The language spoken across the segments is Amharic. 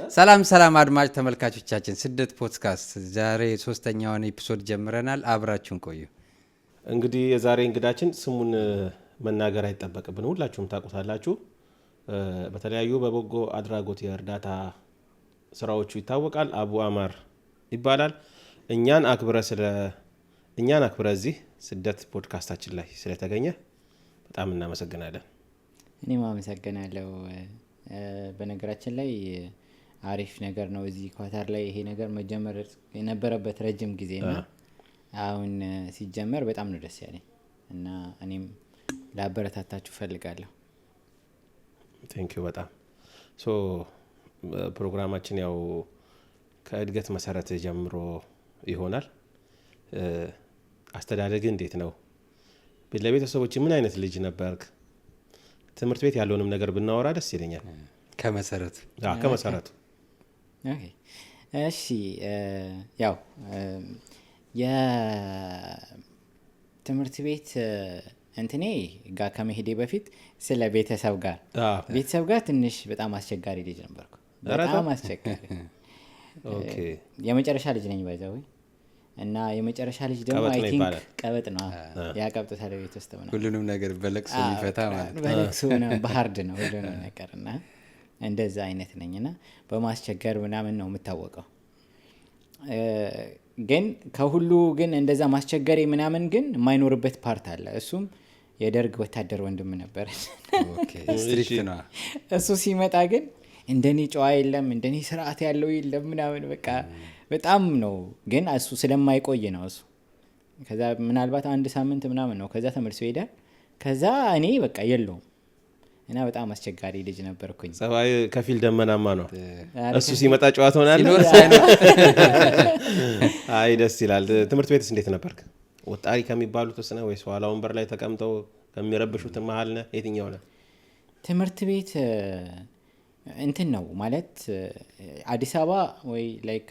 ሰላም ሰላም አድማጭ ተመልካቾቻችን፣ ስደት ፖድካስት ዛሬ ሶስተኛውን episode ጀምረናል። አብራችሁን ቆዩ። እንግዲህ የዛሬ እንግዳችን ስሙን መናገር አይጠበቅብን፣ ሁላችሁም ታውቁታላችሁ። በተለያዩ በበጎ አድራጎት የእርዳታ ስራዎቹ ይታወቃል። አቡ አማር ይባላል። እኛን አክብረ እዚህ ስደት ፖድካስታችን ላይ ስለተገኘ በጣም እናመሰግናለን። እኔም አመሰግናለሁ። በነገራችን ላይ አሪፍ ነገር ነው። እዚህ ኳታር ላይ ይሄ ነገር መጀመር የነበረበት ረጅም ጊዜ ነው። አሁን ሲጀመር በጣም ነው ደስ ያለኝ እና እኔም ላበረታታችሁ ፈልጋለሁ። Thank you በጣም። So ፕሮግራማችን ያው ከእድገት መሰረት ጀምሮ ይሆናል። አስተዳደግ እንዴት ነው? ለቤተሰቦች ምን አይነት ልጅ ነበርክ? ትምህርት ቤት ያለውንም ነገር ብናወራ ደስ ይለኛል። ከመሰረቱ። ከመሰረቱ። Okay፣ እሺ፣ ያው የትምህርት ቤት እንትኔ ጋር ከመሄዴ በፊት ስለ ቤተሰብ ጋር፣ ቤተሰብ ጋር ትንሽ በጣም አስቸጋሪ ልጅ ነበርኩ። በጣም አስቸጋሪ። የመጨረሻ ልጅ ነኝ by the way፣ እና የመጨረሻ ልጅ ደግሞ ቀበጥ I ነው think ይባላል። ቀበጥ ነው፣ ያቀብጡታል ቤት ውስጥ ምናምን። ሁሉንም ነገር በለቅሶ የሚፈታ ማለት ነው። በለቅሶ ነው፣ በ hard ነው ሁሉንም ነገር፣ እና እንደዛ አይነት ነኝ እና በማስቸገር ምናምን ነው የምታወቀው። ግን ከሁሉ ግን እንደዛ ማስቸገሬ ምናምን ግን የማይኖርበት part አለ። እሱም የደርግ ወታደር ወንድም ነበር። Okay፣ strict ነው። እሱ ሲመጣ ግን እንደኔ ጨዋ የለም፣ እንደኔ ስርዓት ያለው የለም ምናምን፣ በቃ በጣም ነው። ግን እሱ ስለማይቆይ ነው እሱ። ከዛ ምናልባት አንድ ሳምንት ምናምን ነው፣ ከዛ ተመልሶ ይሄዳል። ከዛ እኔ በቃ የለውም እና በጣም አስቸጋሪ ልጅ ነበርኩኝ። ጸባይ ከፊል ደመናማ ነው። ኧረ እሱ ሲመጣ ጨዋ ትሆናለህ። ሲኖር ሳይኖር። አይ ደስ ይላል። ትምህርት ቤትስ እንዴት ነበርክ? ወጣሪ ከሚባሉት ውስጥ ነህ ወይስ ኋላ ወንበር ላይ ተቀምጠው ከሚረብሹት መሀል ነህ? የትኛው ነህ? ትምህርት ቤት እንትን ነው ማለት አዲስ አበባ ወይ like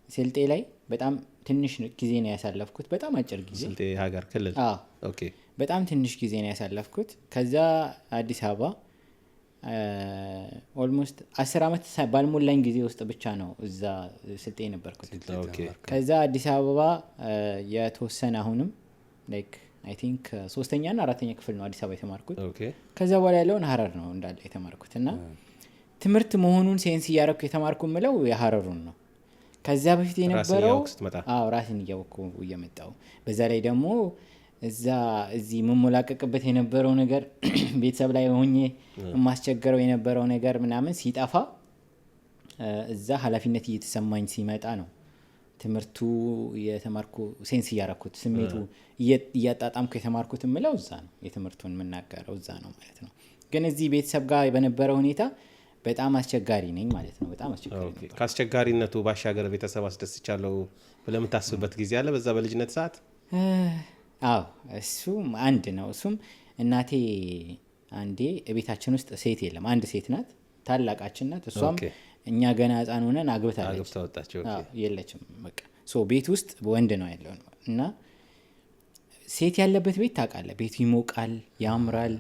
ስልጤ ላይ በጣም ትንሽ ጊዜ ነው ያሳለፍኩት። በጣም አጭር ጊዜ። ስልጤ ሀገር ክልል። አዎ። በጣም ትንሽ ጊዜ ነው ያሳለፍኩት። ከዛ አዲስ አበባ almost 10 ዓመት ባልሞላኝ ጊዜ ውስጥ ብቻ ነው እዛ ስልጤ የነበርኩት። ከዛ አዲስ አበባ የተወሰነ አሁንም like I think ሶስተኛ ና አራተኛ ክፍል ነው አዲስ አበባ የተማርኩት። ከዛ በኋላ ያለውን ሀረር ነው እንዳለ የተማርኩት፣ እና ትምህርት መሆኑን sense እያረኩ የተማርኩ የምለው የሀረሩን ነው። ከዛ በፊት ራስን የነበረው እያወቅህ ስትመጣ። አዎ፣ ራስን እያወቅኩ እየመጣው፣ በዛ ላይ ደግሞ እዛ እዚህ የምሞላቀቅበት የነበረው ነገር፣ ቤተሰብ ላይ ሆኜ የማስቸገረው የነበረው ነገር ምናምን ሲጠፋ እዛ ኃላፊነት እየተሰማኝ ሲመጣ ነው ትምህርቱ የተማርኩ፣ sense እያረኩት፣ ስሜቱ እያጣጣምኩ የተማርኩት የምለው እዛ ነው። የትምህርቱን የምናገረው እዛ ነው ማለት ነው። ግን እዚህ ቤተሰብ ጋር በነበረው ሁኔታ በጣም አስቸጋሪ ነኝ ማለት ነው። በጣም አስቸጋሪ ነበር። ከአስቸጋሪነቱ ባሻገር ቤተሰብ አስደስቻለሁ ብለህ የምታስብበት ጊዜ አለ በዛ በልጅነት ሰዓት? አዎ፣ እሱም አንድ ነው። እሱም እናቴ አንዴ ቤታችን ውስጥ ሴት የለም፣ አንድ ሴት ናት፣ ታላቃችን ናት። እሷም እኛ ገና ሕፃን ሆነን አግብታለች። አግብታ ወጣች። Okay። አዎ፣ የለችም። በቃ so ቤት ውስጥ ወንድ ነው ያለው፣ እና ሴት ያለበት ቤት ታውቃለህ፣ ቤቱ ይሞቃል፣ ያምራል፣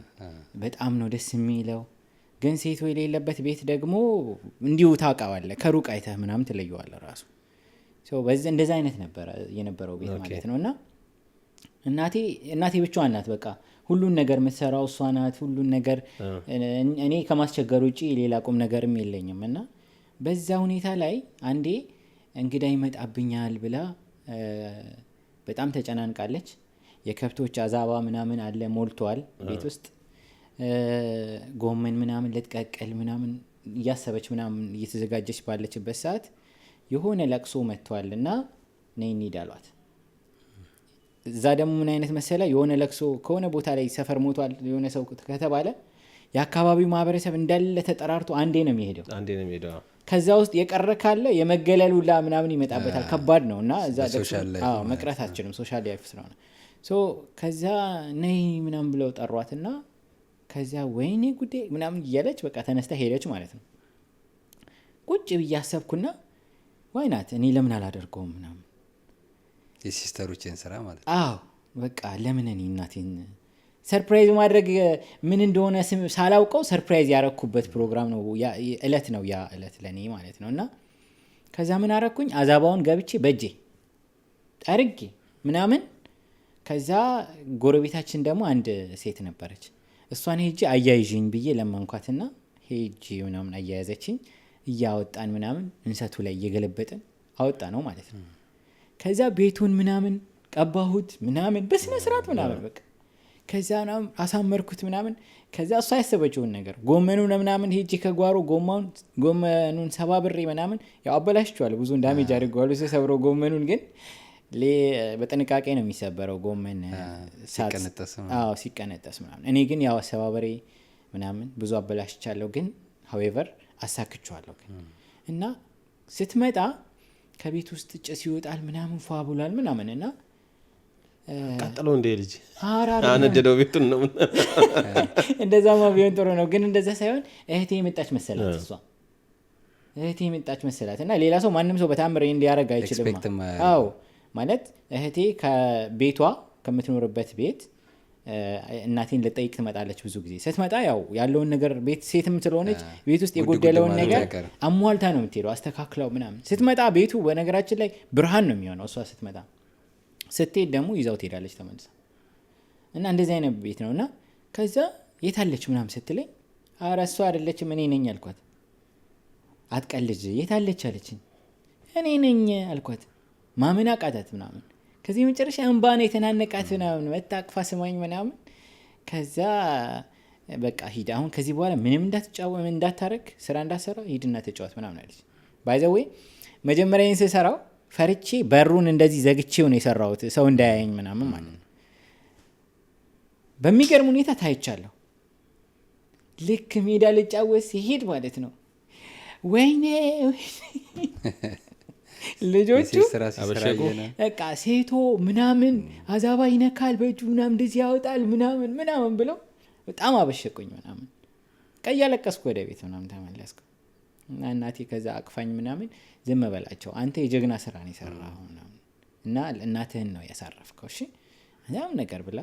በጣም ነው ደስ የሚለው። ግን ሴት የሌለበት ቤት ደግሞ እንዲሁ ታውቀዋለህ፣ ከሩቅ አይተህ ምናምን ትለየዋለህ ራሱ። So እንደዛ አይነት ነበረ የነበረው ቤት ማለት ነው። እና እናቴ ብቻዋን ናት፣ በቃ ሁሉን ነገር የምትሰራው እሷ ናት። ሁሉን ነገር እኔ ከማስቸገር ውጭ ሌላ ቁም ነገርም የለኝም። እና በዛ ሁኔታ ላይ አንዴ እንግዳ ይመጣብኛል ብላ በጣም ተጨናንቃለች። የከብቶች አዛባ ምናምን አለ፣ ሞልቷል ቤት ውስጥ። ጎመን ምናምን ልትቀቅል ምናምን እያሰበች ምናምን እየተዘጋጀች ባለችበት ሰዓት የሆነ ለቅሶ መጥቷል እና ነይ እንሂድ አሏት። እዛ ደግሞ ምን አይነት መሰለ፣ የሆነ ለቅሶ ከሆነ ቦታ ላይ ሰፈር ሞቷል የሆነ ሰው ከተባለ የአካባቢው ማህበረሰብ እንዳለ ተጠራርቶ አንዴ ነው የሚሄደው። አንዴ ነው የሚሄደው። ከዛ ውስጥ የቀረ ካለ የመገለል ሁላ ምናምን ይመጣበታል። ከባድ ነው እና እዛ ለቅሶ በ social life አዎ፣ ማለት መቅረት አትችልም፣ social life ስለሆነ። So ከዛ ነይ ምናምን ብለው ጠሯትና ከዛ ወይኔ ጉዴ ምናምን እያለች በቃ ተነስታ ሄደች ማለት ነው። ቁጭ ብዬ አሰብኩና why not፣ እኔ ለምን አላደርገውም ምናምን። የ sister ኦችን ስራ ማለት ነው። አዎ፣ በቃ ለምን እኔ እናቴን Surprise ማድረግ ምን እንደሆነ ሳላውቀው surprise ያረኩበት ፕሮግራም ነው፣ እለት ነው ያ እለት ለእኔ ማለት ነው። እና ከዛ ምን አረኩኝ? አዛባውን ገብቼ በእጄ ጠርጌ ምናምን፣ ከዛ ጎረቤታችን ደግሞ አንድ ሴት ነበረች። እሷን ሄጄ አያይዥኝ ብዬ ለመንኳትና ሄጄ ምናምን አያያዘችኝ። እያወጣን ምናምን እንሰቱ ላይ እየገለበጥን አወጣ ነው ማለት ነው። ከዛ ቤቱን ምናምን ቀባሁት ምናምን በስነ ስርዓት ምናምን በቃ፣ ከዛ ምናምን አሳመርኩት ምናምን። ከዛ እሷ ያሰበችውን ነገር ጎመኑን ምናምን ሄጄ ከጓሮ ጎመኑን ሰባብሬ ምናምን፣ ያው አበላሽቼዋለሁ፣ ብዙ damage አድርገዋለሁ ሰብሮ ጎመኑን፣ ግን በጥንቃቄ ነው የሚሰበረው ጎመን ሲቀነጠስ። አዎ፣ ሲቀነጠስ ምናምን። እኔ ግን ያው አሰባበሬ ምናምን ብዙ አበላሽቻለሁ፣ ግን however አሳክቼዋለሁ ግን። እና ስትመጣ ከቤት ውስጥ ጭስ ይወጣል ምናምን፣ ፏ ብሏል ምናምን እና ቀጥለው እንደ ልጅ ኧረ አነደደው ቤቱን ነው። እንደዛማ ቢሆን ጥሩ ነው፣ ግን እንደዛ ሳይሆን እህቴ የመጣች መሰላት፣ እሷ እህቴ የመጣች መሰላት። እና ሌላ ሰው፣ ማንም ሰው በታምር ይሄን ሊያደርግ አይችልም። Expect አዎ፣ ማለት እህቴ ከቤቷ፣ ከምትኖርበት ቤት እናቴን ልጠይቅ ትመጣለች። ብዙ ጊዜ ስትመጣ ያው ያለውን ነገር ቤት ሴትም ስለሆነች ቤት ውስጥ ጉድ ጉድ የጎደለውን ማለቱ ነገር አይቀርም። አሟልታ ነው የምትሄደው፣ አስተካክለው ምናምን። ስትመጣ ቤቱ በነገራችን ላይ ብርሃን ነው የሚሆነው እሷ ስትመጣ። ስትሄድ ደግሞ ይዛው ትሄዳለች ተመልሳ። እና እንደዚህ አይነት ቤት ነው። እና ከዛ የታለች ምናምን ስትለኝ ኧረ እሷ አይደለችም፣ እኔ ነኝ አልኳት። አትቀልጅ፣ የታለች አለችኝ። እኔ ነኝ አልኳት። ማመን አቃታት ምናምን። ከዚህ መጨረሻ እንባ ነው የተናነቃት ምናምን፣ መታ አቅፋ ስማኝ ምናምን። ከዛ በቃ ሂድ፣ አሁን ከዚህ በኋላ ምንም እንዳትጫወት፣ እንዳታረግ፣ ስራ እንዳትሰራ፣ ሂድና ተጫወት ምናምን አለች። By the way መጀመሪያ ይህን ስሰራው ፈርቼ በሩን እንደዚህ ዘግቼው ነው የሰራሁት፣ ሰው እንዳያየኝ ምናምን ማለት ነው። በሚገርም ሁኔታ ታይቻለሁ። ልክ ሜዳ ልጫወት ሲሄድ ማለት ነው፣ ወይኔ ወይኔ፣ ልጆቹ የሴት ስራ ሲሰራ አበሸቁ? አየነ። በቃ ሴቶ ምናምን አዛባ ይነካል በእጁ ምናምን፣ እንደዚህ ያወጣል ምናምን ምናምን ብለው በጣም አበሸቁኝ ምናምን። ቀይ እያለቀስኩ ወደ ቤት ምናምን ተመለስኩ። እና እናቴ ከዛ አቅፋኝ ምናምን ዝም በላቸው፣ አንተ የጀግና ስራ ነው የሰራኸው ምናምን እና እናትህን ነው ያሳረፍከው፣ እሺ ምናምን ነገር ብላ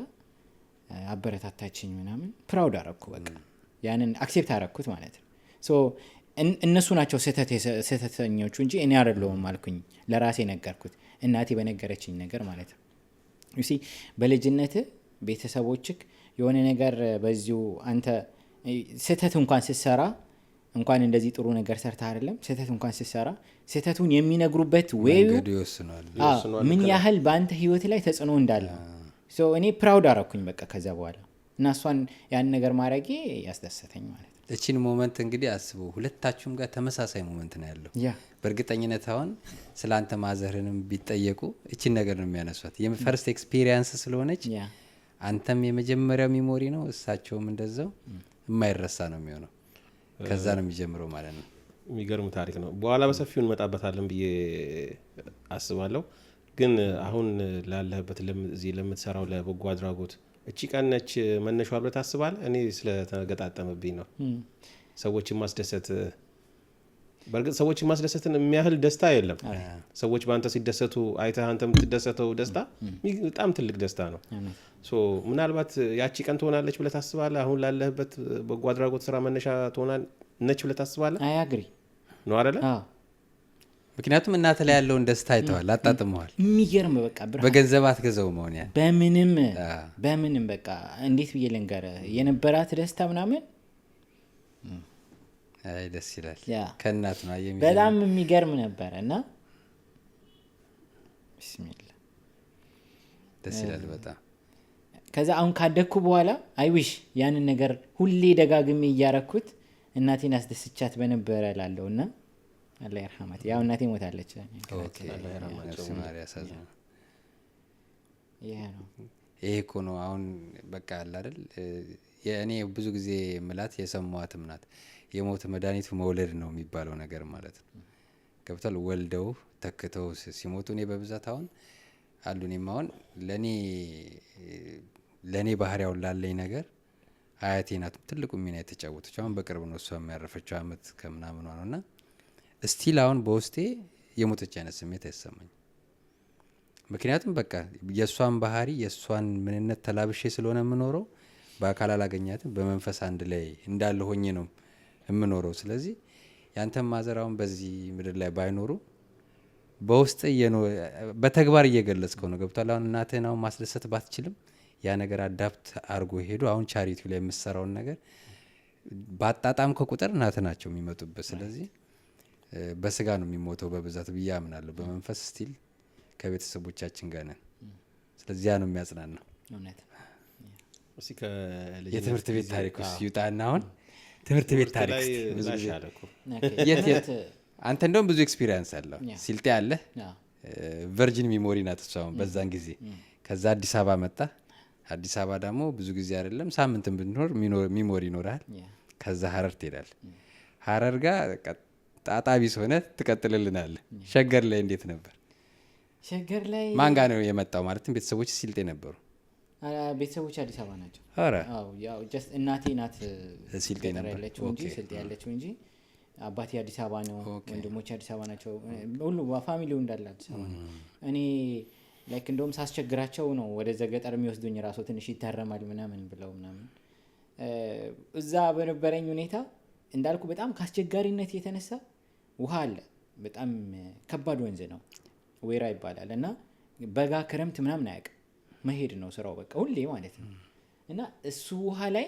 አበረታታችኝ ምናምን። Proud አረኩ፣ በቃ ያንን accept አረኩት ማለት ነው። So እነሱ ናቸው ስህተተኞቹ እንጂ እኔ አይደለሁም አልኩኝ፣ ለራሴ ነገርኩት፣ እናቴ በነገረችኝ ነገር ማለት ነው። You see፣ በልጅነት ቤተሰቦችክ የሆነ ነገር በዚሁ አንተ ስህተት እንኳን ስትሰራ፣ እንኳን እንደዚህ ጥሩ ነገር ሰርተህ አይደለም፣ ስህተት እንኳን ስትሰራ ስህተቱን የሚነግሩበት way ኡ መንገዱ ይወስነዋል። ይወስነዋል። ምን ያህል በአንተ ህይወት ላይ ተጽዕኖ እንዳለው። So እኔ proud አረኩኝ በቃ ከዛ በኋላ። እና እሷን ያን ነገር ማድረጌ ያስደሰተኝ ማለት ነው። እቺን moment እንግዲህ አስቡ፣ ሁለታችሁም ጋር ተመሳሳይ moment ነው ያለው። በእርግጠኝነት አሁን ስለ አንተ mother ህንም ቢጠየቁ እቺን ነገር ነው የሚያነሷት። የ first experience ስለሆነች አንተም የመጀመሪያው memory ነው፣ እሳቸውም እንደዛው የማይረሳ ነው የሚሆነው። ከዛ ነው የሚጀምረው ማለት ነው። የሚገርም ታሪክ ነው። በኋላ በሰፊው እንመጣበታለን ብዬ አስባለሁ። ግን አሁን ላለህበት እዚህ ለምትሰራው ለበጎ አድራጎት እቺ ቀን ነች መነሻዋ ብለህ ታስባለህ? እኔ ስለተገጣጠመብኝ ነው። ሰዎችን ማስደሰት፣ በእርግጥ ሰዎችን ማስደሰትን የሚያህል ደስታ የለም። ሰዎች በአንተ ሲደሰቱ አይተህ አንተ የምትደሰተው ደስታ በጣም ትልቅ ደስታ ነው። So ምናልባት ያቺ ቀን ትሆናለች ብለህ ታስባለህ? አሁን ላለህበት በጎ አድራጎት ስራ መነሻ ትሆናል ነች ብለህ ታስባለህ? I agree. ነው አይደለ? ምክንያቱም እናት ላይ ያለውን ደስታ አይተዋል፣ አጣጥመዋል። የሚገርም በቃ ብርሃን። በገንዘብ አትገዛው መሆን ያን በምንም በምንም፣ በቃ እንዴት ብዬ ልንገርህ፣ የነበራት ደስታ ምናምን። አይ ደስ ይላል። ከእናት ነው አየህ የሚጀምረው። በጣም የሚገርም ነበረ እና ቢስሚላ። ደስ ይላል በጣም። ከዛ አሁን ካደግኩ በኋላ I wish ያንን ነገር ሁሌ ደጋግሜ እያረኩት እናቴን አስደስቻት በነበረ ላለው። እና አላህ ይርሐማት፣ ያው እናቴ ሞታለች። Okay፣ ነፍስ ይማር፣ ያሳዝናል። ይሄ ነው። ይሄ እኮ ነው አሁን በቃ አለ አይደል፣ የእኔ ብዙ ጊዜ ምላት የሰማዋትም ናት፣ የሞት መድኃኒቱ መውለድ ነው የሚባለው ነገር ማለት ነው። ገብቷል። ወልደው ተክተው ሲሞቱ እኔ በብዛት አሁን አሉ፣ እኔም አሁን ለእኔ ባህሪያውን ላለኝ ነገር አያቴ ናት ትልቁ ሚና የተጫወተችው። አሁን በቅርብ ነው እሷ ያረፈችው፣ አመት ከምናምኗ ነው። እና still አሁን በውስጤ የሞተች አይነት ስሜት አይሰማኝም። ምክንያቱም በቃ የእሷን ባህሪ፣ የእሷን ምንነት ተላብሼ ስለሆነ የምኖረው። በአካል አላገኛትም፣ በመንፈስ አንድ ላይ እንዳለ ሆኜ ነው የምኖረው። ስለዚህ ያንተም mother አሁን በዚህ ምድር ላይ ባይኖሩ በውስጥ በተግባር እየገለጽከው ነው። ገብቷል። አሁን እናትህን አሁን ማስደሰት ባትችልም ያ ነገር adapt አድርጎ ሄዶ አሁን charity ው ላይ የምትሰራውን ነገር ባጣጣም ከቁጥር እናትህ ናቸው የሚመጡበት። ስለዚህ በስጋ ነው የሚሞተው በብዛት ብዬ አምናለሁ። በመንፈስ still ከቤተሰቦቻችን ጋር ነን። ስለዚህ ያ ነው የሚያጽናናው። እውነት። እስኪ ከልጅነት የትምህርት ቤት ጊዜ- ታሪክ ውስጥ ይውጣና አሁን ትምህርት ቤት ታሪክ ላይ እስኪ ብዙ ላሽ ጊዜ አለ እኮ። የት የት አንተ እንደውም ብዙ experience አለው። ሲልጤ አለ፣ virgin memory ናት እሷ አሁን በዛን ጊዜ። ከዛ አዲስ አበባ መጣ። አዲስ አበባ ደግሞ ብዙ ጊዜ አይደለም ሳምንትን ብንኖር memory ይኖርሃል። ከዛ ሀረር ትሄዳለህ። ሀረር ጋር በቃ ጣጣ ቢስ ሆነ ትቀጥልልናለህ። ሸገር ላይ እንዴት ነበር? ሸገር ላይ ማን ጋር ነው የመጣው? ማለትም ቤተሰቦች ሲልጤ ነበሩ? ቤተሰቦች አዲስ አበባ ናቸው። ኧረ አዎ፣ ያው just እናቴ ናት ሲልጤ ገጠር ነበር። ያለችው እንጂ፣ ስልጤ ያለችው እንጂ አባቴ አዲስ አበባ ነው። ወንድሞቼ አዲስ አበባ ናቸው። ሁሉ family ው እንዳለ አዲስ አበባ ነው። እኔ like እንደውም ሳስቸግራቸው ነው ወደዛ ገጠር የሚወስዱኝ፣ ራሱ ትንሽ ይታረማል ምናምን ብለው ምናምን። እዛ በነበረኝ ሁኔታ እንዳልኩ በጣም ከአስቸጋሪነት የተነሳ ውሃ አለ። በጣም ከባድ ወንዝ ነው፣ ወይራ ይባላል። እና በጋ ክረምት ምናምን አያውቅም፣ መሄድ ነው ስራው በቃ ሁሌ ማለት ነው። እና እሱ ውሃ ላይ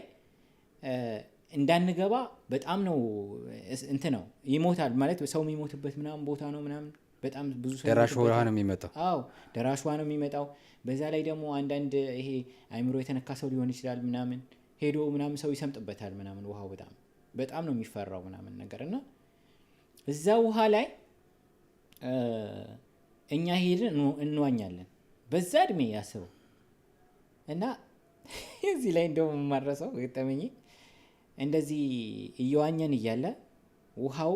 እንዳንገባ በጣም ነው እንትን ነው፣ ይሞታል ማለት ሰው የሚሞትበት ምናምን ቦታ ነው ምናምን፣ በጣም ብዙ ሰው ደራሽ ይሞትበታል። ውሃ ነው የሚመጣው። አዎ፣ ደራሽ ውሃ ነው የሚመጣው። በዛ ላይ ደግሞ አንዳንድ ይሄ አይምሮ የተነካ ሰው ሊሆን ይችላል ምናምን ሄዶ ምናምን ሰው ይሰምጥበታል ምናምን፣ ውሃው በጣም በጣም ነው የሚፈራው ምናምን ነገር። እና እዛ ውሃ ላይ እኛ ሄድን እንዋኛለን በዛ እድሜ ያስበው። እና እዚህ ላይ እንደውም የማረሰው ገጠመኝ እንደዚህ እየዋኘን እያለ ውሃው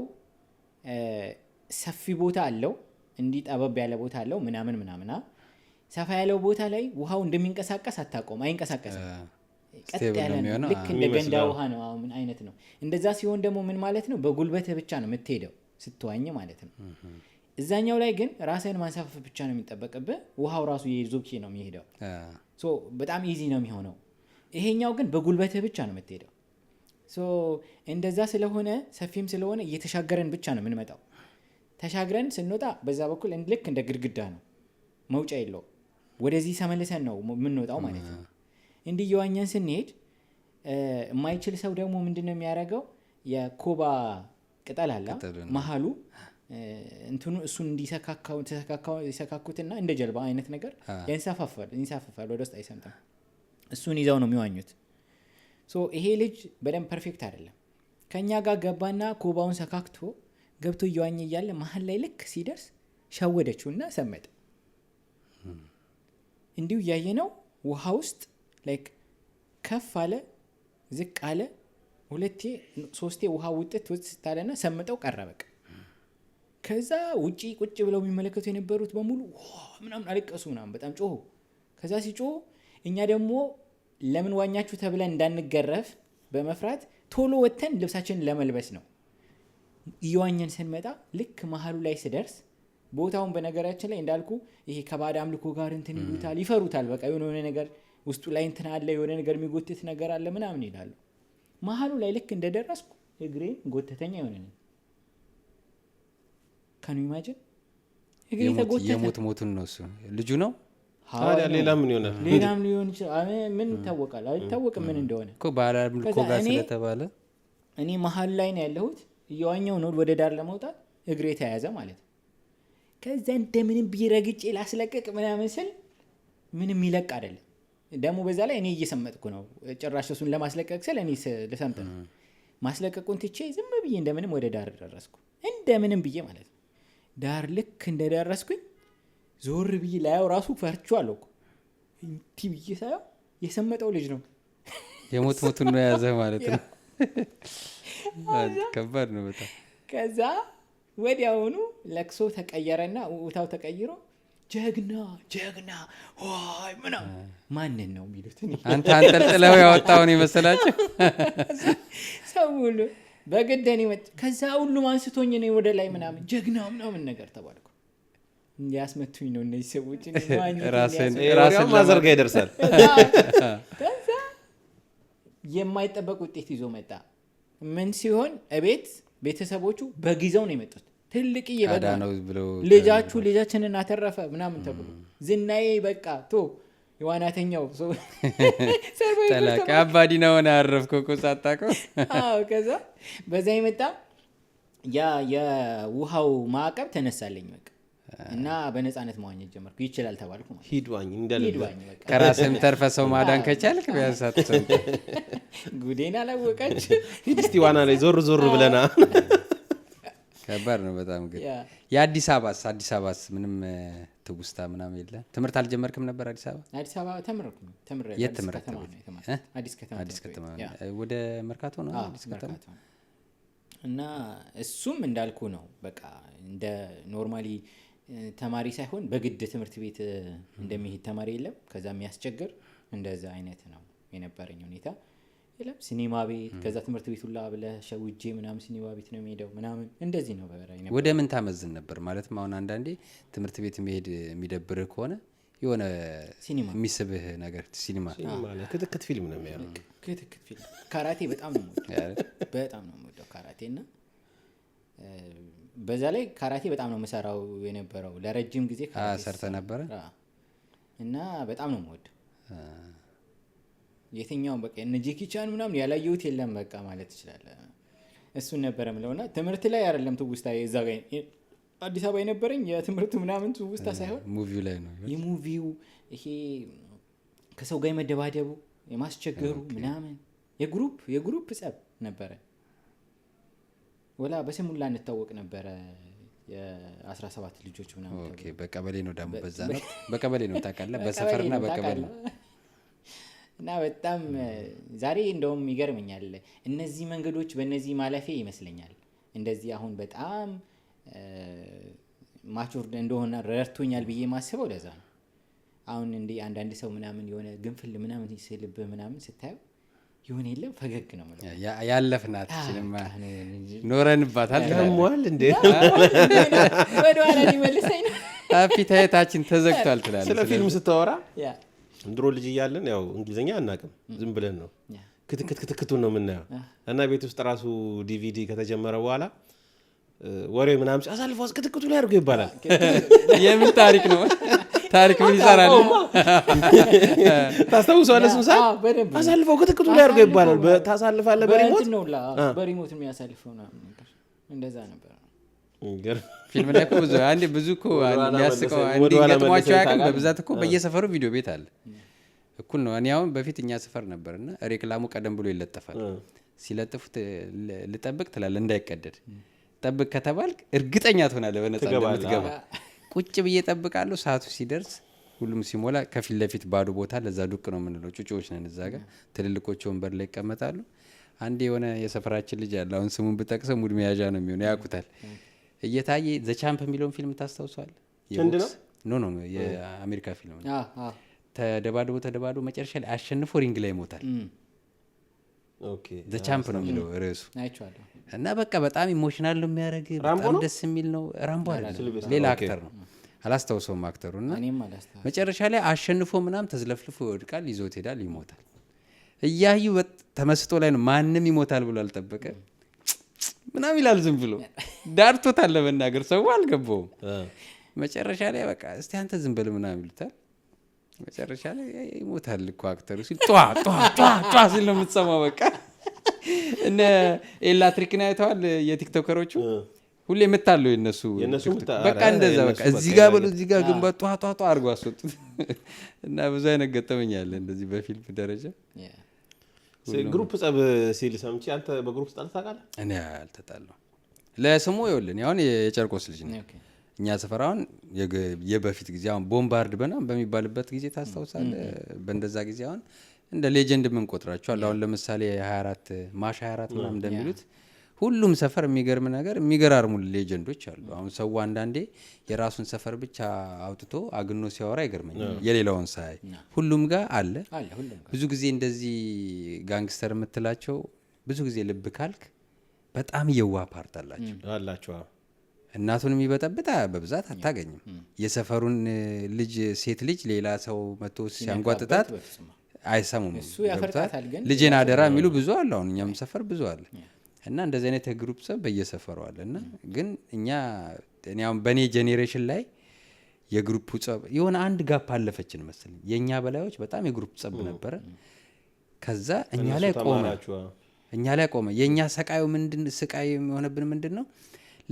ሰፊ ቦታ አለው፣ እንዲህ ጠበብ ያለ ቦታ አለው ምናምን ምናምን። ሰፋ ያለው ቦታ ላይ ውሃው እንደሚንቀሳቀስ አታውቀውም፣ አይንቀሳቀስም። ቀጥ stable ያለ ነው ነው። የሚሆነው። ልክ እንደ ገንዳ የሚመስለው። ውሃ ነው። አዎ፣ ምን አይነት ነው። እንደዛ ሲሆን ደግሞ ምን ማለት ነው? በጉልበትህ ብቻ ነው የምትሄደው ስትዋኝ ማለት ነው። እዛኛው ላይ ግን ራስህን ማንሳፈፍ ብቻ ነው የሚጠበቅብህ። ውሃው ራሱ የዞኪ ነው የሚሄደው። So በጣም easy ነው የሚሆነው። ይሄኛው ግን በጉልበትህ ብቻ ነው የምትሄደው። So እንደዛ ስለሆነ ሰፊም ስለሆነ እየተሻገረን ብቻ ነው የምንመጣው። ተሻግረን ስንወጣ በዛ በኩል ልክ እንደ ግድግዳ ነው፣ መውጫ የለውም። ወደዚህ ተመልሰን ነው የምንወጣው ማለት ነው። እንዲህ እየዋኘን ስንሄድ የማይችል ሰው ደግሞ ምንድነው የሚያደርገው? የኮባ ቅጠል አለ ቅጠሉን። መሀሉ እንትኑ እሱን እንዲሰካካው ይሰካኩትና እንደ ጀልባ አይነት ነገር ይንሳፈፋል፣ ወደ ውስጥ አይሰምጥም። እሱን ይዘው ነው የሚዋኙት። So ይሄ ልጅ በደንብ perfect አይደለም። ከኛ ጋር ገባና ኮባውን ሰካክቶ ገብቶ እየዋኘ እያለ መሀል ላይ ልክ ሲደርስ ሸወደችውና ሰመጠ። እንዲሁ እያየነው ውሃ ውስጥ like ከፍ አለ፣ ዝቅ አለ፣ ሁለቴ ሶስቴ ውሃ ውጥት ውጥ ስታለና ሰምጠው ቀረ በቃ። ከዛ ውጪ ቁጭ ብለው የሚመለከቱ የነበሩት በሙሉ ዋ ምናምን አለቀሱ ምናምን በጣም ጮሁ። ከዛ ሲጮሁ እኛ ደግሞ ለምን ዋኛችሁ ተብለን እንዳንገረፍ በመፍራት ቶሎ ወጥተን ልብሳችንን ለመልበስ ነው። እየዋኘን ስንመጣ ልክ መሀሉ ላይ ስደርስ ቦታውን በነገራችን ላይ እንዳልኩ ይሄ ከባዕድ አምልኮ ጋር እንትን ይሉታል፣ ይፈሩታል። በቃ የሆነ የሆነ ነገር ውስጡ ላይ እንትን አለ፣ የሆነ ነገር የሚጎትት ነገር አለ ምናምን ይላሉ። መሀሉ ላይ ልክ እንደደረስኩ እግሬን ጎተተኛ የሆነ ነው። Can you imagine? እግሬ ተጎተተ። የሞት ሞቱን ነው እሱ ልጁ ነው። ታዲያ ሌላ ምን ይሆናል? ሌላም ሊሆን ይችላል። ምን ይታወቃል? አይታወቅም ምን እንደሆነ። እኮ ባዕድ አምልኮ ከዛ ጋር ስለተባለ እኔ መሀል ላይ ነው ያለሁት፣ እየዋኘው ነው ወደ ዳር ለመውጣት፣ እግሬ ተያዘ ማለት ነው። ከዛ እንደምንም ብዬ ረግጬ ላስለቅቅ ምናምን ስል ምንም ይለቅ አይደለም። ደግሞ በዛ ላይ እኔ እየሰመጥኩ ነው። ጭራሽ እሱን ለማስለቀቅ ስል እኔ ልሰምጥ ነው። ማስለቀቁን ትቼ ዝም ብዬ እንደምንም ወደ ዳር ደረስኩ። እንደምንም ብዬ ማለት ነው። ዳር ልክ እንደደረስኩኝ ዞር ብዬ ላየው ራሱ ፈርቼዋለሁ እኮ። እንዲህ ብዬ ሳየው የሰመጠው ልጅ ነው። የሞት ሞቱን ነው የያዘ ማለት ነው። ከባድ ነው በጣም። ከዛ ወዲያውኑ ለቅሶ ተቀየረና ውታው ተቀይሮ ጀግና ጀግና ዋይ ምናምን ማንን ነው የሚሉት? እኔ አንተ አንጠልጥለው ያወጣውን የመሰላቸው። ሰው ሁሉ በግድ እኔ ከዛ ሁሉም አንስቶኝ እኔ ወደ ላይ ምናምን ጀግና ምናምን ነገር ተባልኩ። ሊያስመቱኝ ነው እነዚህ ሰዎች፣ እኔ ማግኘት ሊያስመቱኝ። ይሄ ወዲያው ማዘር ጋር ይደርሳል። ከዛ የማይጠበቅ ውጤት ይዞ መጣ። ምን ሲሆን እቤት ቤተሰቦቹ በግ ይዘው ነው የመጡት። ትልቅዬ በግ አዳነው ብለው ልጃችሁ ልጃችንን አተረፈ ምናምን ተብሎ ዝናዬ በቃ ቶ የዋናተኛው ሰው survivor ጠላቅ ተባለ። አባዲና ሆነ አረፍከው እኮ ሳታውቀው። አዎ፣ ከዛ በዛ የመጣ ያ የውሃው ማዕቀብ ተነሳለኝ በቃ እና በነፃነት መዋኘት ጀመርኩ። ይችላል ተባልኩ ማለት ነው። ሂድ ዋኝ እንዳለ ሂድ ዋኝ በቃ። ከራስህም ተርፈ ሰው ማዳን ከቻልክ ቢያንስ አትሰምጥ። ጉዴን አላወቀች። ሂድ እስቲ ዋና ላይ ዞር ዞር ብለና። ከባድ ነው በጣም ግን። yeah። የአዲስ አበባስ አዲስ አበባስ ምንም ትውስታ ምናምን የለ? ትምህርት አልጀመርክም ነበር አዲስ አበባ? አዲስ አበባ ተምሬ የት አዲስ ትምህርት ከተማ ቤት? ነው የተማርኩት። አዲስ ከተማ አዲስ ትምህርት ከተማ ቤት። yeah። ወደ መርካቶ ነው አዎ፣ አዲስ ከተማ? መርካቶ ነው። እና እሱም እንዳልኩ ነው በቃ እንደ normally ተማሪ ሳይሆን በግድ ትምህርት ቤት እንደሚሄድ ተማሪ የለም። ከዛ የሚያስቸግር እንደዛ አይነት ነው የነበረኝ ሁኔታ። የለም ሲኒማ ቤት፣ ከዛ ትምህርት ቤት ሁላ ብለህ ሸውጄ ምናምን ሲኒማ ቤት ነው የሚሄደው ምናምን እንደዚህ ነው በቃ የነበረው። ወደ ምን ታመዝን ነበር? ማለትም አሁን አንዳንዴ ትምህርት ቤት መሄድ የሚደብርህ ከሆነ የሆነ ሲኒማ የሚስብህ ነገር ሲኒማ። ሲኒማ ላይ ክትክት ፊልም ነው የሚያየው። ክትክት ፊልም፣ ካራቴ በጣም ነው የምወደው። በጣም ነው የምወደው ካራቴ። እና በዛ ላይ ካራቴ በጣም ነው የምሰራው የነበረው ለረጅም ጊዜ ካራቴ ሰርተህ ነበረ? አዎ። እና በጣም ነው የምወደው። የትኛውም በቃ እነ ጄኪ ቻን ምናምን ያላየሁት የለም በቃ ማለት ትችላለህ። እሱን ነበረ የምለው። እና ትምህርት ላይ አይደለም ትውስታ፣ እዛ ጋር አዲስ አበባ የነበረኝ የትምህርቱ ምናምን ትውስታ ሳይሆን movie ው ላይ ነው። የ movie ው፣ ይሄ ከሰው ጋር የመደባደቡ፣ የማስቸገሩ ምናምን፣ የ group ጸብ ነበረ። ወላ በስም ሁላ እንታወቅ ነበረ የ17 ልጆች ምናምን። okay፣ በቀበሌ ነው ደግሞ በዛ ነው በቀበሌ ነው ታውቃለህ፣ በሰፈርና ነው በቀበሌ። ታውቃለህ። እና በጣም ዛሬ እንደውም ይገርመኛል እነዚህ መንገዶች በእነዚህ ማለፌ ይመስለኛል እንደዚህ አሁን በጣም mature እንደሆነ ረድቶኛል ብዬ ማስበው ለዛ ነው። አሁን እንዲህ አንዳንድ ሰው ምናምን የሆነ ግንፍል ምናምን ስልብህ ምናምን ስታየው የሆነ የለም ፈገግ ነው የምለው። ያለፍናት ይችልማ በቃ እኔ እንጂ ኖረንባታል ትላለህ። ያሟል እንዴ? ወደኋላ ሊመልሰኝ ነው። appetite ኣችን ተዘግቷል ትላለህ። ስለ ፊልም ስታወራ yeah ድሮ ልጅ እያለን ያው እንግሊዝኛ አናውቅም፣ ዝም ብለን ነው ክትክት ክትክቱን ነው የምናየው። እና ቤት ውስጥ ራሱ ዲቪዲ ከተጀመረ በኋላ ወሬ ምናምን አሳልፎ ክትክቱ ላይ አድርጎ ይባላል። የምን ታሪክ ነው? ታሪክ ምን ይሰራል? ታስታውሰዋለህ? እሱን ሰዓት አዎ፣ በደንብ ነው። አሳልፈው ክትክቱ ላይ አድርጎ ይባላል። ታሳልፋለህ በ remote። በእንትን ነው ሁላ በ remote የሚያሳልፈው ምናምን ነገር እንደዛ ነበር። ይገርም። ፊልም ላይ እኮ ብዙ አንዴ ብዙ እኮ ወደኋላ የሚያስቀው መለሰኝ፣ እንዲህ ወደኋላ ገጥሟቸው መለሰኝ አያውቅም። ታውቃለህ? በብዛት እኮ በየሰፈሩ ቪዲዮ ቤት አለ። እኩል ነው። እኔ አሁን በፊት እኛ ሰፈር ነበር እና ሬክላሙ ቀደም ብሎ ይለጠፋል። ሲለጥፉት ልጠብቅ ትላለህ እንዳይቀደድ። ጠብቅ ከተባልክ እርግጠኛ ትሆናለህ በነፃ ትገባለህ። እንደምትገባ። ቁጭ ብዬ እጠብቃለሁ። ሰዓቱ ሲደርስ ሁሉም ሲሞላ ከፊት ለፊት ባዶ ቦታ ለዛ ዱቅ ነው የምንለው። ጩጮዎች ነን እዛ ጋር ትልልቆች ወንበር ላይ ይቀመጣሉ። አንድ የሆነ የሰፈራችን ልጅ አለ። አሁን ስሙን ብጠቅሰው ሙድ መያዣ ነው የሚሆነው፣ ያውቁታል። እየታየ The Champ የሚለውን ፊልም ታስታውሰዋለህ? ህንድ ነው? የቦክስ? no no፣ የአሜሪካ ፊልም ነው። አዎ። ተደባድቦ ተደባድቦ መጨረሻ ላይ አሸንፎ ring ላይ ይሞታል። The Champ ነው የሚለው ርዕሱ። አይቼዋለሁ። እና በቃ በጣም emotional ነው የሚያደርግ፣ ራምቦ በጣም ነው? ደስ የሚል ነው። ራምቦ አይደለም፣ ሲልቬስተር፣ ሌላ okay። actor ነው። አላስታውሰውም actor ኡ። እና እኔም አላስታውስም። መጨረሻ ላይ አሸንፎ ምናምን ተዝለፍልፎ ይወድቃል፣ ይዞት ሄዳል፣ ይሞታል። እያዩ ተመስጦ ላይ ነው። ማንም ይሞታል ብሎ አልጠበቀ ምናምን ይላል። ዝም ብሎ ዳርቶታል ለመናገር ሰው አልገባውም። መጨረሻ ላይ በቃ እስቲ አንተ ዝም በል ምናምን ይሉታል። መጨረሻ ላይ ይሞታል እኮ actor ኡ ሲል ጧ ጧ ጧ ጧ ሲል ነው የምትሰማው። በቃ እነ ኤላትሪክን አይተዋል? የቲክቶከሮቹ ሁሌ የምታለው የነሱ የእነሱ ቲክቶክ። በቃ ኧረ እንደዛ በቃ የእነሱ እዚህ በቃ ጋር በሉ እዚህ ጋር ግንባር ጧ ጧ ጧ አድርጎ አስወጡት። እና ብዙ አይነት ገጠመኝ አለ እንደዚህ በፊልም ደረጃ። group ጸብ ሲል ሰምቼ አንተ በ group ተጣልተህ ታውቃለህ? እኔ አልተጣላሁም። ለስሙ ይኸውልህ አሁን የጨርቆስ ልጅ ነኝ። እኛ ሰፈር አሁን የበፊት ጊዜ አሁን ቦምባርድ በናም በሚባልበት ጊዜ ታስታውሳለህ? በእንደዛ ጊዜ አሁን እንደ legend የምንቆጥራቸው አለ። አሁን ለምሳሌ 24 ማሽ 24 ምናምን እንደሚሉት ሁሉም ሰፈር የሚገርም ነገር የሚገራርሙ legend ኦች አሉ። አሁን ሰው አንዳንዴ የራሱን ሰፈር ብቻ አውጥቶ አግኖ ሲያወራ ይገርመኛል። የሌላውን ሳይ ሁሉም ጋር አለ። አለ ሁሉም ጋር። ብዙ ጊዜ እንደዚህ gangster የምትላቸው ብዙ ጊዜ ልብ ካልክ በጣም የዋህ part አላቸው። አላቸው። አዎ። እናቱን የሚበጠብጥ በብዛት አታገኝም። የሰፈሩን ልጅ ሴት ልጅ ሌላ ሰው መጥቶ ሲያንጓጥጣት በፍጹም። አይሰሙም። እሱ ያፈርጣታል ግን ልጄን አደራ የሚሉ ብዙ አለ። አሁን እኛም ሰፈር ብዙ አለ እና እንደዚህ አይነት የ group ጸብ በየሰፈሩ አለ። እና ግን እኛ እኔ አሁን በእኔ generation ላይ የ group ጸብ የሆነ አንድ gap አለፈችን መሰለኝ። የእኛ በላዮች በጣም የ group ጸብ ነበረ። ከዛ እኛ ላይ ቆመ፣ እኛ ላይ ቆመ። የእኛ ሰቃዩ ምንድን ስቃይ የሆነብን ምንድን ነው?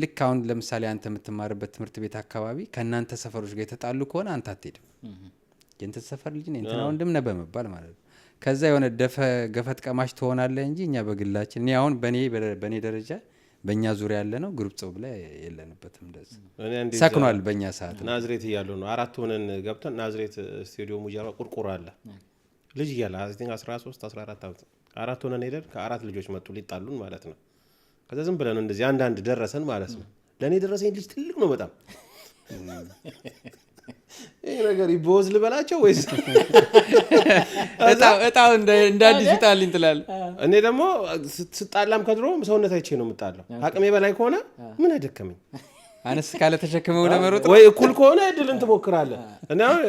ልክ አሁን ለምሳሌ አንተ የምትማርበት ትምህርት ቤት አካባቢ ከእናንተ ሰፈሮች ጋር የተጣሉ ከሆነ አንተ አትሄድም። የእንትን ሰፈር ልጅ ነህ እንትና ወንድም ነህ በመባል ማለት ነው። ከዛ የሆነ ደፈ ገፈት ቀማሽ ትሆናለህ እንጂ እኛ በግላችን እኔ አሁን በኔ ደረጃ በእኛ ዙሪያ ያለ ነው group ጸብ ላይ የለንበትም። እንደዚህ ሰክኗል። በእኛ ሰዓት ናዝሬት እያለሁ ነው አራት ሆነን ገብተን ናዝሬት ስቴዲየሙ ጀርባ ቁርቁር አለ። ልጅ እያለ 13 14 ዓመት አራት ሆነን ሄደን ከአራት ልጆች መጡ ሊጣሉን ማለት ነው። ከዛ ዝም ብለን እንደዚህ አንዳንድ ደረሰን ማለት ነው። ለእኔ ደረሰኝ ልጅ ትልቅ ነው በጣም። ይህ ነገር ይቦዝ ልበላቸው ወይስ እጣው እንደ አዲስ ይጣልኝ ትላለህ? እኔ ደግሞ ስጣላም ከድሮ ሰውነት አይቼ ነው የምጣለው። አቅሜ በላይ ከሆነ ምን አደከመኝ፣ አነስ ካለ ተሸክመው ለመሮጥ ወይ እኩል ከሆነ እድልን ትሞክራለህ። እኔ አሁን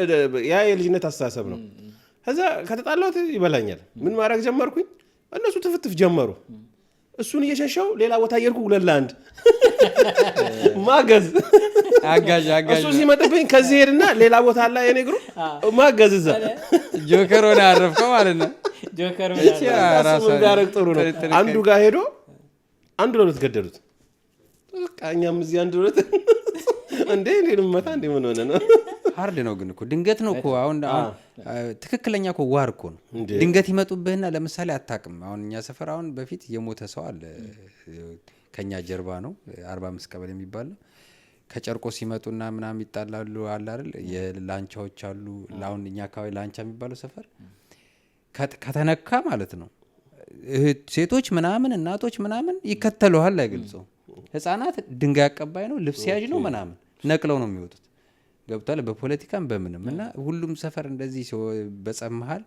ያ የልጅነት አስተሳሰብ ነው። ከዛ ከተጣላሁት ይበላኛል። ምን ማድረግ ጀመርኩኝ? እነሱ ትፍትፍ ጀመሩ። እሱን እየሸሸው ሌላ ቦታ እየሄድኩ 2-1 ማገዝ አጋዥ አጋዥ እሱ ሲመጥብኝ ከዚህ ሄድና ሌላ ቦታ አለ የኔ እግሩ ማገዝ እዛ ጆከር ሆነ አረፍከው ማለት ነው። ጆከር ሆነ ቢያደርግ ጥሩ ነው። አንዱ ጋር ሄዶ 1-2 ገደሉት። በቃ እኛም እዚህ 1-2 እንዴ እኔንም መታ እንዴ ምን ሆነ ነው? hard ነው ግን እኮ ድንገት ነው እኮ አሁን ትክክለኛ እኮ war እኮ ነው። ድንገት ይመጡብህና ለምሳሌ አታውቅም። አሁን እኛ ሰፈር አሁን በፊት የሞተ ሰው አለ ከኛ ጀርባ ነው 45 ቀበሌ የሚባል ነው። ከጨርቆስ ሲመጡና ምናምን ይጣላሉ አለ አይደል? የላንቻዎች አሉ። አሁን እኛ አካባቢ ላንቻ የሚባለው ሰፈር ከተነካ ማለት ነው ሴቶች ምናምን እናቶች ምናምን ይከተሉሃል። አይገልጸው ህፃናት ድንጋይ አቀባይ ነው፣ ልብስ ያዥ ነው ምናምን ነቅለው ነው የሚወጡት። ገብቷል። በፖለቲካም በምንም እና ሁሉም ሰፈር እንደዚህ በጸብ መሃል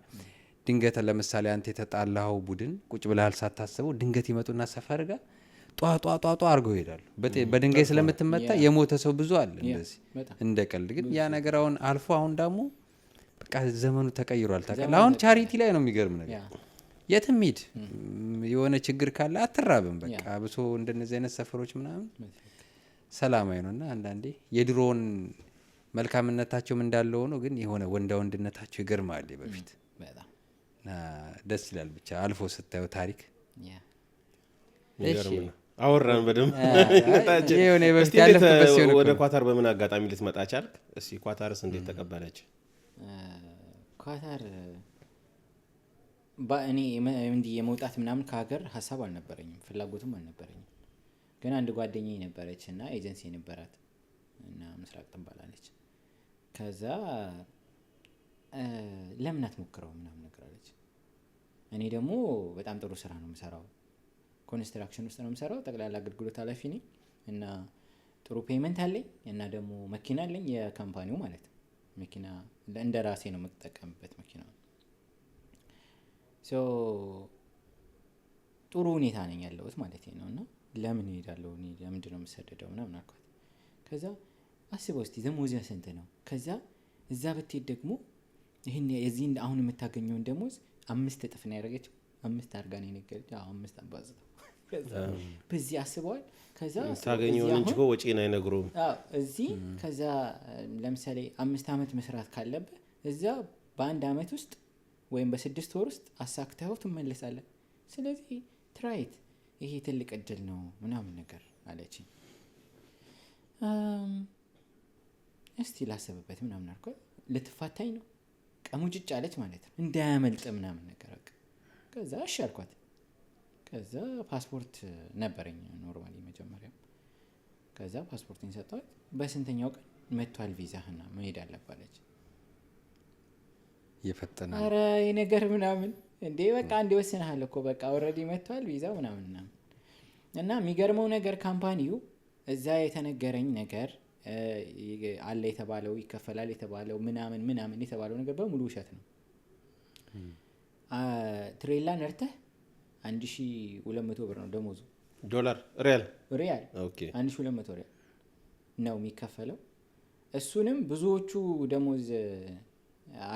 ድንገት ለምሳሌ አንተ የተጣላኸው ቡድን ቁጭ ብለሃል ሳታስበው ድንገት ይመጡና ሰፈር ጋር ጧ ጧ ጧ ጧ አድርገው ይሄዳሉ። በድንጋይ ስለምትመታ የሞተ ሰው ብዙ አለ እንደዚህ እንደ ቀልድ። ግን ያ ነገር አሁን አልፎ አሁን ደግሞ በቃ ዘመኑ ተቀይሯል። ታውቃለህ አሁን charity ላይ ነው የሚገርም ነገር። የትም ሂድ የሆነ ችግር ካለ አትራብም። በቃ አብሶ እንደነዚህ አይነት ሰፈሮች ምናምን ሰላማዊ ነውና አንዳንዴ የድሮውን መልካምነታቸውም እንዳለ ሆኖ ግን የሆነ ወንዳ ወንድነታቸው ይገርማል። በፊት እና ደስ ይላል ብቻ አልፎ ስታየው ታሪክ። እሺ አወራን በደንብ። ወደ ኳታር በምን አጋጣሚ ልትመጣ ቻልክ? እስቲ ኳታርስ እንዴት ተቀበለች? ኳታር እኔ እንዲህ የመውጣት ምናምን ከሀገር ሀሳብ አልነበረኝም፣ ፍላጎቱም አልነበረኝም። ግን አንድ ጓደኛዬ ነበረች እና ኤጀንሲ ነበራት እና ምስራቅ ትባላለች። ከዛ ለምን አትሞክረው ምናምን ነገር አለች። እኔ ደግሞ በጣም ጥሩ ስራ ነው የምሰራው፣ construction ውስጥ ነው የምሰራው፣ ጠቅላላ አገልግሎት ኃላፊ ነኝ እና ጥሩ payment አለኝ እና ደግሞ መኪና አለኝ፣ የ company ው ማለት ነው። መኪና እንደ ራሴ ነው የምጠቀምበት መኪና። so ጥሩ ሁኔታ ነኝ ያለሁት ማለት ነው። እና ለምን እሄዳለሁ እኔ ለምንድን ነው የምሰደደው ምናምን አልኳት። ከዛ አስበው እስቲ ደሞዝ ስንት ነው? ከዛ እዛ ብትሄድ ደግሞ ይሄን የዚህን አሁን የምታገኘውን ደሞዝ 5 እጥፍ ነው ያደረገችው። 5 አድርጋ ነው የነገረችው። አዎ 5 አባዝተው በዚህ አስበዋል። ከዛ ታገኘውን እንጂ እኮ ወጪን አይነግሩም። አዎ እዚህ ከዛ ለምሳሌ 5 አመት መስራት ካለብህ እዛ በአንድ አመት ውስጥ ወይም በ6 ወር ውስጥ አሳክተኸው ትመለሳለህ። ስለዚህ try it ይሄ ትልቅ እድል ነው ምናምን ነገር አለችኝ። እስቲ ላስብበት ምናምን አልኳት። ልትፋታኝ ነው ቀሙጭጭ አለች ማለት ነው እንዳያመልጥ ምናምን ነገር በቃ። ከዛ እሺ አልኳት። ከዛ ፓስፖርት ነበረኝ normally መጀመሪያ። ከዛ ፓስፖርቴን ሰጠኋት። በስንተኛው ቀን መጥቷል ቪዛህና መሄድ አለብህ አለች። እየፈጠነ ኧረ ይሄ ነገር ምናምን እንዴ በቃ አንዴ ወስነሃል እኮ በቃ already መጥቷል ቪዛው ምናምን ምናምን። እና የሚገርመው ነገር company ው እዛ የተነገረኝ ነገር አለ የተባለው ይከፈላል የተባለው ምናምን ምናምን የተባለው ነገር በሙሉ ውሸት ነው። ትሬላ ነርተህ 1200 ብር ነው ደሞዙ። ዶላር ሪያል ሪያል okay 1200 ሪያል ነው የሚከፈለው። እሱንም ብዙዎቹ ደሞዝ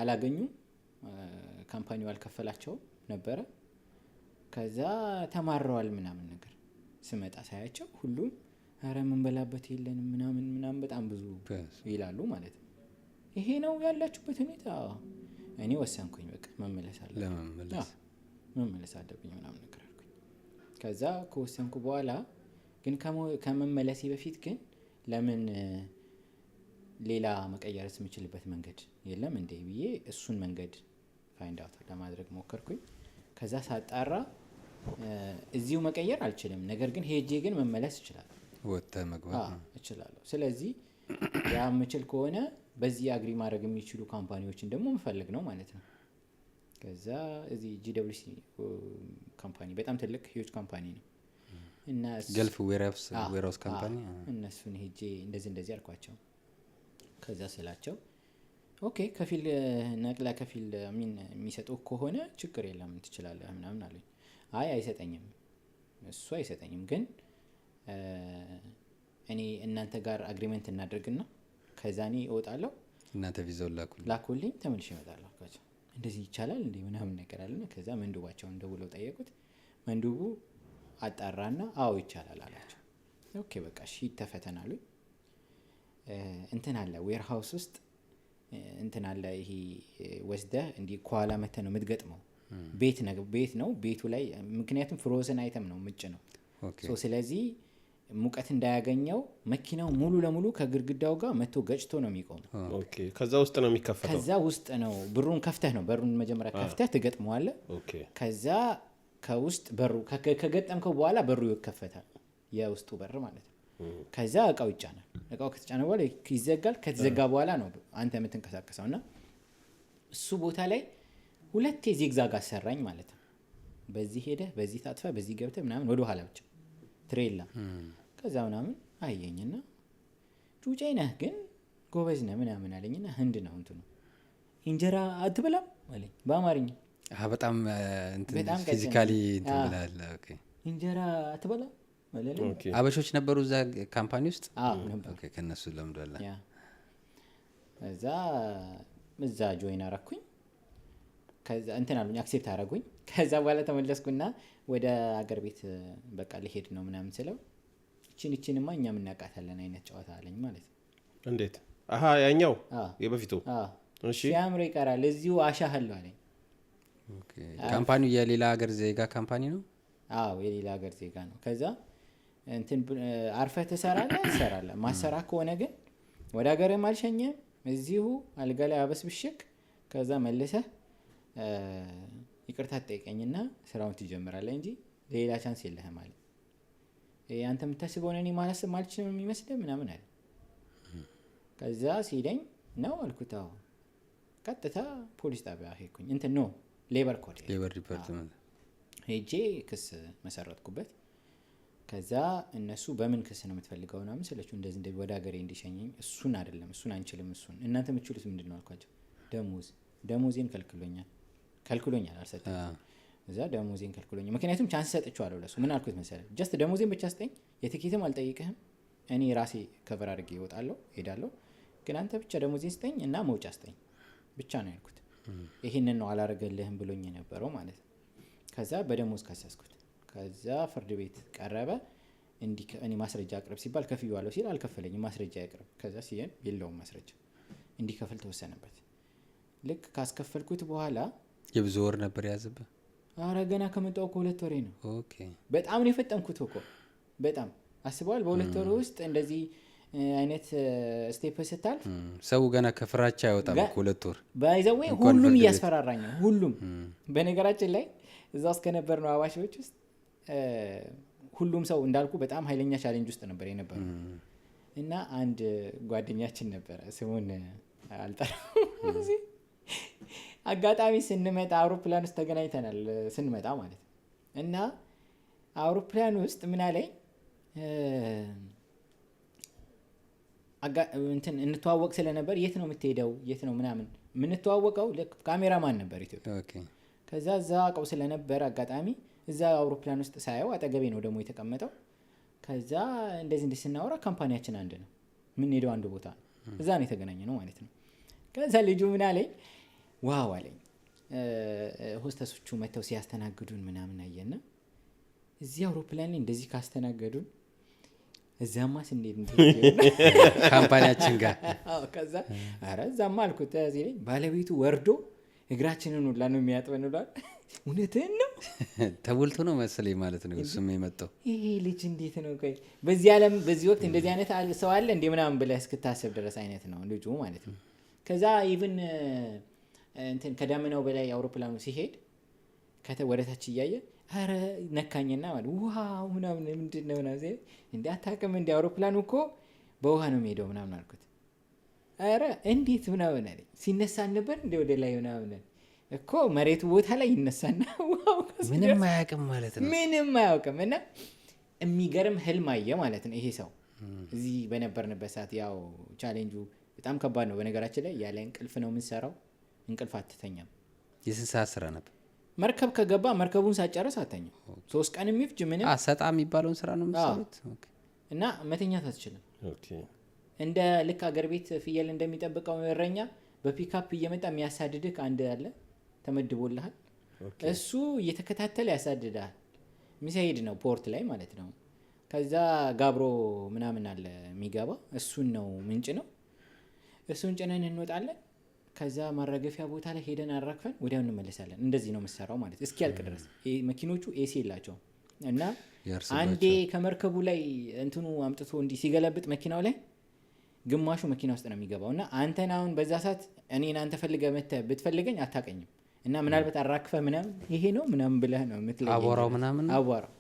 አላገኙም። Company ው አልከፈላቸውም ነበረ። ከዛ ተማረዋል ምናምን ነገር። ስመጣ ሳያቸው ሁሉም ኧረ የምንበላበት የለንም ምናምን ምናምን በጣም ብዙ ይላሉ ማለት ነው። ይሄ ነው ያላችሁበት ሁኔታ። እኔ ወሰንኩኝ በቃ መመለስ አለብኝ። ለመመለስ። አዎ፣ መመለስ አለብኝ ምናምን ነገር አልኩኝ። ከዛ ከወሰንኩ በኋላ ግን ከመመለሴ በፊት ግን ለምን ሌላ መቀየርስ የምችልበት መንገድ የለም እንዴ ብዬ እሱን መንገድ find out ለማድረግ ሞከርኩኝ። ከዛ ሳጣራ እዚሁ መቀየር አልችልም፣ ነገር ግን ሄጄ ግን መመለስ እችላለሁ። ወጥተህ መግባት። አዎ እችላለሁ። ስለዚህ ያ የምችል ከሆነ በዚህ agree ማድረግ የሚችሉ company ዎችን ደግሞ መፈለግ ነው ማለት ነው። ከዛ እዚህ GWC company በጣም ትልቅ huge company ነው እና Gulf Warehouse Company። እነሱን ሄጄ እንደዚህ እንደዚህ አልኳቸው። ከዛ ስላቸው okay ከፊል ነቅላ ከፊል ሚን የሚሰጡ ከሆነ ችግር የለም ትችላለህ ምናምን አሉኝ። አይ አይሰጠኝም፣ እሱ አይሰጠኝም፣ ግን እኔ እናንተ ጋር agreement እናድርግና ከዛ እኔ እወጣለሁ፣ እናንተ ቪዛውን ላኩልኝ። ላኩልኝ፣ ተመልሼ እመጣለሁ አልኳቸው። እንደዚህ ይቻላል እንዴ ምናምን ነገር አለና ከዛ መንዱባቸውን ደውለው ጠየቁት። መንዱቡ አጣራና አዎ ይቻላል አላቸው። Okay በቃ እሺ ተፈተን አሉኝ። እንትን አለ warehouse ውስጥ እንትን አለ፣ ይሄ ወስደህ እንዲህ ከኋላ መተህ ነው የምትገጥመው። ቤት ነው፣ ቤቱ ላይ ምክንያቱም frozen item ነው ምጭ ነው። So ስለዚህ ሙቀት እንዳያገኘው መኪናው ሙሉ ለሙሉ ከግድግዳው ጋር መቶ ገጭቶ ነው የሚቆመው። Okay፣ ከዛ ውስጥ ነው የሚከፈተው። ከዛ ውስጥ ነው፣ በሩን ከፍተህ ነው፣ በሩን መጀመሪያ ከፍተህ ትገጥመዋለህ። ከዛ ከውስጥ በሩ ከገጠምከው በኋላ በሩ ይከፈታል፣ የውስጡ በር ማለት ነው። ከዛ እቃው ይጫናል። እቃው ከተጫነ በኋላ ይዘጋል። ከተዘጋ በኋላ ነው አንተ የምትንቀሳቀሰው። እና እሱ ቦታ ላይ ሁለቴ zigzag አሰራኝ ማለት ነው። በዚህ ሄደህ በዚህ ታጥፈህ በዚህ ገብተህ ምናምን ወደ ኋላ ብቻ ትሬላ። ከዛ ምናምን አየኝና ጩጬ ነህ ግን ጎበዝ ነህ ምናምን አለኝና ህንድ ነው እንትኑ እንጀራ አትበላም አለኝ በአማርኛ። በጣም እንትን በጣም ቀጭን። Physically እንትን ብለሃል። Okay። እንጀራ አትበላም አለኝ። አበሾች ነበሩ እዛ company ውስጥ? አዎ ነበሩ። Okay፣ ከነሱ ለምዷል። Yeah፣ እዛ join አረኩኝ። ከዛ እንትን አሉኝ፣ accept አረጉኝ። ከዛ በኋላ ተመለስኩና ወደ አገር ቤት በቃ ልሄድ ነው ምናምን ስለው እቺን እቺንማ እኛም እናውቃታለን አይነት ጨዋታ አለኝ ማለት ነው። እንዴት? አሃ ያኛው የበፊቱ። አዎ። እሺ። ሲያምር ይቀራል እዚሁ አሻህለሁ አለኝ። Okay። Company ው የሌላ ሀገር ዜጋ company ነው? አዎ የሌላ ሀገር ዜጋ ነው። ከዛ እንትን አርፈህ ትሰራለህ ትሰራለህ፣ ማሰራ ከሆነ ግን ወደ ሀገርም አልሸኝህም፣ እዚሁ አልጋ ላይ አበስብሽክ ከዛ መልሰህ ይቅርታ ትጠይቀኝና ስራውን ትጀምራለህ እንጂ ሌላ chance የለህም አለ። አንተ የምታስበውን እኔ ማላስብ ማልችልም የሚመስልህ ምናምን አለ። ከዛ ሲለኝ ነው አልኩት። አዎ ቀጥታ ፖሊስ ጣቢያ ሄድኩኝ። እንትን no labor court Labor department። ሄጄ ክስ መሰረትኩበት። ከዛ እነሱ በምን ክስ ነው የምትፈልገው ምናምን ስለችው እንደዚህ እንደዚህ ወደ ሀገሬ እንዲሸኘኝ። እሱን አይደለም፣ እሱን አንችልም፣ እሱን እናንተ የምትችሉት ምንድን ነው አልኳቸው። ደሞዜን ከልክሎኛል፣ ከልክሎኛል አልሰጠኝም። እዛ ደሞዜን ከልክሎኛል። ምክንያቱም chance ሰጥቼዋለሁ ለሱ። ምን አልኩት መሰለህ? Just ደሞዜን ብቻ ስጠኝ፣ የትኬትም አልጠይቅህም፣ እኔ ራሴ cover አድርጌ እወጣለሁ እሄዳለሁ፣ ግን አንተ ብቻ ደሞዜን ስጠኝ እና መውጫ ስጠኝ ብቻ ነው ያልኩት። ይሄንን ነው አላረገልህም ብሎኝ የነበረው ማለት ነው። ከዛ በደሞዝ ከሰስኩት። ከዛ ፍርድ ቤት ቀረበ። እንዲህ እኔ ማስረጃ አቅርብ ሲባል ከፍዬዋለሁ ሲል አልከፈለኝም፣ ማስረጃ ያቅርብ። ከዛ ሲየን የለውም ማስረጃ፣ እንዲከፍል ተወሰነበት። ልክ ካስከፈልኩት በኋላ የብዙ ወር ነበር የያዘብህ? አረ ገና ከመጣሁ እኮ 2 ወሬ ነው። በጣም ነው የፈጠንኩት እኮ በጣም አስበዋል። በሁለት ወር ውስጥ እንደዚህ አይነት step ስታልፍ ሰው ገና ከፍራቻ አይወጣም እኮ 2 ወር። By the way እንኳን ሁሉም ፍርድ ቤት። እያስፈራራኝ ነው ሁሉም። በነገራችን ላይ እዛ ውስጥ ከነበርነው አባሾች ውስጥ ሁሉም ሰው እንዳልኩ በጣም ኃይለኛ challenge ውስጥ ነበር የነበረው። እና አንድ ጓደኛችን ነበረ፣ ስሙን አልጠራም። እዚህ አጋጣሚ ስንመጣ አውሮፕላን ውስጥ ተገናኝተናል ስንመጣ ማለት ነው። እና አውሮፕላን ውስጥ ምን አለኝ? እንትን እንተዋወቅ ስለነበር የት ነው የምትሄደው? የት ነው ምናምን የምንተዋወቀው ልክ ካሜራማን ነበር ኢትዮጵያ። ከዛ እዛ አውቀው ስለነበር አጋጣሚ እዛ አውሮፕላን ውስጥ ሳየው አጠገቤ ነው ደግሞ የተቀመጠው። ከዛ እንደዚህ እንደዚህ ስናወራ company ያችን አንድ ነው፣ የምንሄደው አንድ ቦታ ነው፣ እዛ ነው የተገናኘነው ማለት ነው። ከዛ ልጁ ምን አለኝ? Wow አለኝ። ሆስተሶቹ መጥተው ሲያስተናግዱን ምናምን አየና እዚህ አውሮፕላን ላይ እንደዚህ ካስተናገዱን እዛማ ስንሄድ እንዴት company ያችን ጋር። አዎ፣ ከዛ ኧረ እዛማ አልኩት ሲለኝ ባለቤቱ ወርዶ እግራችንን ሁላ ነው የሚያጥበን ብሏል። እውነትህን ነው? ተቦልቶ ነው መሰለኝ ማለት ነው እሱም የመጣው። ይሄ ልጅ እንዴት ነው ቆይ በዚህ ዓለም በዚህ ወቅት እንደዚህ አይነት ሰው አለ እንዴ ምናምን ብለህ እስክታስብ ድረስ አይነት ነው ልጁ ማለት ነው። ከዛ even እንትን ከዳመናው በላይ አውሮፕላኑ ሲሄድ ወደ ታች እያየ ኧረ ነካኝና ማለት wow ምናምን ምንድን ነው ምናምን ሲለኝ እንዴ አታውቅም እንዴ አውሮፕላኑ እኮ በውሃ ነው የሚሄደው ምናምን አልኩት። ኧረ እንዴት ምናምን አለኝ። ሲነሳ አልነበር እንዴ ወደ ላይ ምናምን አለኝ። እኮ መሬቱ ቦታ ላይ ይነሳና ውሃው ከሱ ምንም አያውቅም ማለት ነው። ምንም አያውቅም። እና የሚገርም ህልም አየ ማለት ነው ይሄ ሰው። እዚህ በነበርንበት ሰዓት ያው ቻሌንጁ በጣም ከባድ ነው። በነገራችን ላይ ያለ እንቅልፍ ነው የምንሰራው። እንቅልፍ አትተኛም። የስንት ሰዓት ስራ ነበር? መርከብ ከገባ መርከቡን ሳጨርስ አተኛም። 3 ቀን የሚፍጅ ምንም ሰጣ የሚባለውን ስራ ነው የምትሰሩት? እና መተኛት አትችልም። እንደ ልክ አገር ቤት ፍየል እንደሚጠብቀው እረኛ በፒካፕ እየመጣ የሚያሳድድህ አንድ አለ ተመድቦልሃል። እሱ እየተከታተለ ያሳድድሃል። ሚሳይድ ነው port ላይ ማለት ነው። ከዛ ጋብሮ ምናምን አለ የሚገባ እሱን ነው ምንጭ ነው። እሱን ጭነን እንወጣለን። ከዛ ማራገፊያ ቦታ ላይ ሄደን አራግፈን ወዲያው እንመለሳለን። እንደዚህ ነው የምትሰራው ማለት እስኪያልቅ ድረስ። መኪኖቹ AC የላቸውም እና ያርስባቸው። አንዴ ከመርከቡ ላይ እንትኑ አምጥቶ እንዲህ ሲገለብጥ መኪናው ላይ ግማሹ መኪና ውስጥ ነው የሚገባው። እና አንተን አሁን በዛ ሰዓት እኔን አንተ ፈልገህ መተህ ብትፈልገኝ አታቀኝም። እና ምናልባት አራግፈህ ምናምን ይሄ ነው ምናምን ብለህ ነው የምትለየኝ። አቧራው ምናምን ነው? አቧራው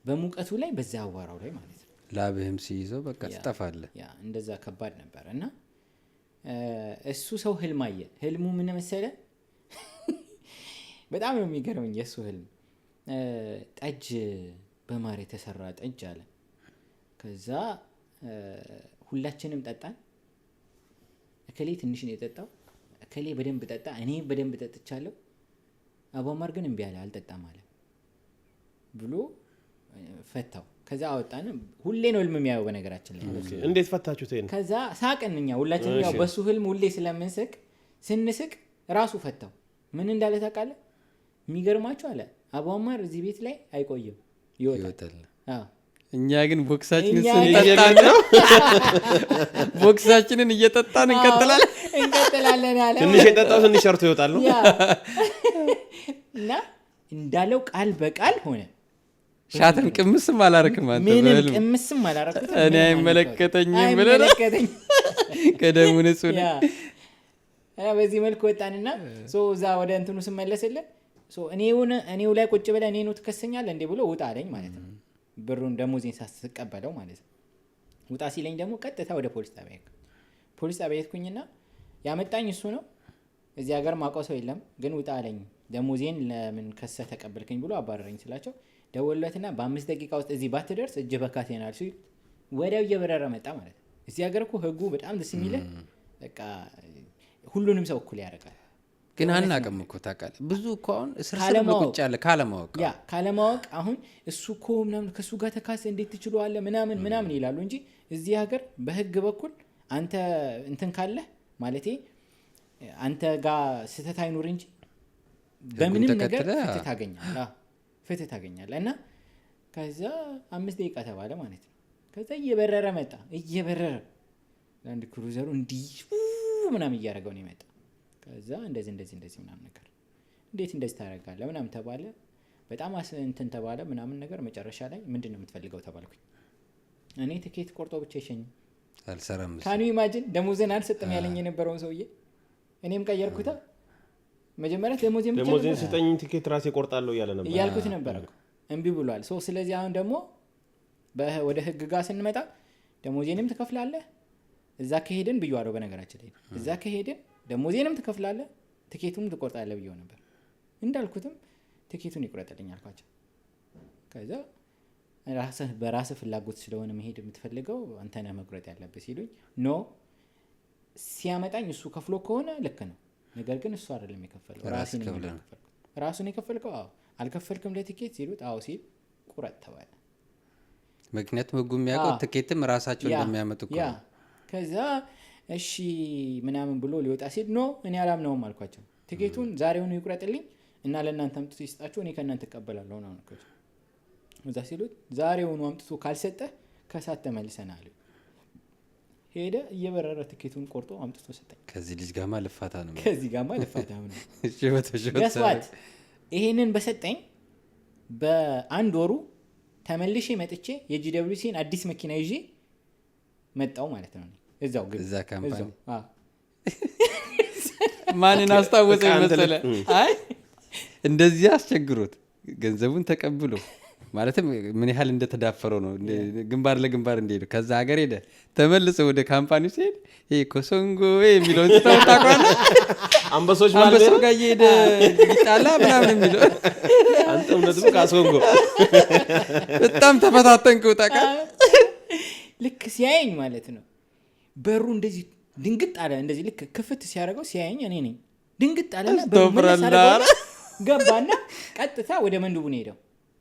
በሙቀቱ ላይ በዛ አቧራው ላይ ማለት ነው። ላብህም ሲይዘው በቃ ትጠፋለህ። ያ እንደዛ ከባድ ነበር። እና እሱ ሰው ህልም አየ። ህልሙ ምን መሰለህ? በጣም ነው የሚገርመኝ የሱ ህልም። ጠጅ በማር የተሰራ ጠጅ አለ። ከዛ ሁላችንም ጠጣን። እከሌ ትንሽ ነው የጠጣው፣ እከሌ በደንብ ጠጣ፣ እኔ በደንብ ጠጥቻለሁ። አቧማር ግን እምቢ አለ፣ አልጠጣም አለ ብሎ ፈታው። ከዛ አወጣን። ሁሌ ነው ህልም የሚያየው በነገራችን ላይ። እንዴት ፈታችሁት ይሄን? ከዛ ሳቅን እኛ ሁላችንም ያው በሱ ህልም ሁሌ ስለምንስቅ ስንስቅ ራሱ ፈታው። ምን እንዳለ ታውቃለህ? የሚገርማችሁ አለ አቧማር እዚህ ቤት ላይ አይቆይም፣ ይወጣል። ይወጣል። አዎ። እኛ ግን ቦክሳችንን እኛ ስንጠጣ ግን ነው። ቦክሳችንን እየጠጣን እንቀጥላለን። አዎ፣ እንቀጥላለን አለ። ትንሽ የጠጣው ትንሽ ሰርቶ ይወጣል ነው። ያ። እና እንዳለው ቃል በቃል ሆነ። ሻትን ቅምስም አላረክም አንተ ምንም በህልም። ቅምስም አላረኩትም። እኔ ምንም አይመለከተኝም ብለህ ነው። አይመለከተኝም። ከደሙ ንጹህ ነኝ። ያ። እና በዚህ መልኩ ወጣንና እዛ ወደ እንትኑ ስመለስልህ እኔው ላይ ቁጭ ብለህ እኔኑ ትከሰኛለህ እንዴ ብሎ ውጣ አለኝ ማለት ነው። ብሩን ደሞዜን ሳስቀበለው ማለት ነው። ውጣ ሲለኝ ደግሞ ቀጥታ ወደ ፖሊስ ጣቢያ ሄድኩ። ፖሊስ ጣቢያ ሄድኩኝና ያመጣኝ እሱ ነው። እዚህ ሀገር ማውቀው ሰው የለም፣ ግን ውጣ አለኝ። ደሞዜን ለምን ከሰህ ተቀበልከኝ ብሎ አባረረኝ ስላቸው ደወሉለትና በ5 ደቂቃ ውስጥ እዚህ ባትደርስ እጅ በካቴና ሲል ወዲያው እየበረረ መጣ ማለት ነው። እዚህ ሀገር እኮ ህጉ በጣም ደስ የሚልህ በቃ ሁሉንም ሰው እኩል ያደርጋል። ግን አናውቅም እኮ ታውቃለህ። ብዙ እኮ አሁን እስር ስር ብሎ ካለማወቅ። ቁጭ ያለ ካለማወቅ። ያ ካለማወቅ አሁን እሱ እኮ ምናምን ከሱ ጋር ተካሰ እንዴት ትችለዋለህ ምናምን ምናምን ይላሉ እንጂ እዚህ ሀገር በህግ በኩል አንተ እንትን ካለህ ማለቴ አንተ ጋር ስህተት አይኑር እንጂ በምንም ነገር ተከትለህ ፍትህ ታገኛለህ። አዎ፣ ፍትህ ታገኛለህ። እና ከዛ 5 ደቂቃ ተባለ ማለት ነው። ከዛ እየበረረ መጣ፣ እየበረረ ላንድ ክሩዘሩ እንዲህ ምናምን እያደረገው ነው የመጣው። ከዛ እንደዚህ እንደዚህ እንደዚህ ምናምን ነገር እንዴት እንደዚህ ታደርጋለህ ምናምን ተባለ። በጣም እንትን ተባለ ምናምን ነገር። መጨረሻ ላይ ምንድነው የምትፈልገው ተባልኩኝ። እኔ ትኬት ቆርጦ ብቻ ይሸኝ አልሰራም እሱ። ካን ዩ ኢማጂን ደሞዜን አልሰጥም ያለኝ የነበረውን ሰውዬ እኔም ቀየርኩታ። መጀመሪያ ደሞዜን ብቻ ደሞዜን ነበር ስጠኝ ትኬት ራሴ ቆርጣለሁ እያለ ነበር። እያልኩት ነበር እኮ። እምቢ ብሏል። ስለዚህ አሁን ደግሞ ወደ ህግ ጋር ስንመጣ ደሞዜንም ትከፍላለህ እዛ ከሄድን ብዬዋለሁ። በነገራችን ላይ እዛ ከሄድን ደሞዜንም ትከፍላለህ ትኬቱንም ትቆርጣለህ ብዬው ነበር። እንዳልኩትም ትኬቱን ይቁረጥልኝ አልኳቸው። ከዛ በራስህ ፍላጎት ስለሆነ መሄድ የምትፈልገው አንተ ነህ መቁረጥ ያለብህ ሲሉኝ no ሲያመጣኝ እሱ ከፍሎ ከሆነ ልክ ነው፣ ነገር ግን እሱ አይደለም የከፈለው፣ ራስህ ራሴ ነኝ ከፍለህ ነው። የከፈልኩት። ራሱን የከፈልከው? አዎ። አልከፈልክም ለትኬት ሲሉት አዎ ሲል ቁረጥ ተባለ። ምክንያቱም ህጉ የሚያውቀው ትኬትም ራሳቸው እንደሚያመጡ እኮ ነው። ከዛ እሺ ምናምን ብሎ ሊወጣ ሲል no እኔ አላምነውም አልኳቸው። ትኬቱን ዛሬውኑ ይቁረጥልኝ እና ለእናንተ አምጥቶ ይስጣችሁ፣ እኔ ከእናንተ እቀበላለሁ ነው አልኩት። እዛ ሲሉት ዛሬውኑ አምጥቶ ካልሰጠህ ከሳት ተመልሰናል። ሄደ፣ እየበረረ ትኬቱን ቆርጦ አምጥቶ ሰጠኝ። ከዚህ ልጅ ጋማ ልፋታ ነው። ከዚህ ጋማ ልፋታ ነው። ሽበት ሽበት። Guess what? ይሄንን በሰጠኝ በአንድ ወሩ ተመልሼ መጥቼ የ GWC ን አዲስ መኪና ይዤ መጣው ማለት ነው። እዛው ግቢ። እዛ company? እዛው፣ አዎ። ማንን አስታወሰኝ በቃ አንተ መሰለህ? አይ፣ እንደዚህ አስቸግሮት ገንዘቡን ተቀብሎ፣ ማለትም ምን ያህል እንደተዳፈረው ነው፣ ግንባር ለግንባር እንደሄዱ። ከዛ ሀገር ሄደ፣ ተመልሶ ወደ company ው ሲሄድ ይሄ ኮሶንጎ የሚለውን ስታው ታውቀዋለህ? አንበሶች ማለት አንበሳው ጋር እየሄደ ይጣላ ምናምን የሚለው። አንተ እውነትም ካሶንጎ። በጣም ተፈታተንከው ታውቃለህ። ልክ ሲያየኝ ማለት ነው በሩ እንደዚህ ድንግጥ አለ። እንደዚህ ልክ ክፍት ሲያደርገው ሲያየኝ እኔ ነኝ፣ ድንግጥ አለና በሩ መለስ አስተፍራላ። አደረገውና ገባና ቀጥታ ወደ መንዱቡ ነው ሄደው።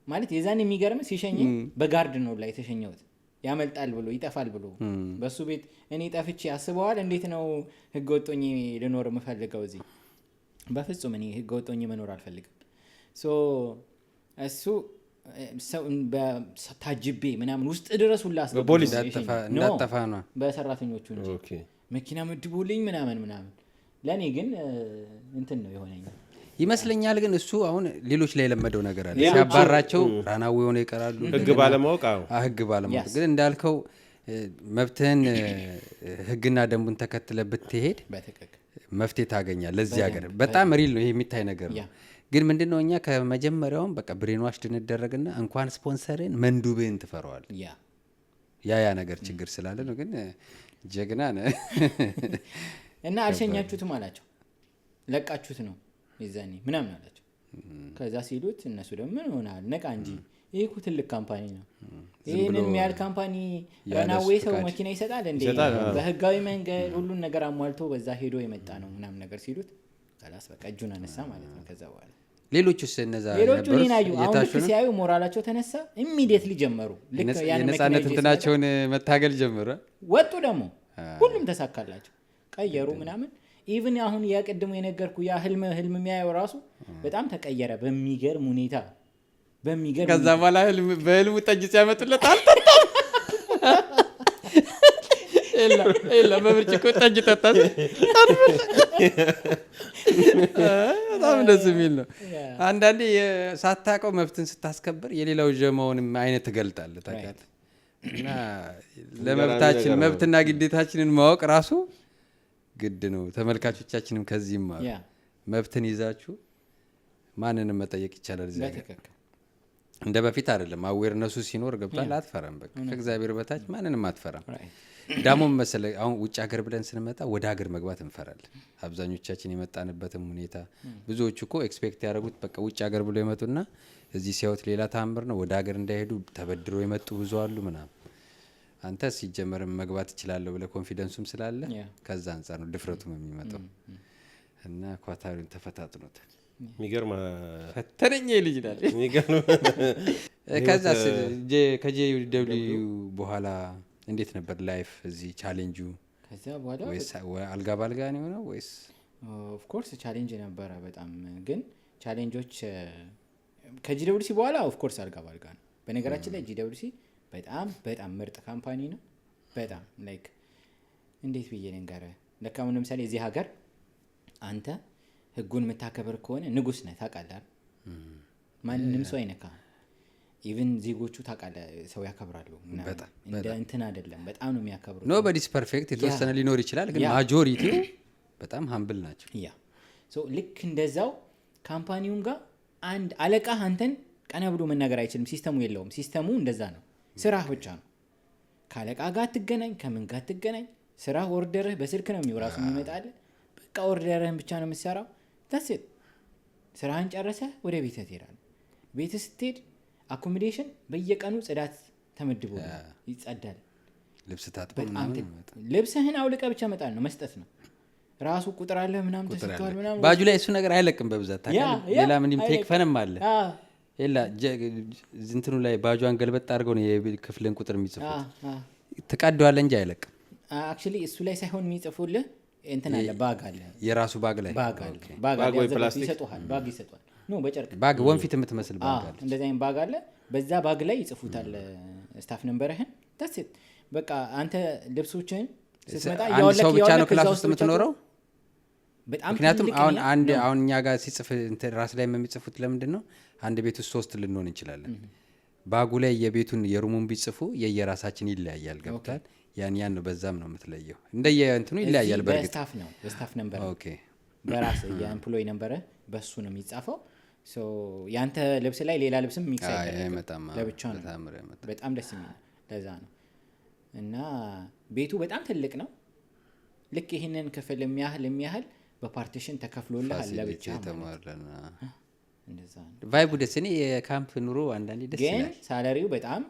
ማለት የዛን የሚገርም ሲሸኘኝ በ guard ነው ላይ የተሸኘሁት። ያመልጣል ብሎ፣ ይጠፋል ብሎ፣ በሱ ቤት እኔ ጠፍቼ አስበዋል። እንዴት ነው ህገ ወጦኝ ልኖር የምፈልገው እዚህ? በፍጹም እኔ ህገ ወጦኝ መኖር አልፈልግም። So እሱ ሰው ታጅቤ ምናምን ውስጥ ድረስ ሁላ አስገብቶ በፖሊስ? ነው የሸኘኝ። No፣ እንዳጠፋ ነው። በሰራተኞቹ እንጂ። መኪና መድቦልኝ ምናምን ምናምን። ለእኔ ግን እንትን ነው የሆነኝ። ይመስለኛል። ግን እሱ አሁን ሌሎች ላይ የለመደው ነገር አለ። ሌሎቹ- ሲያባራቸው run away ሆነው ይቀራሉ። ህግ እንደገና ባለማወቅ፣ አዎ። ህግ ባለማወቅ። ግን እንዳልከው መብትህን ህግና ደንቡን ተከትለ ብትሄድ መፍትሄ ታገኛል። ለዚህ ሀገር በጣም real ነው ይሄ፣ የሚታይ ነገር ነው። ግን ምንድነው፣ እኛ ከመጀመሪያውም በቃ brainwash እንድንደረግና እንኳን ስፖንሰርን መንዱብህን ትፈራዋል። ያ ነገር ችግር ስላለ ነው። ግን ጀግና ነህ። እና አልሸኛችሁትም አላቸው። ለቃችሁት ነው የዛኔ ምናምን አላቸው። ከዛ ሲሉት እነሱ ደግሞ ምን ሆናል፣ ነቃ እንጂ፣ ይህ እኮ ትልቅ company ነው። ይህንን የሚያህል company ያለ run away እሱ ሰው ፍቃድ መኪና ይሰጣል እንዴ? ይሰጣል፣ አዎ። በህጋዊ መንገድ ሁሉን ነገር አሟልቶ በዛ ሄዶ የመጣ ነው ምናምን ነገር ሲሉት خلاص በቃ እጁን አነሳ ማለት ነው። ከዛ በኋላ ሌሎቹስ እነዛ ሌሎቹ የነበሩት እኔን አዩ። አሁን የታሹ ልክ ነው? ሲያዩ ሞራላቸው ተነሳ። Immediately ጀመሩ። ልክ ያን መኪና የነጻነት ይዤ ስመጣ እንትናቸውን መታገል ጀመረ። ወጡ ደግሞ፣ ሁሉም ተሳካላቸው፣ ቀየሩ ምናምን። Even አሁን ያ ቅድሙ የነገርኩ ያ ህልም ህልም የሚያየው ራሱ በጣም ተቀየረ በሚገርም ሁኔታ፣ በሚገርም ከዛ በኋላ በህልሙ ጠጅ ሲያመጡለት አልጠጣም። የለ የለ፣ በብርጭቆ ጠጅ ጠጣ። በጣም ደስ የሚል ነው። አንዳንዴ ሳታውቀው መብትን ስታስከብር የሌላው ጀማውንም አይነት ትገልጣለህ፣ ታውቃለህ። እና ለመብታችን ነገር ነው። መብትና ግዴታችንን ማወቅ ራሱ ግድ ነው። ተመልካቾቻችንም ከዚህ ይማሩ። መብትን ይዛችሁ ማንንም መጠየቅ ይቻላል እዚህ ሀገር። እንደ በፊት አይደለም። Awareness ኡ ሲኖር ገብቷል፣ አትፈራም። በቃ ከእግዚአብሔር በታች ማንንም አትፈራም። ዳሞም መሰለ አሁን ውጭ ሀገር ብለን ስንመጣ ወደ ሀገር መግባት እንፈራለን። አብዛኞቻችን የመጣንበትም ሁኔታ፣ ብዙዎቹ እኮ expect ያደረጉት በቃ ውጭ ሀገር ብሎ የመጡና እዚህ ሲያዩት ሌላ ታምር ነው። ወደ ሀገር እንዳይሄዱ ተበድሮ የመጡ ብዙ አሉ ምናምን። አንተ ሲጀመርም መግባት እችላለሁ ብለህ confidence ኡም ስላለ ከዛ አንጻር ነው ድፍረቱም የሚመጣው። እና ኳታሪውን ተፈታጥኖታል። የሚገርም። ፈተነኝ ልጅ ይላል። የሚገርም። ከዛ ከ JW በኋላ እንዴት ነበር life እዚህ፣ ቻሌንጁ? ከዛ በኋላ ወይስ አልጋ ባልጋ ነው የሆነው ወይስ? Of course challenge ነበረ በጣም። ግን challenge ኦች ከ GWC በኋላ of course አልጋ ባልጋ ነው። በነገራችን ላይ GWC በጣም በጣም ምርጥ company ነው። በጣም like እንዴት ብዬ ልንገርህ፣ ለካ አሁን ለምሳሌ እዚህ ሀገር አንተ ህጉን የምታከብር ከሆነ ንጉስ ነህ፣ ታውቃለህ አይደል? ማንም ሰው አይነካህም። Even ዜጎቹ ታውቃለህ ሰው ያከብራሉ ምናምን። እንደ እንትን አይደለም፣ በጣም ነው የሚያከብሩት። Nobody's perfect፣ የተወሰነ ሊኖር ይችላል፣ ግን majority ው በጣም humble ናቸው። Yeah, so ልክ እንደዛው company ውም ጋር አንድ አለቃህ አንተን ቀና ብሎ መናገር አይችልም። System ኡ የለውም። System ኡ እንደዛ ነው። ስራህ ብቻ ነው። ከአለቃ ጋር አትገናኝ፣ ከምን ጋር አትገናኝ። ስራህ order ህ በስልክ ነው የሚው ራሱ የሚመጣልህ። በቃ order ህን ብቻ ነው የምትሰራው። That's it። ስራህን ጨርሰህ ወደ ቤትህ ትሄዳለህ። ቤትህ ስትሄድ accommodation በየቀኑ ጽዳት ተመድቦ ይጸዳል። ልብስ ታጥቦ በጣም ምናምን ይመጣል። ልብስህን አውልቀህ ብቻ መጣል ነው፣ መስጠት ነው። ራሱ ቁጥር አለ ምናምን ቁጥር ተሰጥቷል አለ። ምናምን። ባጁ ላይ እሱ ነገር አይለቅም በብዛት ታውቃለህ። ሌላ ምንም fake አይለቅም። ፈንም አለ። የላ እንትኑ ላይ ባጇን ገልበጥ አድርገው ነው የክፍልን ቁጥር የሚጽፉት። ትቀደዋለህ እንጂ አይለቅም። Actually እሱ ላይ ሳይሆን የሚጽፉልህ እንትን አለ፣ bag አለ፣ የራሱ bag ላይ bag አለ፣ bag bag አለ፣ ወይ ያዘጋጁ ፕላስቲክ? ይሰጡሃል፣ bag ይሰጡሃል። No፣ በጨርቅ። Bag፣ ወንፊት የምትመስል bag አለ። እንደዚህ አይነት bag አለ። በዛ bag ላይ ይጽፉታል staff number ህን። That's it። በቃ አንተ ልብሶችን ስትመጣ አንድ እያወለክ ሰው ብቻ ነው እያወለክ class እዛ ውስጥ ውስጥ ብቻ የምትኖረው? በጣም ምክንያቱም ትልቅ አሁን አንድ ነው። አሁን እኛ ጋር ሲጽፍ እንትን ራስ ላይ የሚጽፉት ለምንድን ነው? አንድ ቤት ውስጥ ሶስት ልንሆን እንችላለን። Bag ኡ ላይ የቤቱን የ room ኡን ቢጽፉ የየራሳችን ይለያያል። ገብቷል? ያን ነው፣ በዛም ነው የምትለየው። እንደየ እንትኑ ይለያያል። እዚህ በእርግጥ በ staff ነው፣ በ staff number ነው። Okay። በራስ የ employee number በሱ ነው የሚጻፈው። So ያንተ ልብስ ላይ ሌላ ልብስም mix አይ፣ አይደረግም። አይመጣም። አዎ፣ ለብቻው ነው። በታምር አይመጣም። በጣም ደስ የሚል ነው። ለዛ ነው። እና ቤቱ በጣም ትልቅ ነው። ልክ ይህንን ክፍል የሚያህል በ partition ተከፍሎልሃል Facility ለብቻ ማለት ነው። የተሟላ ነው። እንደዛ ነው። Vibe ኡ ደስ፣ እኔ የካምፕ ኑሮ አንዳንዴ ደስ ግን ይላል። Salary ው በጣም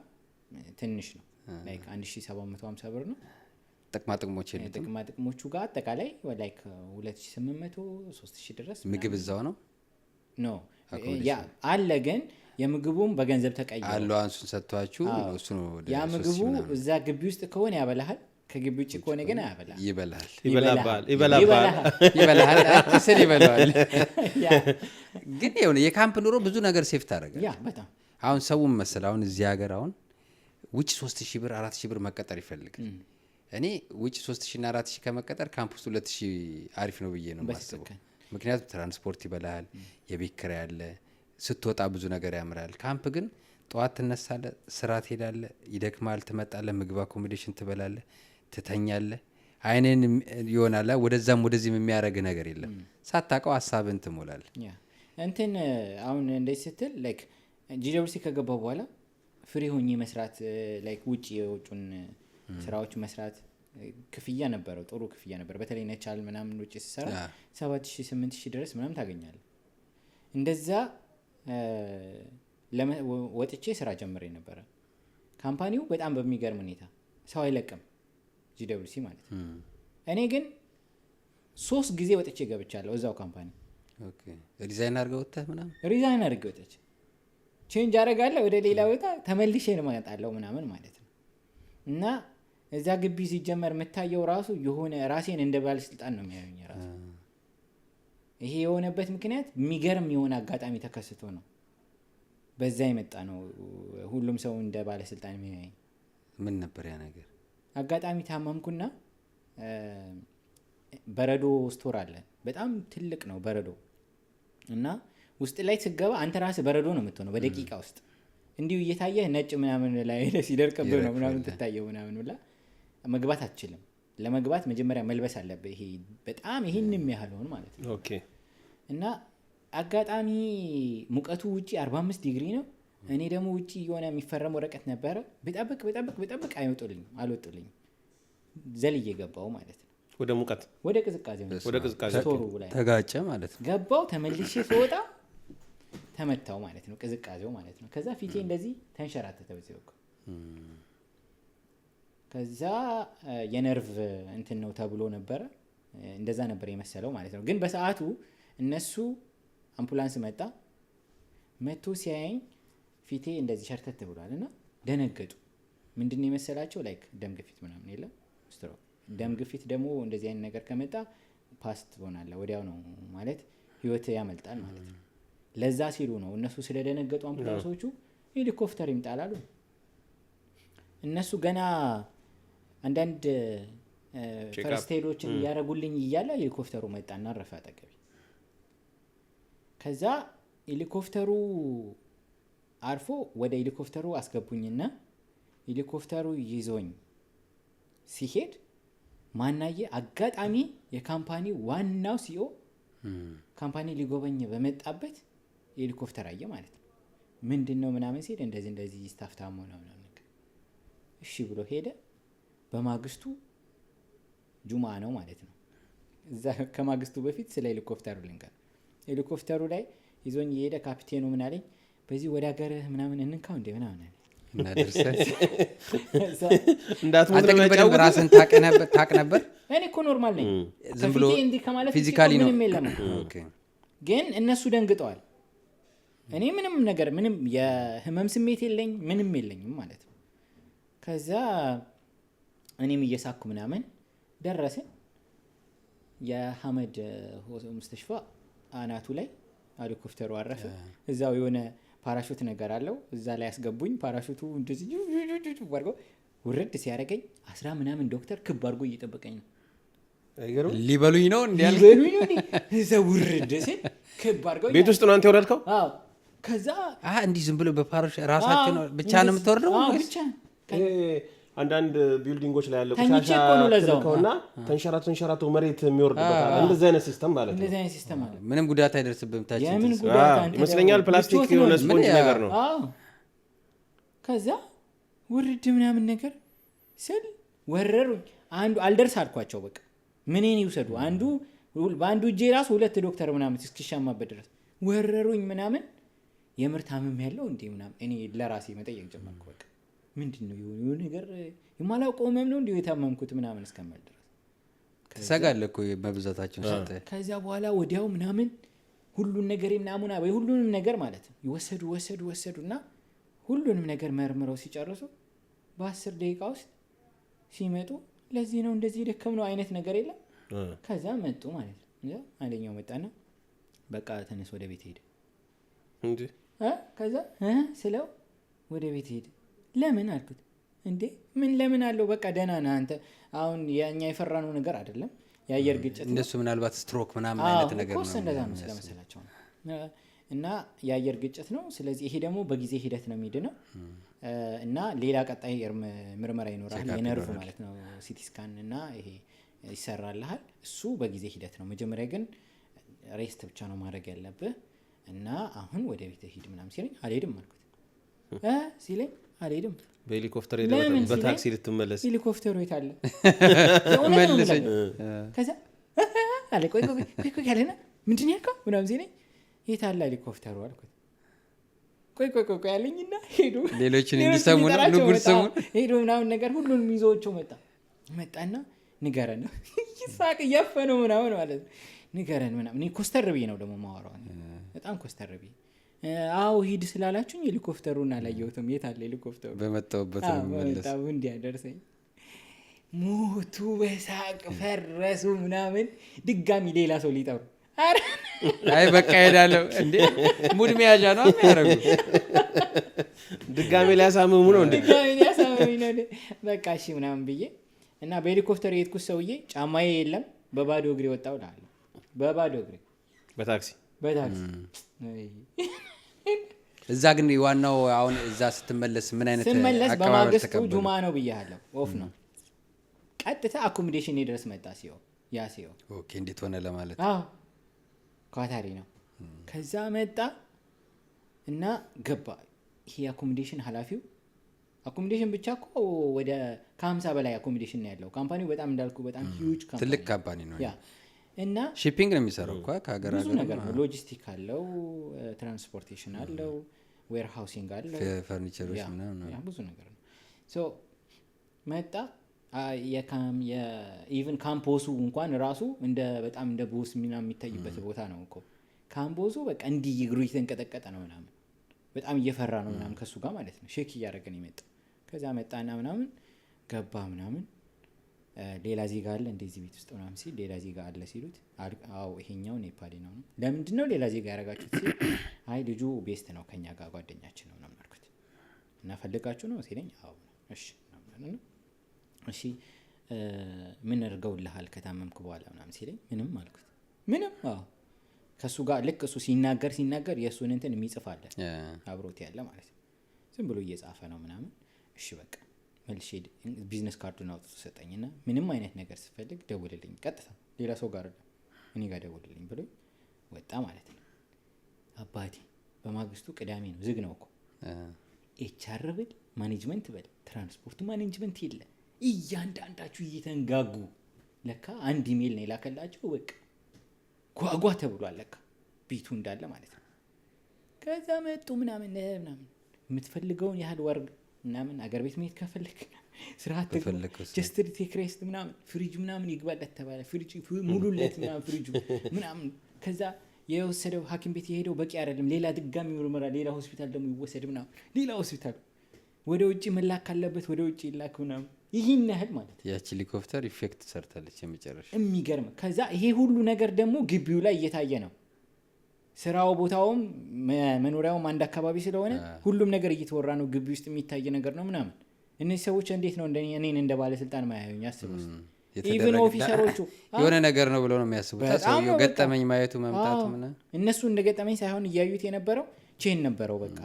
ትንሽ ነው። Like 1750 ብር ነው። ጥቅማ ጥቅሞች የሉትም። ጥቅማ ጥቅሞቹ ጋር አጠቃላይ like 2800 3000 ድረስ። ምግብ እዛው ነው? No፣ yeah፣ አለ፣ ግን የምግቡም በገንዘብ ተቀይሮ Allowance ኡን ሰጥቷችሁ ነው እሱ ነው ወደ ያ 3000 ምግቡ ምናምን። እዛ ግቢ ውስጥ ከሆነ ያበላሃል፣ ከግቢ ውጭ ከሆነ ግን አያበላህም። ይበላል። ይበላባል፣ ይበላባል። ይበላሃል ስል ይበላዋል። ያ። ግን የሆነ የካምፕ ኑሮ ብዙ ነገር save ታደርጋለህ። Yeah፣ በጣም። አሁን ሰውም መሰል አሁን እዚህ ሀገር አሁን ውጭ 3000 ብር፣ 4000 ብር መቀጠር ይፈልጋል። እኔ ውጭ 3000 እና 4000 ከመቀጠር ካምፕ ውስጥ 2000 አሪፍ ነው ብዬ ነው የማስበው። ምክንያቱም ትራንስፖርት ይበላል፣ የቤት ኪራይ አለ፣ ስትወጣ ብዙ ነገር ያምራል። ካምፕ ግን ጠዋት ትነሳለህ፣ ስራ ትሄዳለህ፣ ይደክማል፣ ትመጣለህ፣ ምግብ accommodation ትበላለህ፣ ትተኛለህ። አይንን ይሆናል ወደዛም ወደዚህም የሚያደርግ ነገር የለም። ሳታውቀው ሀሳብን ትሞላለህ። Yeah፣ እንትን አሁን እንደዚህ ስትል like GWC ከገባው በኋላ free ሆኜ መስራት፣ like ውጭ የውጩን ስራዎች መስራት፣ ክፍያ ነበረው፣ ጥሩ ክፍያ ነበር። በተለይ ነቻል ምናምን ውጭ ስሰራ 7000 8000 ድረስ ምናምን ታገኛለህ። እንደዛ ወጥቼ ስራ ጀምሬ ነበረ። Company ው በጣም በሚገርም ሁኔታ ሰው አይለቅም፣ GWC ማለት ነው። እኔ ግን ሶስት ጊዜ ወጥቼ ገብቻለሁ እዛው company። Okay። Resign አድርገህ ወጥተህ ምናምን? Resign አድርጌ ወጥቼ change አደርጋለሁ ወደ ሌላ ቦታ፣ ተመልሼ እመጣለሁ ምናምን ማለት ነው። እና እዛ ግቢ ሲጀመር የምታየው ራሱ የሆነ ራሴን እንደ ባለስልጣን ነው የሚያዩኝ ራሱ። ይሄ የሆነበት ምክንያት የሚገርም የሆነ አጋጣሚ ተከስቶ ነው። በዛ የመጣ ነው ሁሉም ሰው እንደ ባለስልጣን የሚያየኝ። ምን ነበር ያ ነገር? አጋጣሚ ታመምኩና በረዶ store አለ። በጣም ትልቅ ነው በረዶ። እና ውስጥ ላይ ስትገባ አንተ ራስህ በረዶ ነው የምትሆነው በደቂቃ ውስጥ። እንዲሁ እየታየህ ነጭ ምናምን ላይ ሲደርቅብህ ነው ምናምን ትታየው ምናምን ሁላ። መግባት አትችልም። ለመግባት መጀመሪያ መልበስ አለብህ። ይሄ በጣም ይሄን የሚያህለውን ማለት ነው። እና አጋጣሚ ሙቀቱ ውጪ 45 ዲግሪ ነው። እኔ ደግሞ ውጪ የሆነ የሚፈረም ወረቀት ነበረ። ብጠብቅ ብጠብቅ ብጠብቅ አይወጡልኝም፣ አልወጡልኝም። ዘልዬ ገባው ማለት ነው። ወደ ሙቀት? ወደ ቅዝቃዜ። ወደ ቅዝቃዜ። Store ኡ ላይ ተጋጨ ማለት ነው። ገባው። ተመልሼ ስወጣ ተመታው ማለት ነው፣ ቅዝቃዜው ማለት ነው። ከዛ ፊቴ እንደዚህ ተንሸራተተ በዚህ በኩል። ከዛ የነርቭ እንትን ነው ተብሎ ነበረ። እንደዛ ነበር የመሰለው ማለት ነው። ግን በሰዓቱ እነሱ አምቡላንስ መጣ። መጥቶ ሲያየኝ ፊቴ እንደዚህ ሸርተት ብሏል እና ደነገጡ። ምንድን ነው የመሰላቸው? Like ደም ግፊት ምናምን የለም፣ ስትሮክ። ደም ግፊት ደግሞ እንደዚህ አይነት ነገር ከመጣ pass ትሆናለህ ወዲያው ነው ማለት፣ ህይወት ያመልጣል ማለት ነው። ለዛ ሲሉ ነው እነሱ ስለደነገጡ አምቡላንሶቹ ሄሊኮፕተር ይምጣላሉ። እነሱ ገና አንዳንድ Check up. First aid ኦችን እያደረጉልኝ እያለ ሄሊኮፕተሩ መጣና አረፈ አጠገቤ። ከዛ ሄሊኮፕተሩ አርፎ ወደ ሄሊኮፕተሩ አስገቡኝና ሄሊኮፕተሩ ይዞኝ ሲሄድ ማናየ አጋጣሚ የ company ዋናው CEO company ሊጎበኝ በመጣበት ሄሊኮፕተር አየ ማለት ነው። ምንድን ነው ምናምን ሲል እንደዚህ እንደዚህ staff ታሞ ነው ምናምን ነገር። እሺ ብሎ ሄደ። በማግስቱ ጁማ ነው ማለት ነው። እዛ ከማግስቱ በፊት ስለ ሄሊኮፕተሩ ልንገር። ሄሊኮፕተሩ ላይ ይዞኝ የሄደ ካፒቴኑ ምን አለኝ፣ በዚህ ወደ ሀገርህ ምናምን እንንካው እንዴ ምናምን አለኝ። እና ድርሰት እንዳትሞት አንተ ነው ግን በደንብ የሚያጫውትህ? ራስን ታቅ ነበር? እኔ እኮ normal ነኝ። ዝም ብሎ ከፊቴ እንዲህ ከማለት ውጪ እኮ Physically ነው? ምንም የለም እኮ። ግን እነሱ ደንግጠዋል። እኔ ምንም ነገር፣ ምንም የህመም ስሜት የለኝ፣ ምንም የለኝም ማለት ነው። ከዛ እኔም እየሳኩ ምናምን ደረስን። የሐመድ ሙስተሽፋ አናቱ ላይ ሄሊኮፕተሩ አረፈ። እዛው የሆነ ፓራሹት ነገር አለው፣ እዛ ላይ ያስገቡኝ። ፓራሹቱ እንደዚህ አድርገው ውርድ ሲያደርገኝ 10 ምናምን ዶክተር ክብ አድርጎ እየጠበቀኝ ነው። አይገርምም? ሊበሉኝ ነው እንዴ? ሊበሉኝ ነው እንዴ? እዛ ውርድ ሲል ክብ አድርገው ቤት ውስጥ ነው አንተ የወረድከው? አዎ። ከዛ እንዲህ ዝም ብሎ በፓራሹት ራሳቸው ነው ብቻ ነው የምትወርደው? አዎ፣ ብቻ። ይሄ አንዳንድ building ኦች ላይ ያለ ተኝቼ ቆሻሻ እኮ ነው ለዛው። ትልከውና ተንሸራቶ ተንሸራቶ መሬት የሚወርድበት አለ። እንደዚህ አይነት system ማለት ነው። እንደዚህ አይነት system አለ። ምንም ጉዳት አይደርስብህም። ታች የምን እንትን ጉዳት አንተ ይመስለኛል ደግሞ ፕላስቲክ ምቾት ነው የሆነ እንጂ። ስፖንጅ ነገር ነው። አዎ። ከዛ ውርድ ምናምን ነገር ስል ወረሩኝ። አንዱ አልደርስ አልኳቸው። በቃ ምኔን ይውሰዱ። አንዱ በአንዱ እጄ ራሱ ሁለት ዶክተር ምናምን እስኪሻማበት ድረስ ወረሩኝ ምናምን። የምር ታምም ያለው እንዴ ምናምን እኔ ለራሴ መጠየቅ ጀመርኩ። በቃ ምንድነው የሆነ ነገር የማላውቀው ህመም ነው እንዴ የታመምኩት ምናምን እስከምል ድረስ። ትሰጋለህ እኮ መብዛታቸውን ስታይ። ከዛ በኋላ ወዲያው ምናምን ሁሉን ነገር ናሙና ወይ ሁሉንም ነገር ማለት ነው ወሰዱ ወሰዱ ወሰዱና ሁሉንም ነገር መርምረው ሲጨርሱ በ10 ደቂቃ ውስጥ ሲመጡ ለዚህ ነው እንደዚህ ደከም ነው አይነት ነገር የለም። ከዛ መጡ ማለት ነው። ከዛ አንደኛው መጣና በቃ ተነስ ወደ ቤት ሄደ። እንዴ? ከዛ ስለው ወደ ቤት ሄደ። ለምን አልኩት። እንዴ ምን ለምን አለው? በቃ ደህና ነህ አንተ። አሁን የኛ የፈራነው ነገር አይደለም፣ የአየር ግጭት ነው። እንደሱ ምናልባት ስትሮክ ምናምን አዎ፣ አይነት ነገር እኮ ነው እንደዛ ነው የሚያስበው። ስለመሰላቸው ነው። እና የአየር ግጭት ነው። ስለዚህ ይሄ ደግሞ በጊዜ ሂደት ነው የሚድነው። እና ሌላ ቀጣይ ምርመራ ይኖራል፣ checkup የነርቭ ይኖራል። ማለት ነው፣ CT scan እና ይሄ ይሰራልሃል። እሱ በጊዜ ሂደት ነው። መጀመሪያ ግን rest ብቻ ነው ማድረግ ያለብህ እና አሁን ወደ ቤት ሂድ ምናምን ሲለኝ አልሄድም አልኩት። ሲለኝ አልሄድም። በሄሊኮፕተር ሄደህ ለምን ሲለኝ በታክሲ ልትመለስ? ሄሊኮፕተሩ የት አለ? የእውነት ነው መልሰኝ። የምልህ። ከዛ አለ ቆይ ቆይ ቆይ ቆይ አለና ምንድን ነው ያልከው ምናምን ሲለኝ የት አለ ሄሊኮፕተሩ አልኩት። ቆይ ቆይ ቆይ ቆይ አለኝና ሄዱ። ሌሎችን ሌሎችን እንዲሰሙ ነው፣ ሊጠራቸው ንጉሥ መጣ። ስሙን። ሄዱ ምናምን ነገር ሁሉንም ይዘውቸው መጣ። መጣና ንገረን ነው ይሳቅ እያፈነው ምናምን ማለት ነው። ንገረን ምናምን። እኔ ኮስተር ብዬ ነው ደግሞ የማወራው። በጣም ኮስተር ብዬ። አዎ ሂድ ስላላችሁኝ ሄሊኮፕተሩን አላየሁትም። የት አለ ሄሊኮፕተሩ? በመጣሁበት ነው አዎ፣ የምመለስ። በመጣሁ እንዲያደርሰኝ። ሞቱ በሳቅ ፈረሱ ምናምን። ድጋሚ ሌላ ሰው ሊጠሩ። ኧረ አይ በቃ ሄዳለሁ እንዴ mood መያዣ ነው የሚያደርጉ። ድጋሚ ሊያሳምሙ ነው እንዴ? ድጋሚ ሊያሳምሙኝ ነው እንዴ? በቃ እሺ ምናምን ብዬ እና በሄሊኮፕተር የሄድኩት ሰውዬ ጫማዬ የለም በባዶ እግሬ ወጣሁ እልሃለሁ። በባዶ እግሬ። በታክሲ። በታክሲ። እዛ ግን ዋናው አሁን እዛ ስትመለስ ምን አይነት ስመለስ አቀባበል በማግስቱ ተቀበሉ? ጁማ ነው ብያለሁ፣ off ነው። ቀጥታ accommodation ድረስ መጣ ሲዮ ያ ሲዮ። okay፣ እንዴት ሆነ ለማለት። አዎ ኳታሪ ነው። ከዛ መጣ እና ገባ። ይሄ accommodation ኃላፊው accommodation ብቻ እኮ ወደ ከ50 በላይ accommodation ነው ያለው። company ው በጣም እንዳልኩ በጣም huge company ትልቅ company ነው። ያ እና shipping ነው የሚሰራው እኮ ከሀገር ብዙ ሀገር ነገር ነው። ሎጂስቲክ አለው፣ transportation አለው፣ warehousing አለው፣ ፈርኒቸሮች ያ፣ ምናምን ያ ብዙ ነገር ነው። so መጣ even ካምፖሱ እንኳን ራሱ እንደ በጣም እንደ boss ምናምን የሚታይበት ቦታ ነው እኮ ካምፖሱ። በቃ እንዲህ እግሩ እየተንቀጠቀጠ ነው ምናምን፣ በጣም እየፈራ ነው ምናምን ከሱ ጋር ማለት ነው። shake እያደረገ ነው የመጣው። ከዛ መጣና ምናምን ገባ ምናምን ሌላ ዜጋ አለ እንደዚህ ቤት ውስጥ ምናምን ሲል ሌላ ዜጋ አለ ሲሉት አዎ ይሄኛው ኔፓሊ ነው ነው። ለምንድን ነው ሌላ ዜጋ ያደረጋችሁት ሲል አይ ልጁ best ነው ከኛ ጋር ጓደኛችን ነው ምናምን አልኩት። እና ፈልጋችሁ ነው ሲለኝ አዎ ነው። እሺ ምናምን አለ። እሺ ምን አድርገውልሃል ከታመምክ በኋላ ምናምን ሲለኝ ምንም አልኩት። ምንም አዎ ከሱ ጋር ልክ እሱ ሲናገር ሲናገር የእሱን እንትን የሚጽፍ አለ አብሮት ያለ ማለት ነው። ዝም ብሎ እየጻፈ ነው ምናምን። እሺ በቃ መልሼ business card ኡን አውጥቶ ሰጠኝና ምንም አይነት ነገር ስፈልግ ደውልልኝ፣ ቀጥታ ሌላ ሰው ጋር አይደለም እኔ ጋር ደውልልኝ ብሎ ወጣ ማለት ነው። አባቴ በማግስቱ ቅዳሜ ነው፣ ዝግ ነው እኮ። HR ብል management በል transport management የለ፣ እያንዳንዳችሁ እየተንጋጉ ለካ አንድ ኢሜል ነው የላከላቸው። በቃ ጓጓ ተብሏል ለካ ቤቱ እንዳለ ማለት ነው። ከዛ መጡ ምናምን ምናምን የምትፈልገውን ያህል ወር ምናምን አገር ቤት መሄድ ከፈለክ ስራ አትግባ፣ በፈለግከው ሰዓት። just take rest ምናምን ፍሪጅ ምናምን ይግባለት ተባለ። ፍሪጅ ሙሉለት ምናምን ፍሪጁ ምናምን። ከዛ የወሰደው ሐኪም ቤት የሄደው በቂ አይደለም፣ ሌላ ድጋሚ ምርመራ ሌላ ሆስፒታል ደግሞ ይወሰድ ምናምን፣ ሌላ ሆስፒታል ወደ ውጭ መላክ ካለበት ወደ ውጭ ይላክ ምናምን። ይህን ያህል ማለት ያቺ ሄሊኮፕተር effect ሰርታለች የመጨረሻ የሚገርም። ከዛ ይሄ ሁሉ ነገር ደግሞ ግቢው ላይ እየታየ ነው። ስራው ቦታውም መኖሪያውም አንድ አካባቢ ስለሆነ ሁሉም ነገር እየተወራ ነው። ግቢ ውስጥ የሚታይ ነገር ነው ምናምን። እነዚህ ሰዎች እንዴት ነው እኔን እንደ ባለስልጣን ማያዩኝ? አስበው እስኪ። Even officer ኦቹ የሆነ ነገር ነው ብለው ነው የሚያስቡት። ሰውየው ገጠመኝ ማየቱ መምጣቱ ምናምን እነሱ እንደ ገጠመኝ ሳይሆን እያዩት የነበረው chain ነበረው በቃ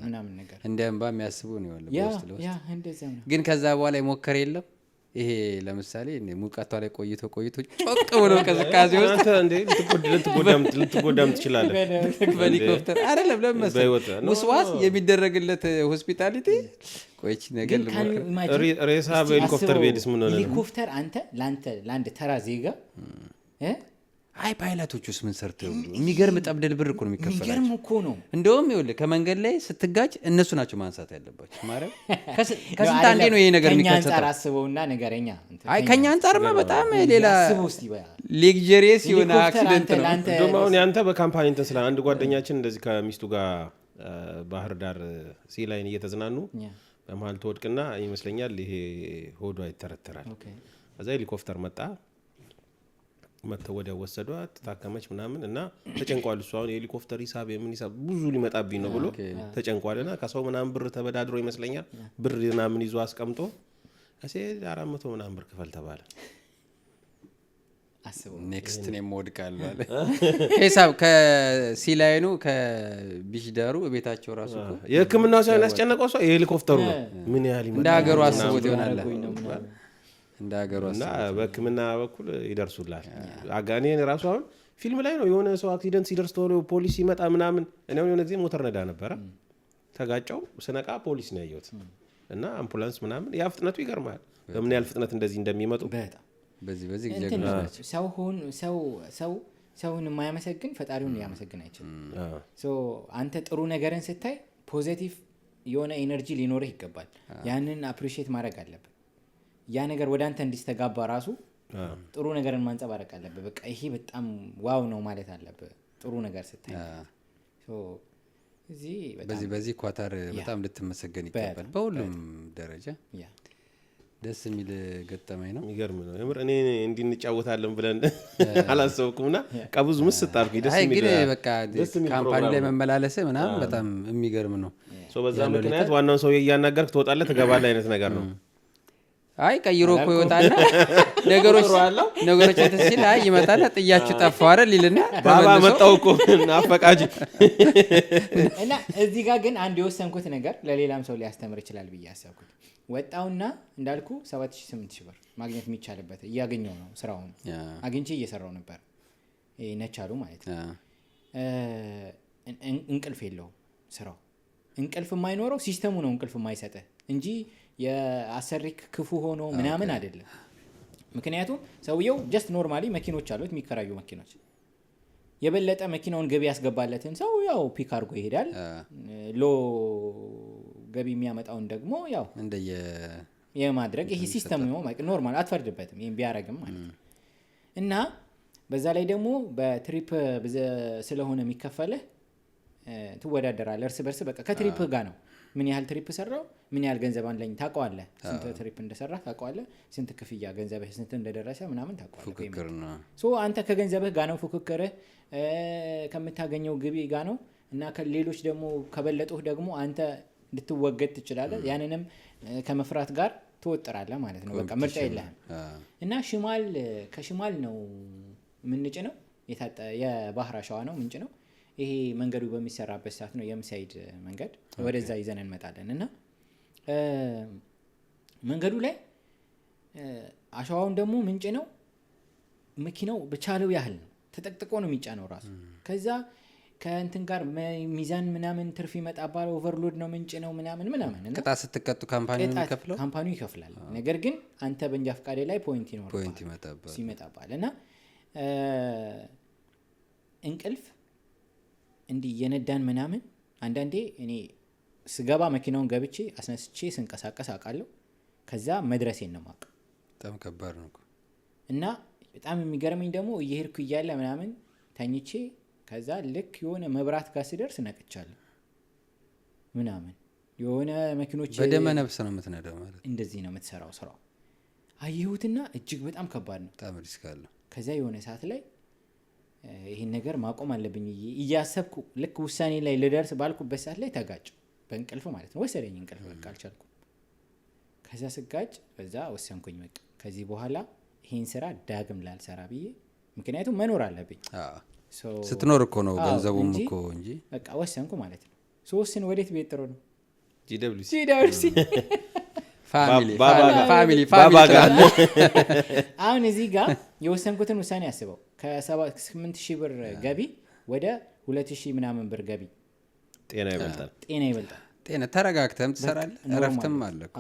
ምናምን ነገር እንደ እንባ የሚያስቡ ነው ያለው በውስጥ ለውስጥ። ግን ከዛ በኋላ የሞከረ የለም። ይሄ ለምሳሌ ሙቀቷ ላይ ቆይቶ ቆይቶ ጮቅ ብሎ ቅዝቃዜ ውስጥ አንተ እንዴ ልትጎዳም ትችላለህ። በሄሊኮፕተር አይደለም ለመሰለህ ውስዋስ የሚደረግለት hospitality ቆይቺ ነገር ልሞክር። ሬሳ በሄሊኮፕተር ቤድስ ምን ሆነ? ሄሊኮፕተር አንተ ለአንድ ተራ ዜጋ አይ ፓይለቶቹስ ምን ሰርተው የሚገርም ጠብደል ብር እኮ ነው የሚከፈላቸው። የሚገርም እኮ ነው። እንደውም ይኸውልህ ከመንገድ ላይ ስትጋጭ እነሱ ናቸው ማንሳት ያለባቸው። ማርያም ከስንት አንዴ ነው ይሄ ነገር የሚከሰተው። ከኛ አንፃር አስበውና ነገረኛ። አይ ከኛ አንፃርማ በጣም ሌላ luxurious የሆነ accident ነው። እንደውም አሁን ያንተ በ company እንትን ስለ አንድ ጓደኛችን እንደዚህ ከሚስቱ ጋር ባህር ዳር sea ላይን እየተዝናኑ በመሀል ትወድቅና ይመስለኛል ይሄ ሆዷ ይተረተራል። ከዛ ሄሊኮፕተር መጣ መተው ወዲያው ወሰዷት፣ ታከመች ምናምን እና ተጨንቋል። እሱ አሁን የሄሊኮፕተር ሂሳብ የምን ሂሳብ ብዙ ሊመጣብኝ ነው ብሎ ተጨንቋልና ከሰው ምናምን ብር ተበዳድሮ ይመስለኛል ብር ምናምን ይዞ አስቀምጦ ከሴ 400 ምናምን ብር ክፈል ተባለ። አስበው Next እኔም እወድቃለሁ አለ። ከሂሳብ ከ sea ላይኑ ከ beach ዳሩ ቤታቸው ራሱ እኮ የሕክምናው ሳይሆን ያስጨነቀው ሰው የሄሊኮፕተሩ ነው። ምን ያህል ይመጣል እንደ ሀገሩ አስቦት ይሆናል። እንደ ሀገሩ እና በህክምና በኩል ይደርሱላል። አጋኔን ራሱ አሁን ፊልም ላይ ነው የሆነ ሰው accident ሲደርስ ቶሎ ፖሊስ ሲመጣ ምናምን። እኔ አሁን የሆነ ጊዜ ሞተር ነዳ ነበረ፣ ተጋጨው፣ ስነቃ ፖሊስ ነው ያየሁት እና አምቡላንስ ምናምን። ያ ፍጥነቱ ይገርማል፣ በምን ያህል ፍጥነት እንደዚህ እንደሚመጡ። በጣም በዚህ በዚህ ጀግኖች ናቸው። ሰው ሰው ሰውን የማያመሰግን ፈጣሪውን ሊያመሰግን አይችልም። So አንተ ጥሩ ነገርን ስታይ positive የሆነ energy ሊኖርህ ይገባል። ያንን appreciate ማድረግ አለብህ። ያ ነገር ወደ አንተ እንዲስተጋባ ራሱ ጥሩ ነገርን ማንጸባረቅ አለብህ። በቃ ይሄ በጣም wow ነው ማለት አለብህ ጥሩ ነገር ስታይ። So እዚህ በዚህ በዚህ ኳታር በጣም ልትመሰገን ይገባል በሁሉም ደረጃ። ደስ የሚል ገጠመኝ ነው። የሚገርም ነው የምር። እኔ እንዲንጫወታለን ብለን አላሰብኩምና ቀብዙ ምስጥ አድርጉኝ። ደስ የሚል ግን በቃ company ላይ መመላለስ ምናምን በጣም የሚገርም ነው። So በዛ ምክንያት ዋናውን ሰው እያናገርክ ትወጣለህ ትገባለህ አይነት ነገር ነው። አይ ቀይሮ እኮ ይወጣና ነገሮች እንትን ሲል አይ ይመጣና ጥያችሁ ጠፋው አይደል ይልና ባባ መጣው እኮ ናፈቃጅ። እና እዚህ ጋር ግን አንድ የወሰንኩት ነገር ለሌላም ሰው ሊያስተምር ይችላል ብዬ አሰብኩት። ወጣውና እንዳልኩ 7000 8000 ብር ማግኘት የሚቻልበት እያገኘው ነው ስራውን አግኝቼ እየሰራው ነበር። ይሄ ነቻሉ ማለት ነው። እንቅልፍ የለውም ስራው። እንቅልፍ የማይኖረው system ኡ ነው እንቅልፍ የማይሰጥህ እንጂ የአሰሪክ ክፉ ሆኖ ምናምን አይደለም። ምክንያቱም ሰውየው just normally መኪኖች አሉት የሚከራዩ መኪኖች። የበለጠ መኪናውን ገቢ ያስገባለትን ሰው ያው pick አድርጎ ይሄዳል። Low ገቢ የሚያመጣውን ደግሞ ያው እንደየ የማድረግ ይሄ system ነው። Normal አትፈርድበትም ይሄን ቢያረግም ማለት ነው። እና በዛ ላይ ደግሞ በ trip ስለሆነ የሚከፈልህ ትወዳደራለህ እርስ በርስ። በቃ ከ trip ጋር ነው። ምን ያህል trip ሰራው፣ ምን ያህል ገንዘብ አለኝ ታውቀዋለህ። ስንት trip እንደሰራ ታውቀዋለህ። ስንት ክፍያ ገንዘብህ ስንት እንደደረሰ ምናምን ታውቀዋለህ። ፉክክር ነው። So አንተ ከገንዘብህ ጋር ነው ፉክክርህ፣ ከምታገኘው ግቢ ጋር ነው። እና ከሌሎች ደግሞ ከበለጡህ ደግሞ አንተ ልትወገድ ትችላለህ። ያንንም ከመፍራት ጋር ትወጥራለህ ማለት ነው። በቃ ምርጫ የለህም። እና ሽማል ከሽማል ነው ምንጭ ነው የባህር አሸዋ ነው ምንጭ ነው። ይሄ መንገዱ በሚሰራበት ሰዓት ነው የምሳይድ መንገድ ወደዛ ይዘን እንመጣለን። እና መንገዱ ላይ አሸዋውን ደግሞ ምንጭ ነው መኪናው በቻለው ያህል ነው ተጠቅጥቆ ነው የሚጫነው ራሱ። ከዛ ከእንትን ጋር ሚዛን ምናምን ትርፍ ይመጣባል። Overload ነው ምንጭ ነው ምናምን ምናምን። እና ቅጣት ስትቀጡ company ው የሚከፍለው Company ው ይከፍላል። ነገር ግን አንተ በእንጃ ፍቃዴ ላይ point ይኖርባል፣ Point ይመጣባል። እና እንቅልፍ እንዲህ የነዳን ምናምን አንዳንዴ እኔ ስገባ መኪናውን ገብቼ አስነስቼ ስንቀሳቀስ አውቃለሁ። ከዛ መድረሴን ነው የማውቀው። በጣም ከባድ ነው። እና በጣም የሚገርመኝ ደግሞ እየሄድኩ እያለ ምናምን ተኝቼ ከዛ ልክ የሆነ መብራት ጋር ስደርስ ነቅቻለሁ ምናምን። የሆነ መኪኖች በደመ ነፍስ ነው የምትነዳው ማለት እንደዚህ ነው የምትሰራው ስራው። አየሁትና እጅግ በጣም ከባድ ነው፣ በጣም risk አለው። ከዛ የሆነ ሰዓት ላይ ይሄን ነገር ማቆም አለብኝ እያሰብኩ ልክ ውሳኔ ላይ ልደርስ ባልኩበት ሰዓት ላይ ተጋጭ በእንቅልፍ ማለት ነው። ወሰደኝ እንቅልፍ፣ በቃ አልቻልኩም። ከዛ ስጋጭ በዛ ወሰንኩኝ፣ በቃ ከዚህ በኋላ ይሄን ስራ ዳግም ላልሰራ ብዬ፣ ምክንያቱም መኖር አለብኝ። ስትኖር እኮ ነው ገንዘቡም እኮ እንጂ በቃ ወሰንኩ ማለት ነው። ሶስትን ወዴት ቤት ጥሩ ነው GWC GWC family family ባባ ጋር አሁን እዚህ ጋር የወሰንኩትን ውሳኔ አስበው፣ ከ8,000 ብር ገቢ ወደ 2,000 ምናምን ብር ገቢ ጤና ይበልጣል። ጤና ይበልጣል። ጤና ተረጋግተህም ትሰራለህ፣ እረፍትም አለ እኮ።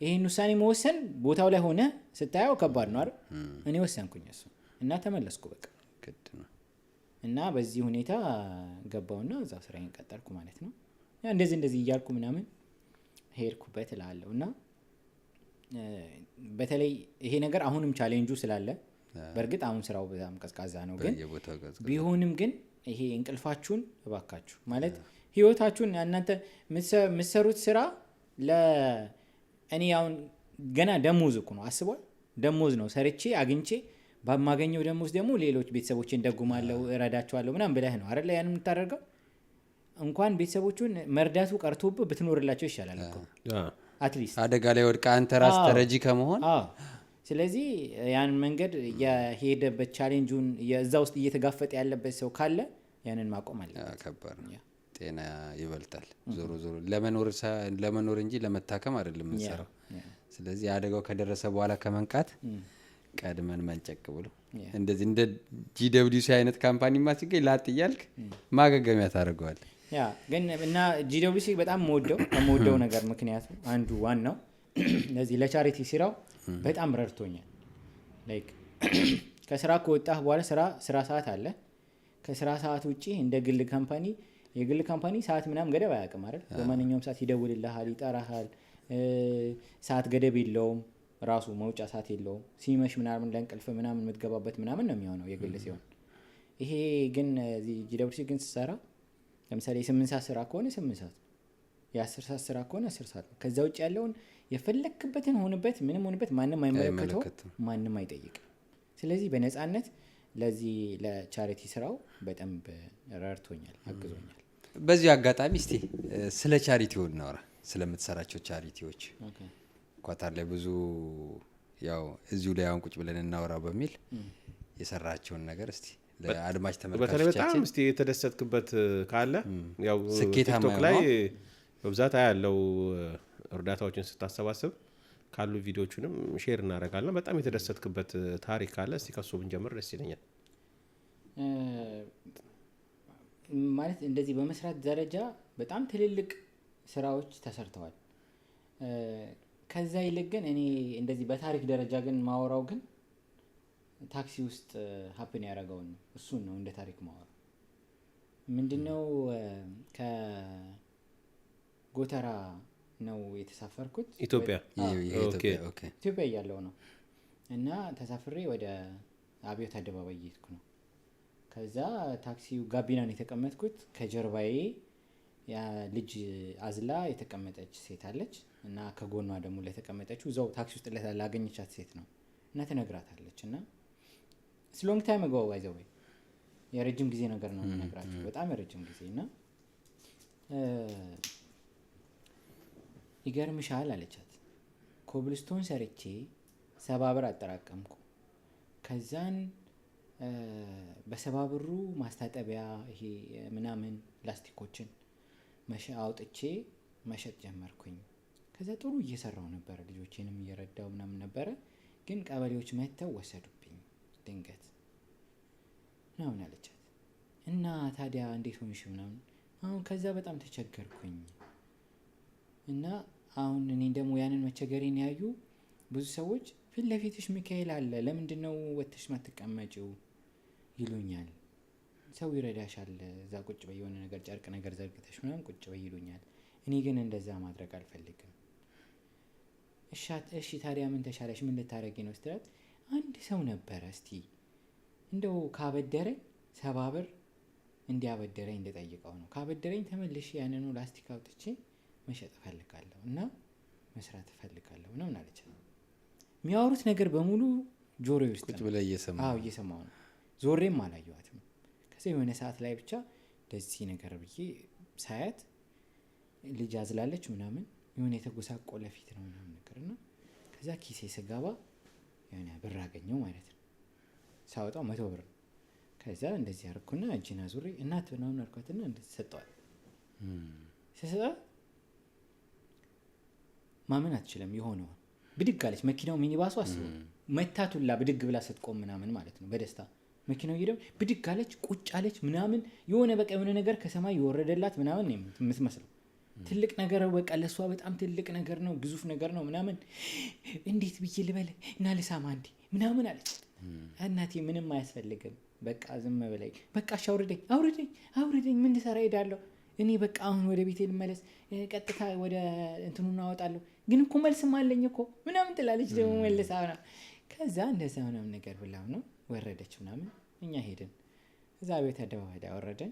ይሄን ውሳኔ መወሰን ቦታው ላይ ሆነ ስታየው ከባድ ነው አይደል? እኔ ወሰንኩኝ እሱ እና ተመለስኩ በቃ። ግድ ነው። እና በዚህ ሁኔታ ገባውና እዛው ስራዬን ቀጠልኩ ማለት ነው። ያ እንደዚህ እንደዚህ እያልኩ ምናምን ሄድኩበት እላለሁ። እና በተለይ ይሄ ነገር አሁንም ቻሌንጁ ስላለ፣ በእርግጥ አሁን ስራው በጣም ቀዝቃዛ ነው፣ ግን በየቦታው ቀዝቃዛ ቢሆንም ግን ይሄ እንቅልፋችሁን እባካችሁ ማለት ህይወታችሁን እናንተ የምትሰሩት ስራ ለእኔ አሁን ገና ደሞዝ እኮ ነው፣ አስቧል። ደሞዝ ነው ሰርቼ አግኝቼ በማገኘው ደሞዝ ደግሞ ሌሎች ቤተሰቦቼን ደጉማለሁ፣ እረዳቸዋለሁ ምናምን ብለህ ነው አይደል ያን የምታደርገው? እንኳን ቤተሰቦቹን መርዳቱ ቀርቶብህ ብትኖርላቸው ይሻላል እኮ። at least አደጋ ላይ ወድቃ አንተ ራስ ተረጂ ከመሆን። ስለዚህ ያን መንገድ የሄደበት challenge ኡን እዛ ውስጥ እየተጋፈጠ ያለበት ሰው ካለ ያንን ማቆም አለበት። ከባድ ነው። ጤና ይበልጣል። ዞሮ ዞሮ ለመኖር እንጂ ለመታከም አይደለም የምንሰራው። ስለዚህ አደጋው ከደረሰ በኋላ ከመንቃት ቀድመን መንጨቅ ብሎ እንደዚህ እንደ GWC አይነት company ማ ሲገኝ ላጥ እያልክ ማገገሚያ ታደርገዋለህ። ያ ግን እና GWC በጣም ከምወደው ነገር ምክንያቱ አንዱ ዋናው ለዚህ ለ charity ስራው በጣም ረድቶኛል። ከስራ ከወጣህ በኋላ ስራ ሰዓት አለ። ከስራ ሰዓት ውጪ እንደ ግል company፣ የግል company ሰዓት ምናምን ገደብ አያውቅም አይደል? በማንኛውም ሰዓት ይደውልልሃል፣ ይጠራሃል። ሰዓት ገደብ የለውም፣ ራሱ መውጫ ሰዓት የለውም። ሲመሽ ምናምን ለእንቅልፍ ምናምን የምትገባበት ምናምን ነው የሚሆነው የግል ሲሆን። ይሄ ግን እዚህ GWC ግን ስትሰራ ለምሳሌ የ8 ሰዓት ስራ ከሆነ 8 ሰዓት፣ የ10 ሰዓት ስራ ከሆነ 10 ሰዓት ነው። ከዛ ውጭ ያለውን የፈለክበትን ሆንበት ምንም ሆንበት ማንም አይመለከተውም፣ ማንም አይጠይቅም። ስለዚህ በነፃነት ለዚህ ለ charity ስራው በጣም ረድቶኛል፣ አግዞኛል። በዚህ አጋጣሚ እስቲ ስለ charity ው እናውራ፣ ስለምትሰራቸው charity ዎች። ኳታር ላይ ብዙ ያው እዚሁ ላይ አሁን ቁጭ ብለን እናውራ በሚል የሰራቸውን ነገር እስቲ ለአድማጭ በተለይ በጣም ተመልካቾቻችን እስቲ የተደሰትክበት ካለ ያው ስኬታማ ቲክቶክ ላይ የሆነው? በብዛት አያለው እርዳታዎችን ስታሰባስብ ካሉ ቪዲዮቹንም share እናደርጋለን። በጣም የተደሰትክበት ታሪክ ካለ እስቲ ከሱ ብንጀምር ደስ ይለኛል። ማለት እንደዚህ በመስራት ደረጃ በጣም ትልልቅ ስራዎች ተሰርተዋል። ከዛ ይልቅ ግን እኔ እንደዚህ በታሪክ ደረጃ ግን ማወራው ግን ታክሲ ውስጥ happen ያደረገውን ነው። እሱን ነው እንደ ታሪክ ማወራው። ምንድነው፣ ከጎተራ ነው የተሳፈርኩት። ኢትዮጵያ? ይሄ ኢትዮጵያ፣ okay። ኢትዮጵያ እያለሁ ነው። እና ተሳፍሬ ወደ አብዮት አደባባይ እየሄድኩ ነው። ከዛ ታክሲው ጋቢና ነው የተቀመጥኩት። ከጀርባዬ ያ ልጅ አዝላ የተቀመጠች ሴት አለች እና ከጎኗ ደግሞ ለተቀመጠችው እዛው ታክሲ ውስጥ ላገኘቻት ሴት ነው እና ትነግራታለች። እና it's long time ago by the way፣ የረጅም ጊዜ ነገር ነው የምነግራቸው፣ በጣም የረጅም ጊዜ። እና ይገርምሻል አለቻት፣ ኮብልስቶን ሰርቼ 70 ብር አጠራቀምኩ። ከዛን በ70 ብሩ ማስታጠቢያ ይሄ ምናምን ላስቲኮችን አውጥቼ መሸጥ ጀመርኩኝ። ከዛ ጥሩ እየሰራው ነበር፣ ልጆቼንም እየረዳው ምናምን ነበረ። ግን ቀበሌዎች መጥተው ወሰዱብኝ ድንገት ምናምን አለቻት። እና ታዲያ እንዴት ሆንሽ ምናምን፣ አሁን ከዛ በጣም ተቸገርኩኝ። እና አሁን እኔ ደግሞ ያንን መቸገሬን ያዩ ብዙ ሰዎች ፊት ለፊትሽ ሚካኤል አለ፣ ለምንድነው ወጥተሽ ማትቀመጪው ይሉኛል። ሰው ይረዳሻል፣ እዛ ቁጭ በይ፣ የሆነ ነገር ጨርቅ ነገር ዘርግተሽ ምናምን ቁጭ በይ ይሉኛል። እኔ ግን እንደዛ ማድረግ አልፈልግም። እሺ ታዲያ ምን ተሻለሽ፣ ምን ልታረጊ ነው ስትላት፣ አንድ ሰው ነበረ፣ እስቲ እንደው ካበደረኝ 70 ብር እንዲያበደረኝ እንድጠይቀው ነው። ካበደረኝ ተመልሼ ያንኑ ላስቲክ አውጥቼ መሸጥ እፈልጋለሁ እና መስራት እፈልጋለሁ ምናምን አለች። የሚያወሩት ነገር በሙሉ ጆሮዬ ውስጥ ቁጭ ብለህ እየሰማህ? አዎ እየሰማሁ ነው። ዞሬም አላየኋትም። ከዛ የሆነ ሰዓት ላይ ብቻ እንደዚህ ነገር ብዬ ሳያት ልጅ አዝላለች ምናምን የሆነ የተጎሳቆለ ፊት ነው ምናምን ነገር እና ከዛ ኪሴ ስገባ የሆነ ብር አገኘው ማለት ነው። ሳወጣው 100 ብር ነው። ከዛ እንደዚህ አደረኩና እጄን አዙሬ እናት ምናምን አልኳትና እንደዚህ ሰጠኋት። ስሰጣት ማመን አትችልም የሆነውን። ብድግ አለች። መኪናው ሚኒባሱ አስበው መታቱላ ብድግ ብላ ስትቆም ምናምን ማለት ነው በደስታ መኪናው እየሄደ ብድግ አለች፣ ቁጭ አለች ምናምን የሆነ በቃ የሆነ ነገር ከሰማይ የወረደላት ምናምን ነው የምትመስለው። ትልቅ ነገር በቃ ለሷ በጣም ትልቅ ነገር ነው፣ ግዙፍ ነገር ነው ምናምን። እንዴት ብዬ ልበል እና ልሳማ እንዴ ምናምን አለች። እናቴ ምንም አያስፈልግም በቃ ዝም በለኝ በቃ እሺ አውርደኝ አውርደኝ አውርደኝ ምን ልሰራ እሄዳለሁ እኔ በቃ አሁን ወደ ቤቴ ልመለስ ቀጥታ ወደ እንትኑ እናወጣለሁ ግን እኮ መልስም አለኝ እኮ ምናምን ትላለች ደግሞ መልሳ ምናምን። ከዛ እንደዛ ምናምን ነገር ብላ ነው ወረደች ምናምን። እኛ ሄድን እዛ ቤት አደባባይ ላይ ወረድን።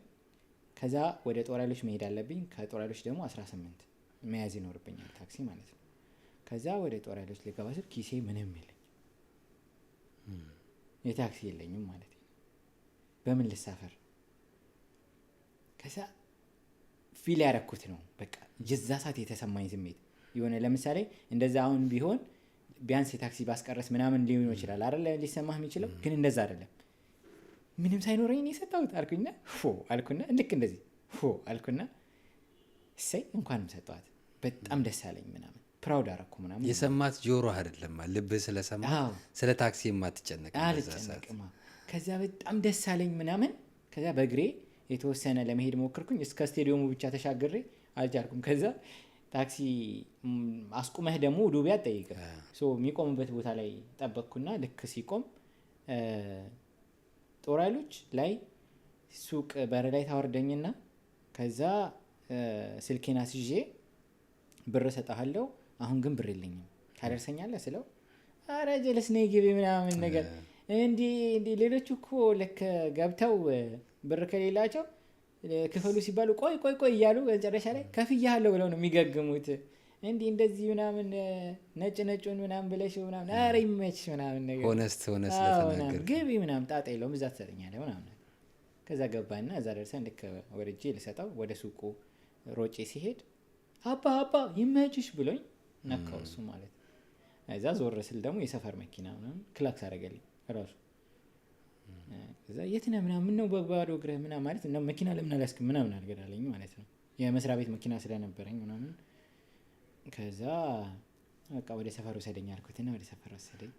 ከዛ ወደ ጦር ኃይሎች መሄድ አለብኝ። ከጦር ኃይሎች ደግሞ 18 መያዝ ይኖርብኛል ታክሲ ማለት ነው። ከዛ ወደ ጦር ኃይሎች ልገባ ስል ኪሴ ምንም የለኝም፣ የታክሲ የለኝም ማለት ነው። በምን ልሳፈር? ከዛ ፊል ያረኩት ነው በቃ የዛ ሰዓት የተሰማኝ ስሜት የሆነ ለምሳሌ እንደዛ አሁን ቢሆን ቢያንስ የታክሲ ባስቀረስ ምናምን ሊሆን ይችላል አይደል ሊሰማህ የሚችለው፣ ግን እንደዛ አይደለም። ምንም ሳይኖረኝ ነው የሰጠሁት አልኩኝና ፎ አልኩና ልክ እንደዚህ ፎ አልኩና እሰይ እንኳንም ሰጠኋት በጣም ደስ አለኝ ምናምን proud አደረኩ ምናምን። የሰማት ጆሮ አይደለም ልብህ ስለሰማ ስለ ታክሲ የማትጨነቅ በዛ ሰዓት። አልጨነቅም። ከዛ በጣም ደስ አለኝ ምናምን። ከዛ በእግሬ የተወሰነ ለመሄድ ሞከርኩኝ። እስከ ስቴዲየሙ ብቻ ተሻግሬ አልቻልኩም። ከዛ ታክሲ አስቁመህ ደግሞ ዱቤ አትጠይቅም። የሚቆምበት ቦታ ላይ ጠበቅኩና ልክ ሲቆም ጦር ኃይሎች ላይ ሱቅ በር ላይ ታወርደኝና ከዛ ስልኬን አስይዤ ብር እሰጥሃለሁ፣ አሁን ግን ብር የለኝም ታደርሰኛለህ ስለው ኧረ ጀለስ ነይ ግቢ ምናምን ነገር እንዲ እንዲ ሌሎቹ እኮ ልክ ገብተው ብር ከሌላቸው ክፈሉ ሲባሉ ቆይ ቆይ ቆይ እያሉ መጨረሻ ላይ ከፍያለሁ ብለው ነው የሚገግሙት። እንዲ እንደዚህ ምናምን ነጭ ነጩን ምናምን ብለሽ ምናምን ኧረ ይመችሽ ምናምን ነገር honest ሆነ አዎ፣ ስለተናገርክ። ምናምን ግቢ ምናምን ጣጣ የለውም እዛ ትሰጠኛለህ ምናምን። ከዛ ገባና እዛ ደርሰን ልክ ወርጄ ልሰጠው ወደ ሱቁ ሮጬ ሲሄድ አባ አባ ይመችሽ ብሎኝ ነካው እሱ ማለት ነው። እዛ ዞር ስል ደግሞ የሰፈር መኪና ምናምን ክላክስ አደረገልኝ ራሱ። ከዛ የት ነህ ምናምን ምነው በባዶ እግርህ ምናምን ማለት ነው መኪና ለምን አልያዝክም ምናምን አልገዳለኝ ማለት ነው። የመስሪያ ቤት መኪና ስለነበረኝ ምናምን። ከዛ በቃ ወደ ሰፈር ወሰደኝ አልኩትና ወደ ሰፈር ወሰደኝ።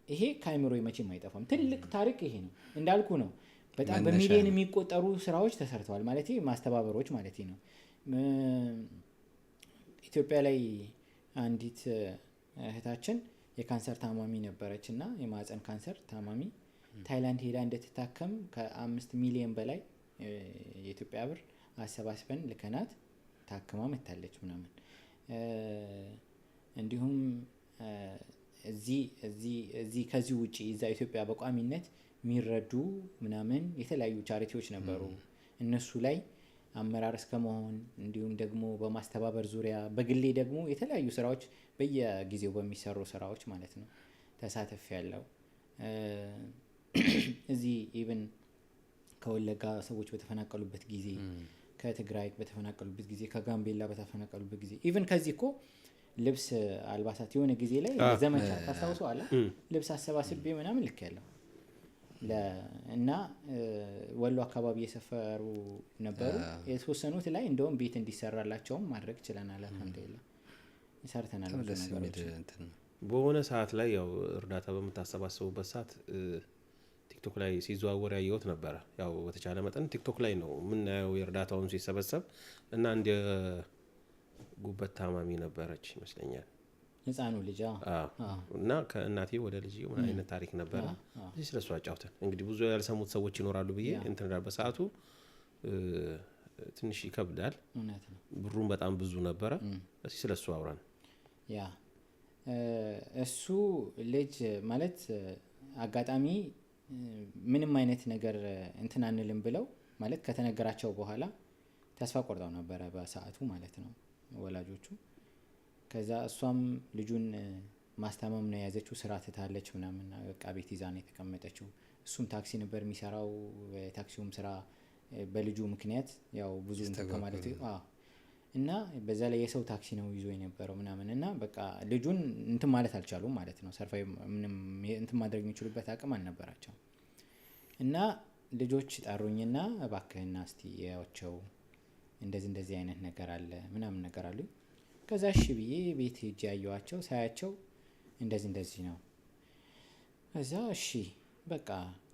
ይሄ ከአእምሮዬ መቼም አይጠፋም። ትልቅ ታሪክ ይሄ ነው እንዳልኩ ነው። በጣም መነሻ በሚሊዮን ነው። የሚቆጠሩ ስራዎች ተሰርተዋል ማለት ማስተባበሮች ማለት ነው። ኢትዮጵያ ላይ አንዲት እህታችን የካንሰር ታማሚ ነበረች እና የማህፀን ካንሰር ታማሚ ታይላንድ ሄዳ እንድትታከም ከአምስት ሚሊዮን በላይ የኢትዮጵያ ብር አሰባስበን ልከናት ታክማ መታለች ምናምን። እንዲሁም እዚህ ከዚህ ውጪ እዛ ኢትዮጵያ በቋሚነት የሚረዱ ምናምን የተለያዩ ቻሪቲዎች ነበሩ። እነሱ ላይ አመራር እስከመሆን እንዲሁም ደግሞ በማስተባበር ዙሪያ በግሌ ደግሞ የተለያዩ ስራዎች በየጊዜው በሚሰሩ ስራዎች ማለት ነው ተሳትፌያለሁ። እዚህ even ከወለጋ ሰዎች በተፈናቀሉበት ጊዜ፣ ከትግራይ በተፈናቀሉበት ጊዜ፣ ከጋምቤላ በተፈናቀሉበት ጊዜ even ከዚህ እኮ ልብስ አልባሳት የሆነ ጊዜ ላይ ዘመቻ ታስታውሰዋለህ? ልብስ አሰባስቤ ምናምን ልኬያለሁ። እና ወሎ አካባቢ የሰፈሩ ነበሩ። የተወሰኑት ላይ እንደውም ቤት እንዲሰራላቸውም ማድረግ ችለናል። አልሐምዱሊላህ ሰርተናል በጣም ብዙ ደስ የሚል ነገሮች። እንትን ነው። በሆነ ሰዓት ላይ ያው እርዳታ በምታሰባስቡበት ሰዓት ቲክቶክ ላይ ሲዘዋወር ያየሁት ነበረ። ያው በተቻለ መጠን ቲክቶክ ላይ ነው የምናየው የእርዳታውን ሲሰበሰብ እና እንደ ጉበት ታማሚ ነበረች ይመስለኛል። ህፃኑ ልጅ አዎ። አዎ። እና ከእናቴ ወደ ልጅ ምን አይነት ታሪክ ነበረ? እዚህ ስለሱ አጫውተን እንግዲህ ብዙ ያልሰሙት ሰዎች ይኖራሉ ብዬ እንትን እላለሁ። በሰዓቱ ትንሽ ይከብዳል። እውነት ነው። ብሩም በጣም ብዙ ነበረ። እስኪ ስለሱ አውራን። እሱ ልጅ ማለት አጋጣሚ ምንም አይነት ነገር እንትን አንልም ብለው ማለት ከተነገራቸው በኋላ ተስፋ ቆርጠው ነበረ በሰዓቱ ማለት ነው ወላጆቹ። ከዛ እሷም ልጁን ማስታመም ነው የያዘችው፣ ስራ ትታለች ምናምን፣ በቃ ቤት ይዛ ነው የተቀመጠችው። እሱም ታክሲ ነበር የሚሰራው። የታክሲውም ስራ በልጁ ምክንያት ያው ብዙ እንትን ከማለት፣ አዎ፣ እና በዛ ላይ የሰው ታክሲ ነው ይዞ የነበረው ምናምን፣ እና በቃ ልጁን እንትን ማለት አልቻሉም ማለት ነው። Survive ምንም እንትን ማድረግ የሚችሉበት አቅም አልነበራቸውም። እና ልጆች ጠሩኝና እባክህና እስቲ ያቸው እንደዚህ እንደዚህ አይነት ነገር አለ ምናምን ነገር አሉኝ። ከዛ እሺ ብዬ ቤት ሄጄ ያየኋቸው፣ ሳያቸው እንደዚህ እንደዚህ ነው። ከዛ እሺ በቃ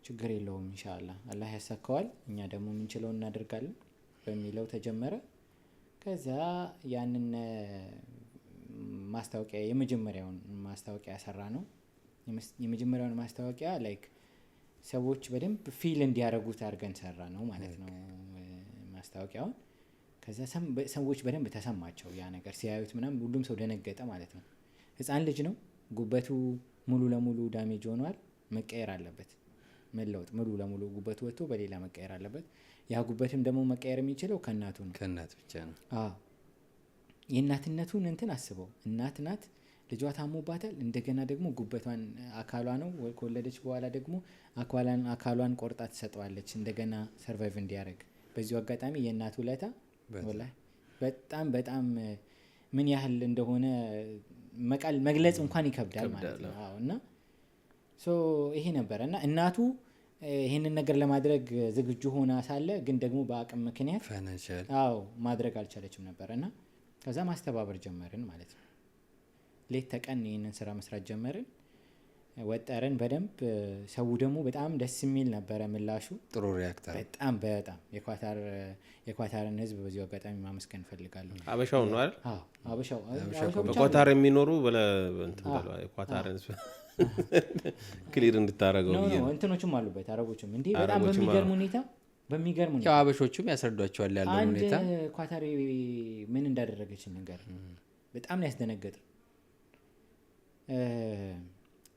ችግር የለውም፣ ኢንሻአላህ አላህ ያሳካዋል፣ እኛ ደግሞ የምንችለውን እናደርጋለን በሚለው ተጀመረ። ከዛ ያንን ማስታወቂያ፣ የመጀመሪያውን ማስታወቂያ ሰራነው። የመጀመሪያውን ማስታወቂያ like ሰዎች በደንብ feel እንዲያደርጉት አድርገን ሰራነው ማለት ነው ማስታወቂያውን። ከዛ ሰዎች በደንብ ተሰማቸው ያ ነገር ሲያዩት ምናምን፣ ሁሉም ሰው ደነገጠ ማለት ነው። ህፃን ልጅ ነው፣ ጉበቱ ሙሉ ለሙሉ damage ሆኗል፣ መቀየር አለበት፣ መለወጥ፣ ሙሉ ለሙሉ ጉበቱ ወጥቶ በሌላ መቀየር አለበት። ያ ጉበትም ደግሞ መቀየር የሚችለው ከእናቱ ነው። ከእናት ብቻ ነው። አዎ፣ የእናትነቱን እንትን አስበው፣ እናት ናት፣ ልጇ ታሞባታል። እንደገና ደግሞ ጉበቷን አካሏ ነው፣ ከወለደች በኋላ ደግሞ አካሏን ቆርጣ ትሰጠዋለች እንደገና survive እንዲያደርግ። በዚሁ አጋጣሚ የእናት ውለታ ወላሂ በጣም በጣም ምን ያህል እንደሆነ መቃል መግለጽ እንኳን ይከብዳል ማለት ነው። አዎ፣ እና so ይሄ ነበረ። እና እናቱ ይሄንን ነገር ለማድረግ ዝግጁ ሆና ሳለ ግን ደግሞ በአቅም ምክንያት Financial አዎ ማድረግ አልቻለችም ነበር። እና ከዛ ማስተባበር ጀመርን ማለት ነው። ሌት ተቀን ይሄንን ስራ መስራት ጀመርን፣ ወጠርን በደንብ። ሰው ደግሞ በጣም ደስ የሚል ነበረ ምላሹ። ጥሩ react አለ። በጣም በጣም የኳታርን ህዝብ በዚሁ አጋጣሚ ማመስገን እፈልጋለሁ። አበሻው ነው አይደል? አዎ፣ አበሻው፣ አበሻው ብቻ በኳታር የሚኖሩ እንትን በለው፣ የኳታርን ህዝብ clear እንድታረገው No ብዬ No ነው። እንትኖችም አሉበት፣ አረቦችም እንዴ በጣም አረቦችም በሚገርም አሉ። ሁኔታ፣ በሚገርም ሁኔታ ያው አበሾቹም ያስረዷቸዋል ያለው አንድ ሁኔታ። ኳታሪ ምን እንዳደረገች ነገር በጣም ነው ያስደነገጠው።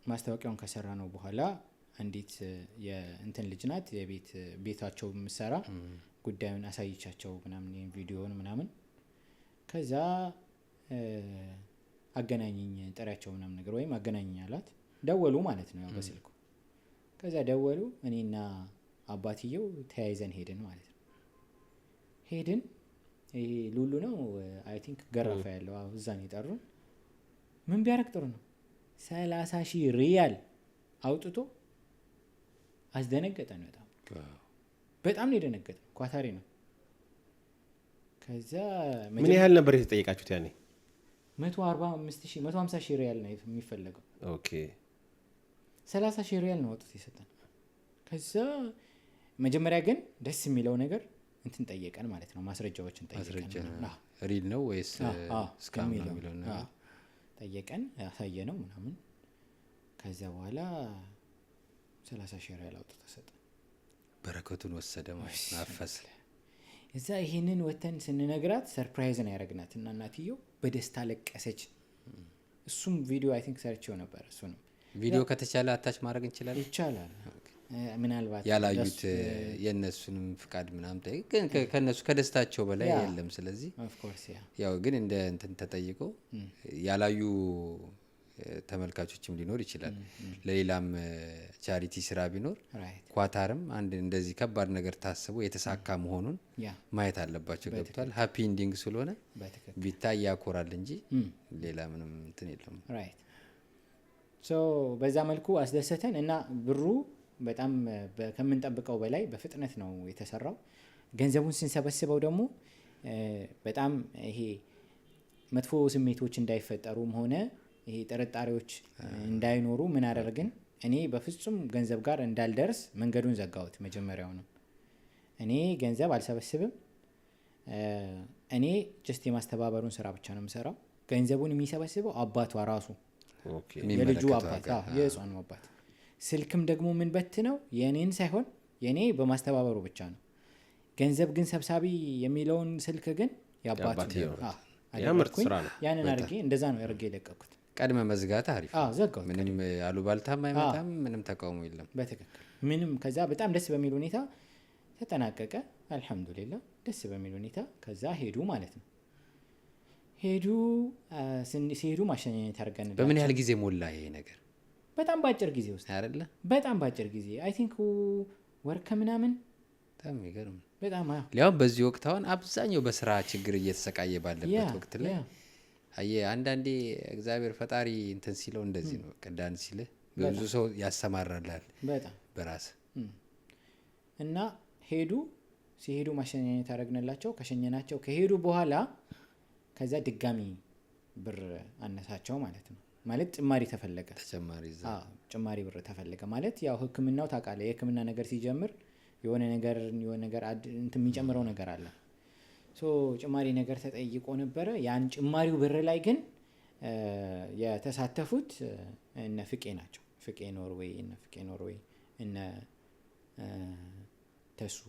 ማስታወቂያውን ከሰራነው በኋላ አንዲት የእንትን ልጅ ናት፣ የቤት ቤታቸው የምትሰራ፣ ጉዳዩን አሳይቻቸው ምናምን ይሄን ቪዲዮውን ምናምን። ከዛ አገናኘኝ፣ ጥሪያቸው ምናምን ነገር ወይም አገናኘኝ አላት። ደወሉ ማለት ነው ያው በስልኩ። ከዛ ደወሉ፣ እኔና አባትየው ተያይዘን ሄድን ማለት ነው። ሄድን፣ ይሄ ሉሉ ነው I think ገራፋ ያለው፣ አዎ፣ እዛ ነው የጠሩን። ምን ቢያደርግ ጥሩ ነው? 30,000 ሪያል አውጥቶ አስደነገጠን። በጣም በጣም ነው የደነገጠው። ኳታሪ ነው። ከዛ ምን ያህል ነበር የተጠየቃችሁት ያኔ? 145,000፣ 150,000 ሪያል ነው የሚፈለገው። 30,000 ሪያል ነው አውጥቶ የሰጠን። ከዛ መጀመሪያ ግን ደስ የሚለው ነገር እንትን ጠየቀን ማለት ነው፣ ማስረጃዎችን ጠየቀን። ማስረጃ ምናምን። Real ነው ወይስ አዎ፣ scam ነው የሚለው የሚለውን ነገር። አዎ፣ ጠየቀን፣ ያሳየነው ምናምን። ከዛ በኋላ 30,000 ሪያል አውጥቶ ሰጠን። በረከቱን ወሰደ ማለት ነው፣ አፈሰ። እዛ ይሄንን ወተን ስንነግራት surprise ነው ያደረግናት እና እናትየው በደስታ ለቀሰች። እሱም ቪዲዮ I think ሰርቼው ነበር። እሱንም ቪዲዮ ከተቻለ attach ማድረግ እንችላለን። ይቻላል። ምናልባት ያላዩት የእነሱንም ፍቃድ ምናምን ጠይቅ፣ ግን ከእነሱ ከደስታቸው በላይ የለም። ስለዚህ Of course, yeah. ያው ግን እንደ እንትን ተጠይቆ ያላዩ ተመልካቾችም ሊኖር ይችላል። ለሌላም charity ስራ ቢኖር ኳታርም አንድ እንደዚህ ከባድ ነገር ታስቦ የተሳካ መሆኑን ማየት አለባቸው። ገብቷል። Happy ending ስለሆነ ቢታይ ያኮራል እንጂ ሌላ ምንም እንትን የለውም። Right, so በዛ መልኩ አስደሰተን እና ብሩ በጣም ከምንጠብቀው በላይ በፍጥነት ነው የተሰራው። ገንዘቡን ስንሰበስበው ደግሞ በጣም ይሄ መጥፎ ስሜቶች እንዳይፈጠሩም ሆነ ይሄ ጥርጣሬዎች እንዳይኖሩ ምን አደረግን? እኔ በፍጹም ገንዘብ ጋር እንዳልደርስ መንገዱን ዘጋሁት። መጀመሪያውንም እኔ ገንዘብ አልሰበስብም። እኔ just የማስተባበሩን ስራ ብቻ ነው የምሰራው። ገንዘቡን የሚሰበስበው አባቷ ራሱ፣ የልጁ የሚመለከተው አባት፣ አካል። አዎ፣ የህፃኑ አባት። ስልክም ደግሞ ምን በት ነው የኔን ሳይሆን የኔ በማስተባበሩ ብቻ ነው። ገንዘብ ግን ሰብሳቢ የሚለውን ስልክ ግን የአባቱ የአባትየው ነው። ነው። አዎ፣ ያ ምርጥ አደረግኩኝ። ስራ ነው። ያንን አድርጌ እንደዛ ነው አድርጌ የለቀኩት። ቀድመ መዝጋት አሪፍ ነው። አዎ፣ ዘጋሁት። ምንም አሉባልታም አይመጣም፣ ምንም ተቃውሞ የለም። በትክክል ምንም። ከዛ በጣም ደስ በሚል ሁኔታ ተጠናቀቀ። አልሐምዱሊላህ። ደስ በሚል ሁኔታ ከዛ ሄዱ ማለት ነው። ሄዱ፣ ሲሄዱ ማሸኛኘት አድርገን። በምን ያህል ጊዜ ሞላ ይሄ ነገር? በጣም በአጭር ጊዜ ውስጥ። አይደለ? በጣም በአጭር ጊዜ፣ I think ወር ከምናምን። በጣም የሚገርም ነው። በጣም፣ አዎ። ሊያውም በዚህ ወቅት አሁን አብዛኛው በስራ ችግር እየተሰቃየ ባለበት ወቅት ላይ። አየህ፣ አንዳንዴ እግዚአብሔር ፈጣሪ እንትን ሲለው እንደዚህ ነው። ቅዳን ሲልህ በብዙ ሰው ያሰማራልሃል። በጣም። በራስ እና ሄዱ። ሲሄዱ ማሸኛኘት አደረግንላቸው። ከሸኘናቸው ከሄዱ በኋላ ከዛ ድጋሚ ብር አነሳቸው ማለት ነው። ማለት ጭማሪ ተፈለገ። ተጨማሪ እዛ። አዎ፣ ጭማሪ ብር ተፈለገ። ማለት ያው ሕክምናው ታውቃለህ፣ የሕክምና ነገር ሲጀምር የሆነ ነገር እንትን የሚጨምረው ነገር አለ። So ጭማሪ ነገር ተጠይቆ ነበረ። ያን ጭማሪው ብር ላይ ግን የተሳተፉት እነ ፍቄ ናቸው። ፍቄ ኖርዌይ፣ እነ ፍቄ ኖርዌይ፣ እነ ተሱ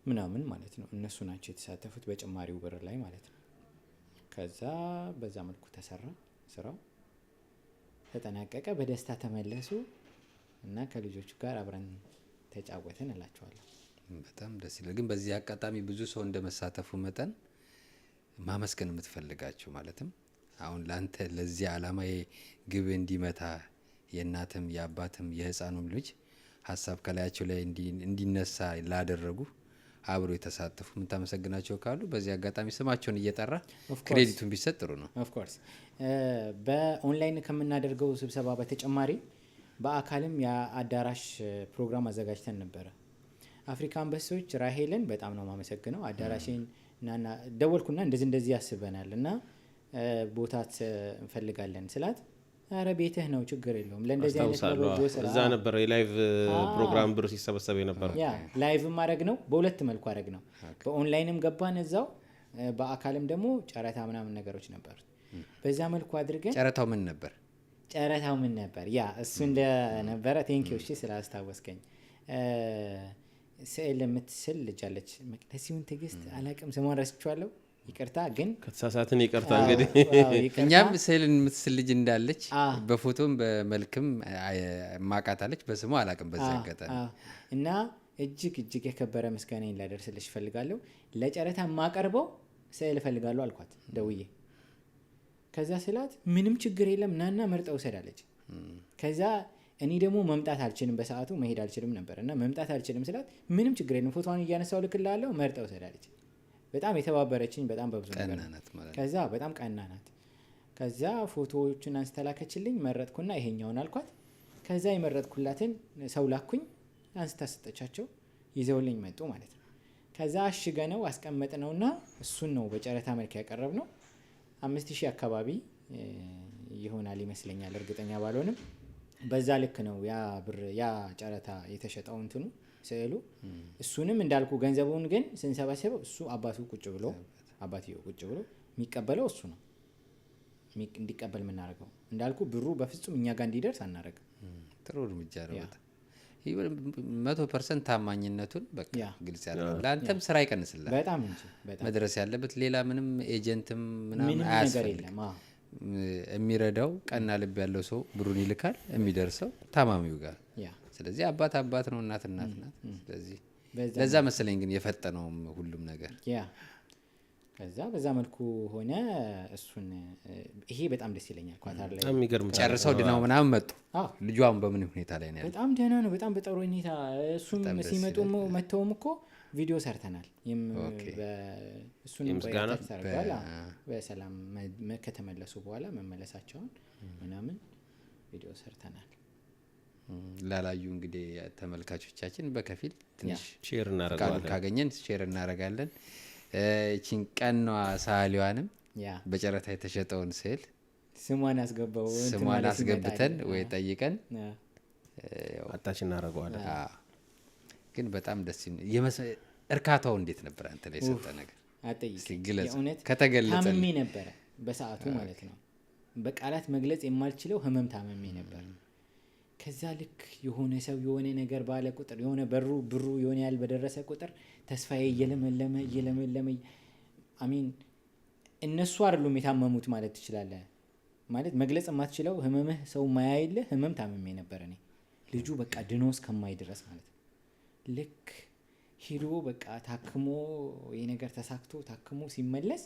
ምናምን ማለት ነው። እነሱ ናቸው የተሳተፉት በጭማሪው ብር ላይ ማለት ነው። ከዛ በዛ መልኩ ተሰራ፣ ስራው ተጠናቀቀ። በደስታ ተመለሱ እና ከልጆቹ ጋር አብረን ተጫወትን እላቸዋለሁ። በጣም ደስ ይላል። ግን በዚህ አጋጣሚ ብዙ ሰው እንደመሳተፉ መጠን ማመስገን የምትፈልጋቸው፣ ማለትም አሁን ለአንተ ለዚህ ዓላማ ግብ እንዲመታ፣ የእናትም የአባትም የህፃኑም ልጅ ሀሳብ ከላያቸው ላይ እንዲነሳ ላደረጉ፣ አብሮ የተሳተፉ የምታመሰግናቸው ካሉ በዚህ አጋጣሚ ስማቸውን እየጠራ Of course. credit ኡን ቢሰጥ ጥሩ ነው። Of course፣ በ online ከምናደርገው ስብሰባ በተጨማሪ በአካልም የአዳራሽ ፕሮግራም አዘጋጅተን ነበረ። አፍሪካ አንበሶች ራሄልን በጣም ነው የማመሰግነው። አዳራሽን ናና ደወልኩና እንደዚህ እንደዚህ ያስበናል እና ቦታ እንፈልጋለን ስላት፣ ኧረ ቤትህ ነው፣ ችግር የለውም፣ ለእንደዚህ አይነት አስታውሳለሁ። ለበጎ ስራ። እዛ ነበረ የ live ፕሮግራም ብር ሲሰበሰብ የነበረው። Yeah፣ live ም አረግ ነው፣ በሁለት መልኩ አረግ ነው። በኦንላይንም ገባን እዛው፣ በአካልም ደግሞ ጨረታ ምናምን ነገሮች ነበሩት። በዛ መልኩ አድርገን ጨረታው ምን ነበር? ጨረታው ምን ነበር? Yeah፣ እሱ እንደነበረ፣ thank you፣ እሺ ስላስታወስከኝ። ስዕል የምትስል ልጅ አለች፣ መቅደስ ይሁን ትዕግስት አላቅም፣ ስሟን ረስቼዋለሁ፣ ይቅርታ ግን። ከተሳሳትን ይቅርታ እንግዲህ። አዎ፣ ይቅርታ። እኛም ስዕልን የምትስል ልጅ እንዳለች በፎቶም በመልክም ማቃታለች፣ በስሟ አላቅም። በዚህ አጋጣሚ አዎ። እና እጅግ እጅግ የከበረ ምስጋናዬን ላደርስልሽ እፈልጋለሁ። ለጨረታ የማቀርበው ስዕል እፈልጋለሁ አልኳት ደውዬ። ከዛ ስላት ምንም ችግር የለም፣ ናና መርጠህ ውሰድ አለች። ከዛ እኔ ደግሞ መምጣት አልችልም፣ በሰዓቱ መሄድ አልችልም ነበር እና መምጣት አልችልም ስላት ምንም ችግር የለም፣ ፎቶዋን እያነሳው ልክልሃለሁ፣ መርጠህ ውሰድ አለች። በጣም የተባበረችኝ በጣም በብዙ ነገር ቀና ነው። ናት ማለት ነው። ከዛ በጣም ቀና ናት። ከዛ ፎቶዎቹን አንስታ ላከችልኝ። መረጥኩና ይሄኛውን አልኳት። ከዛ የመረጥኩላትን ሰው ላኩኝ፣ አንስታ ሰጠቻቸው፣ ይዘውልኝ መጡ ማለት ነው። ከዛ አሽገነው አስቀመጥነውና እሱን ነው በጨረታ መልክ ያቀረብነው። 5,000 አካባቢ ይሆናል ይመስለኛል፣ እርግጠኛ ባልሆንም በዛ ልክ ነው ያ ብር ያ ጨረታ የተሸጠው እንትኑ ስዕሉ። እሱንም እንዳልኩ ገንዘቡን ግን ስንሰበስበው እሱ አባቱ ቁጭ ብሎ፣ አባትየው ቁጭ ብሎ የሚቀበለው እሱ ነው እንዲቀበል የምናደርገው። እንዳልኩ ብሩ በፍጹም እኛ ጋር እንዲደርስ አናደርግም። ጥሩ እርምጃ ነው በጣም። ይህ 100% ታማኝነቱን በቃ ግልጽ ያደርጋል። ለአንተም ስራ ይቀንስልሃል። በጣም እንጂ፣ በጣም። መድረስ ያለበት ሌላ ምንም agent ም ምናምን ምንም ነገር አያስፈልግም። የለም። አዎ። የሚረዳው ቀና ልብ ያለው ሰው ብሩን ይልካል፣ የሚደርሰው ታማሚው ጋር። ስለዚህ አባት አባት ነው፣ እናት እናት ናት። ስለዚህ በዛ ለዛ መሰለኝ ግን የፈጠነውም ሁሉም ነገር። Yeah፣ ከዛ በዛ መልኩ ሆነ። እሱን ይሄ በጣም ደስ ይለኛል። ኳታር ላይ በጣም የሚገርም ታሪክ ጨርሰው ነው። ድነው ምናምን መጡ። አዎ። ልጇ አሁን በምን ሁኔታ ላይ ነው ያለው? በጣም ደህና ነው። በጣም በጥሩ ሁኔታ። እሱም በጣም ደስ ሲመጡ መጥተውም እኮ ቪዲዮ ሰርተናል። እሱንም ቆይ የምስጋና? attach ተደርጓል። አዎ። በሰላም ከተመለሱ በኋላ መመለሳቸውን ምናምን ቪዲዮ ሰርተናል። ላላዩ እንግዲህ ተመልካቾቻችን በከፊል ትንሽ share ፍቃዱን እናደርገዋለን። ካገኘን share እናደርጋለን። ይቺን ቀኗ ሰዓሊዋንም በጨረታ የተሸጠውን ስዕል ስሟን አስገባው እንትን ስሟን ማለት አስገብተን ይመጣል። ወይ ጠይቀን attach እናደርገዋለን። ግን በጣም ደስ የሚል እርካታው እንዴት ነበር አንተ ላይ የሰጠ ነገር? አትጠይቀኝ። እስኪ ግለጽ። የእውነት ከተገለጸልህ። ታምሜ ነበረ በሰዓቱ ማለት ነው። በቃላት መግለጽ የማልችለው ህመም ታምሜ ነበር። ከዛ ልክ የሆነ ሰው የሆነ ነገር ባለ ቁጥር፣ የሆነ በሩ ብሩ የሆነ ያህል በደረሰ ቁጥር ተስፋዬ እየለመለመ እየለመለመ፣ I mean እነሱ አይደሉም የታመሙት ማለት ትችላለህ። ማለት መግለጽ የማትችለው ህመምህ ሰው ማያይልህ ህመም ታምሜ ነበር እኔ፣ ልጁ በቃ ድኖ እስከማይ ድረስ ማለት ነው። ልክ ሄዶ በቃ ታክሞ ይሄ ነገር ተሳክቶ ታክሞ ሲመለስ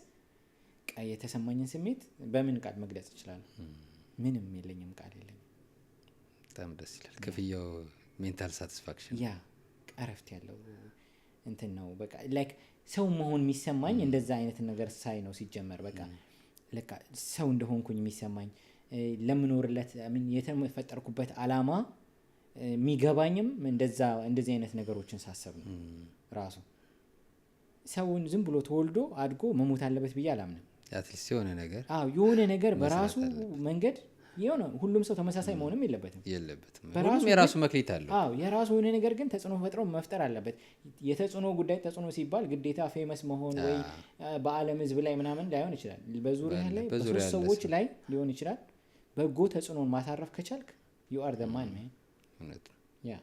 የተሰማኝን ስሜት በምን ቃል መግለጽ እችላለሁ? ምንም የለኝም፣ ቃል የለኝም። በጣም ደስ ይላል። ክፍያው mental satisfaction yeah እረፍት ያለው እንትን ነው። በቃ like ሰው መሆን የሚሰማኝ እንደዛ አይነት ነገር ሳይ ነው ሲጀመር። በቃ ለካ ሰው እንደሆንኩኝ የሚሰማኝ ለምኖርለት የተፈጠርኩበት አላማ የሚገባኝም እንደዚህ አይነት ነገሮችን ሳስብ ነው። ራሱ ሰውን ዝም ብሎ ተወልዶ አድጎ መሞት አለበት ብዬ አላምንም። at least የሆነ ነገር አዎ የሆነ ነገር በራሱ መንገድ የሆነ ሁሉም ሰው ተመሳሳይ መሆንም የለበትም። ሁሉም የራሱ መክሊት አለው። አዎ የራሱ የሆነ ነገር ግን ተጽዕኖ ፈጥሮ መፍጠር አለበት። የተጽዕኖ ጉዳይ ተጽዕኖ ሲባል ግዴታ famous መሆን ወይ በአለም ህዝብ ላይ ምናምን ላይሆን ይችላል። በዙሪያ ላይ በሶስት ሰዎች ላይ ሊሆን ይችላል። በጎ ተጽዕኖን ማሳረፍ ከቻልክ you are the man man። እውነት ነው። yeah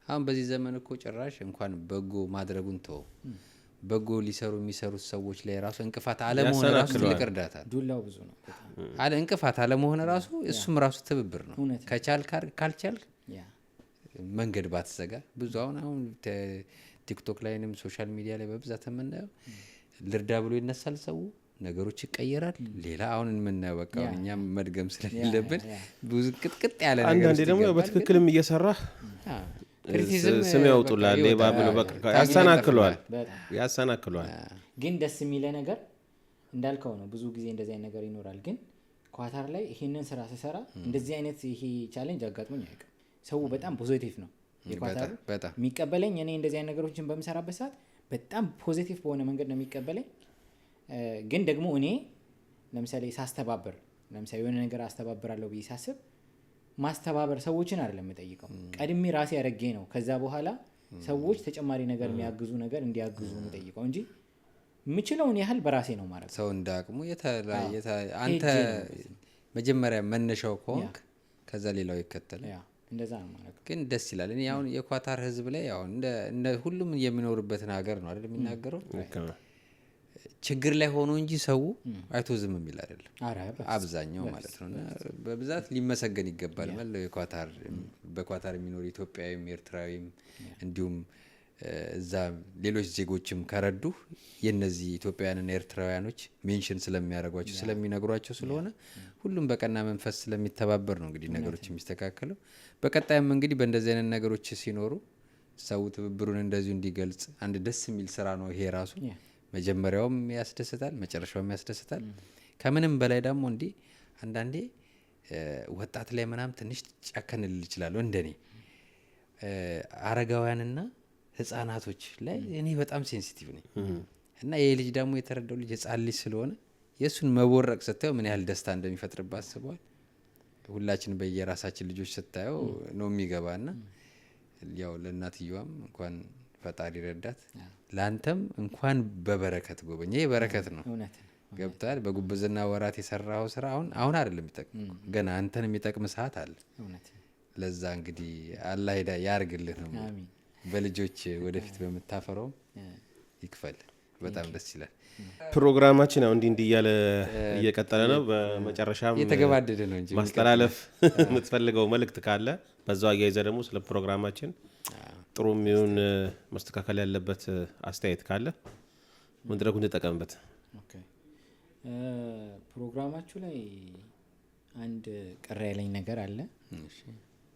አሁን በዚህ ዘመን እኮ ጭራሽ እንኳን በጎ ማድረጉን ተው፣ በጎ ሊሰሩ የሚሰሩት ሰዎች ላይ ራሱ እንቅፋት አለመሆን ራሱ ትልቅ እርዳታ ነው። ዱላው ብዙ ነው። አለ እንቅፋት አለመሆን ራሱ እሱም ራሱ ትብብር ነው። ከቻልክ ካልቻልክ መንገድ ባትዘጋ ብዙ አሁን ቲክቶክ ላይንም social media ላይ በብዛት የምናየው ልርዳ ብሎ ይነሳል ሰው፣ ነገሮች ይቀየራል። ሌላ አሁን የምናየው በቃ እኛም መድገም ስለሌለብን ብዙ ቅጥቅጥ ያለ ነገር አንዳንዴ ደግሞ በትክክልም እየሰራህ criticism ስም ያወጡላል፣ ሌባ ብሎ በቃ ያሰናክሏል። ግን ደስ የሚለ ነገር እንዳልከው ነው። ብዙ ጊዜ እንደዚህ አይነት ነገር ይኖራል። ግን ኳታር ላይ ይሄንን ስራ ስሰራ እንደዚህ አይነት ይሄ challenge አጋጥሞኝ አያውቅም። ሰው በጣም positive ነው። የኳታር የሚቀበለኝ እኔ እንደዚህ አይነት ነገሮችን በምሰራበት ሰዓት በጣም positive በሆነ መንገድ ነው የሚቀበለኝ። ግን ደግሞ እኔ ለምሳሌ ሳስተባብር ለምሳሌ የሆነ ነገር አስተባብራለሁ ብዬ ሳስብ ማስተባበር ሰዎችን አይደለም የምጠይቀው፣ ቀድሜ ራሴ አድርጌ ነው። ከዛ በኋላ ሰዎች ተጨማሪ ነገር የሚያግዙ ነገር እንዲያግዙ የምጠይቀው እንጂ የምችለውን ያህል በራሴ ነው ማለት ሰው እንዳቅሙ አንተ መጀመሪያ መነሻው ከሆንክ ከዛ ሌላው ይከተላል። yeah እንደዛ ነው ማለት። ግን ደስ ይላል። እኔ አሁን የኳታር ህዝብ ላይ አሁን እንደ ሁሉም የሚኖርበትን ሀገር ነው አይደል የሚናገረው። ችግር ላይ ሆኖ እንጂ ሰው አይቶ ዝም የሚል አይደለም አብዛኛው ማለት ነው። እና በብዛት ሊመሰገን ይገባል ማለት የኳታር በኳታር የሚኖር ኢትዮጵያዊም ኤርትራዊም እንዲሁም እዛ ሌሎች ዜጎችም ከረዱ የነዚህ ኢትዮጵያውያንና ኤርትራውያኖች mention ስለሚያደርጓቸው ስለሚነግሯቸው ስለሆነ ሁሉም በቀና መንፈስ ስለሚተባበር ነው እንግዲህ ነገሮች የሚስተካከለው። በቀጣይም እንግዲህ በእንደዚህ አይነት ነገሮች ሲኖሩ ሰው ትብብሩን እንደዚሁ እንዲገልጽ አንድ ደስ የሚል ስራ ነው ይሄ ራሱ። መጀመሪያውም ያስደስታል፣ መጨረሻውም ያስደስታል። ከምንም በላይ ደግሞ እንዲህ አንዳንዴ ወጣት ላይ ምናምን ትንሽ ጨከን ልል እችላለሁ እንደኔ። አረጋውያንና ህፃናቶች ላይ እኔ በጣም sensitive ነኝ። እና ይሄ ልጅ ደግሞ የተረዳው ልጅ ህፃን ልጅ ስለሆነ የእሱን መቦረቅ ስታየው ምን ያህል ደስታ እንደሚፈጥርበት አስበዋል። ሁላችን በየራሳችን ልጆች ስታየው ነው የሚገባና ያው ለእናትየዋም እንኳን ፈጣሪ ረዳት፣ ላንተም እንኳን በበረከት ጎበኘ። ይሄ በረከት ነው። ገብቷል። በጉብዝና ወራት የሰራው ስራ አሁን አይደለም የሚጠቅም፣ ገና አንተን የሚጠቅም ሰዓት አለ። ለዛ እንግዲህ አላህ ያርግልህ ነው። በልጆች ወደፊት በምታፈረው ይክፈል። በጣም ደስ ይላል። ፕሮግራማችን ያው እንዲህ እያለ እየቀጠለ ነው። በመጨረሻም እየተገባደደ ነው እንጂ ማስተላለፍ የምትፈልገው መልእክት ካለ በዛው አያይዘህ ደግሞ ስለ ፕሮግራማችን ጥሩ የሚሆን መስተካከል ያለበት አስተያየት ካለ መድረኩን ተጠቀምበት። okay፣ ፕሮግራማችሁ ላይ አንድ ቅር ያለኝ ነገር አለ። እሺ፣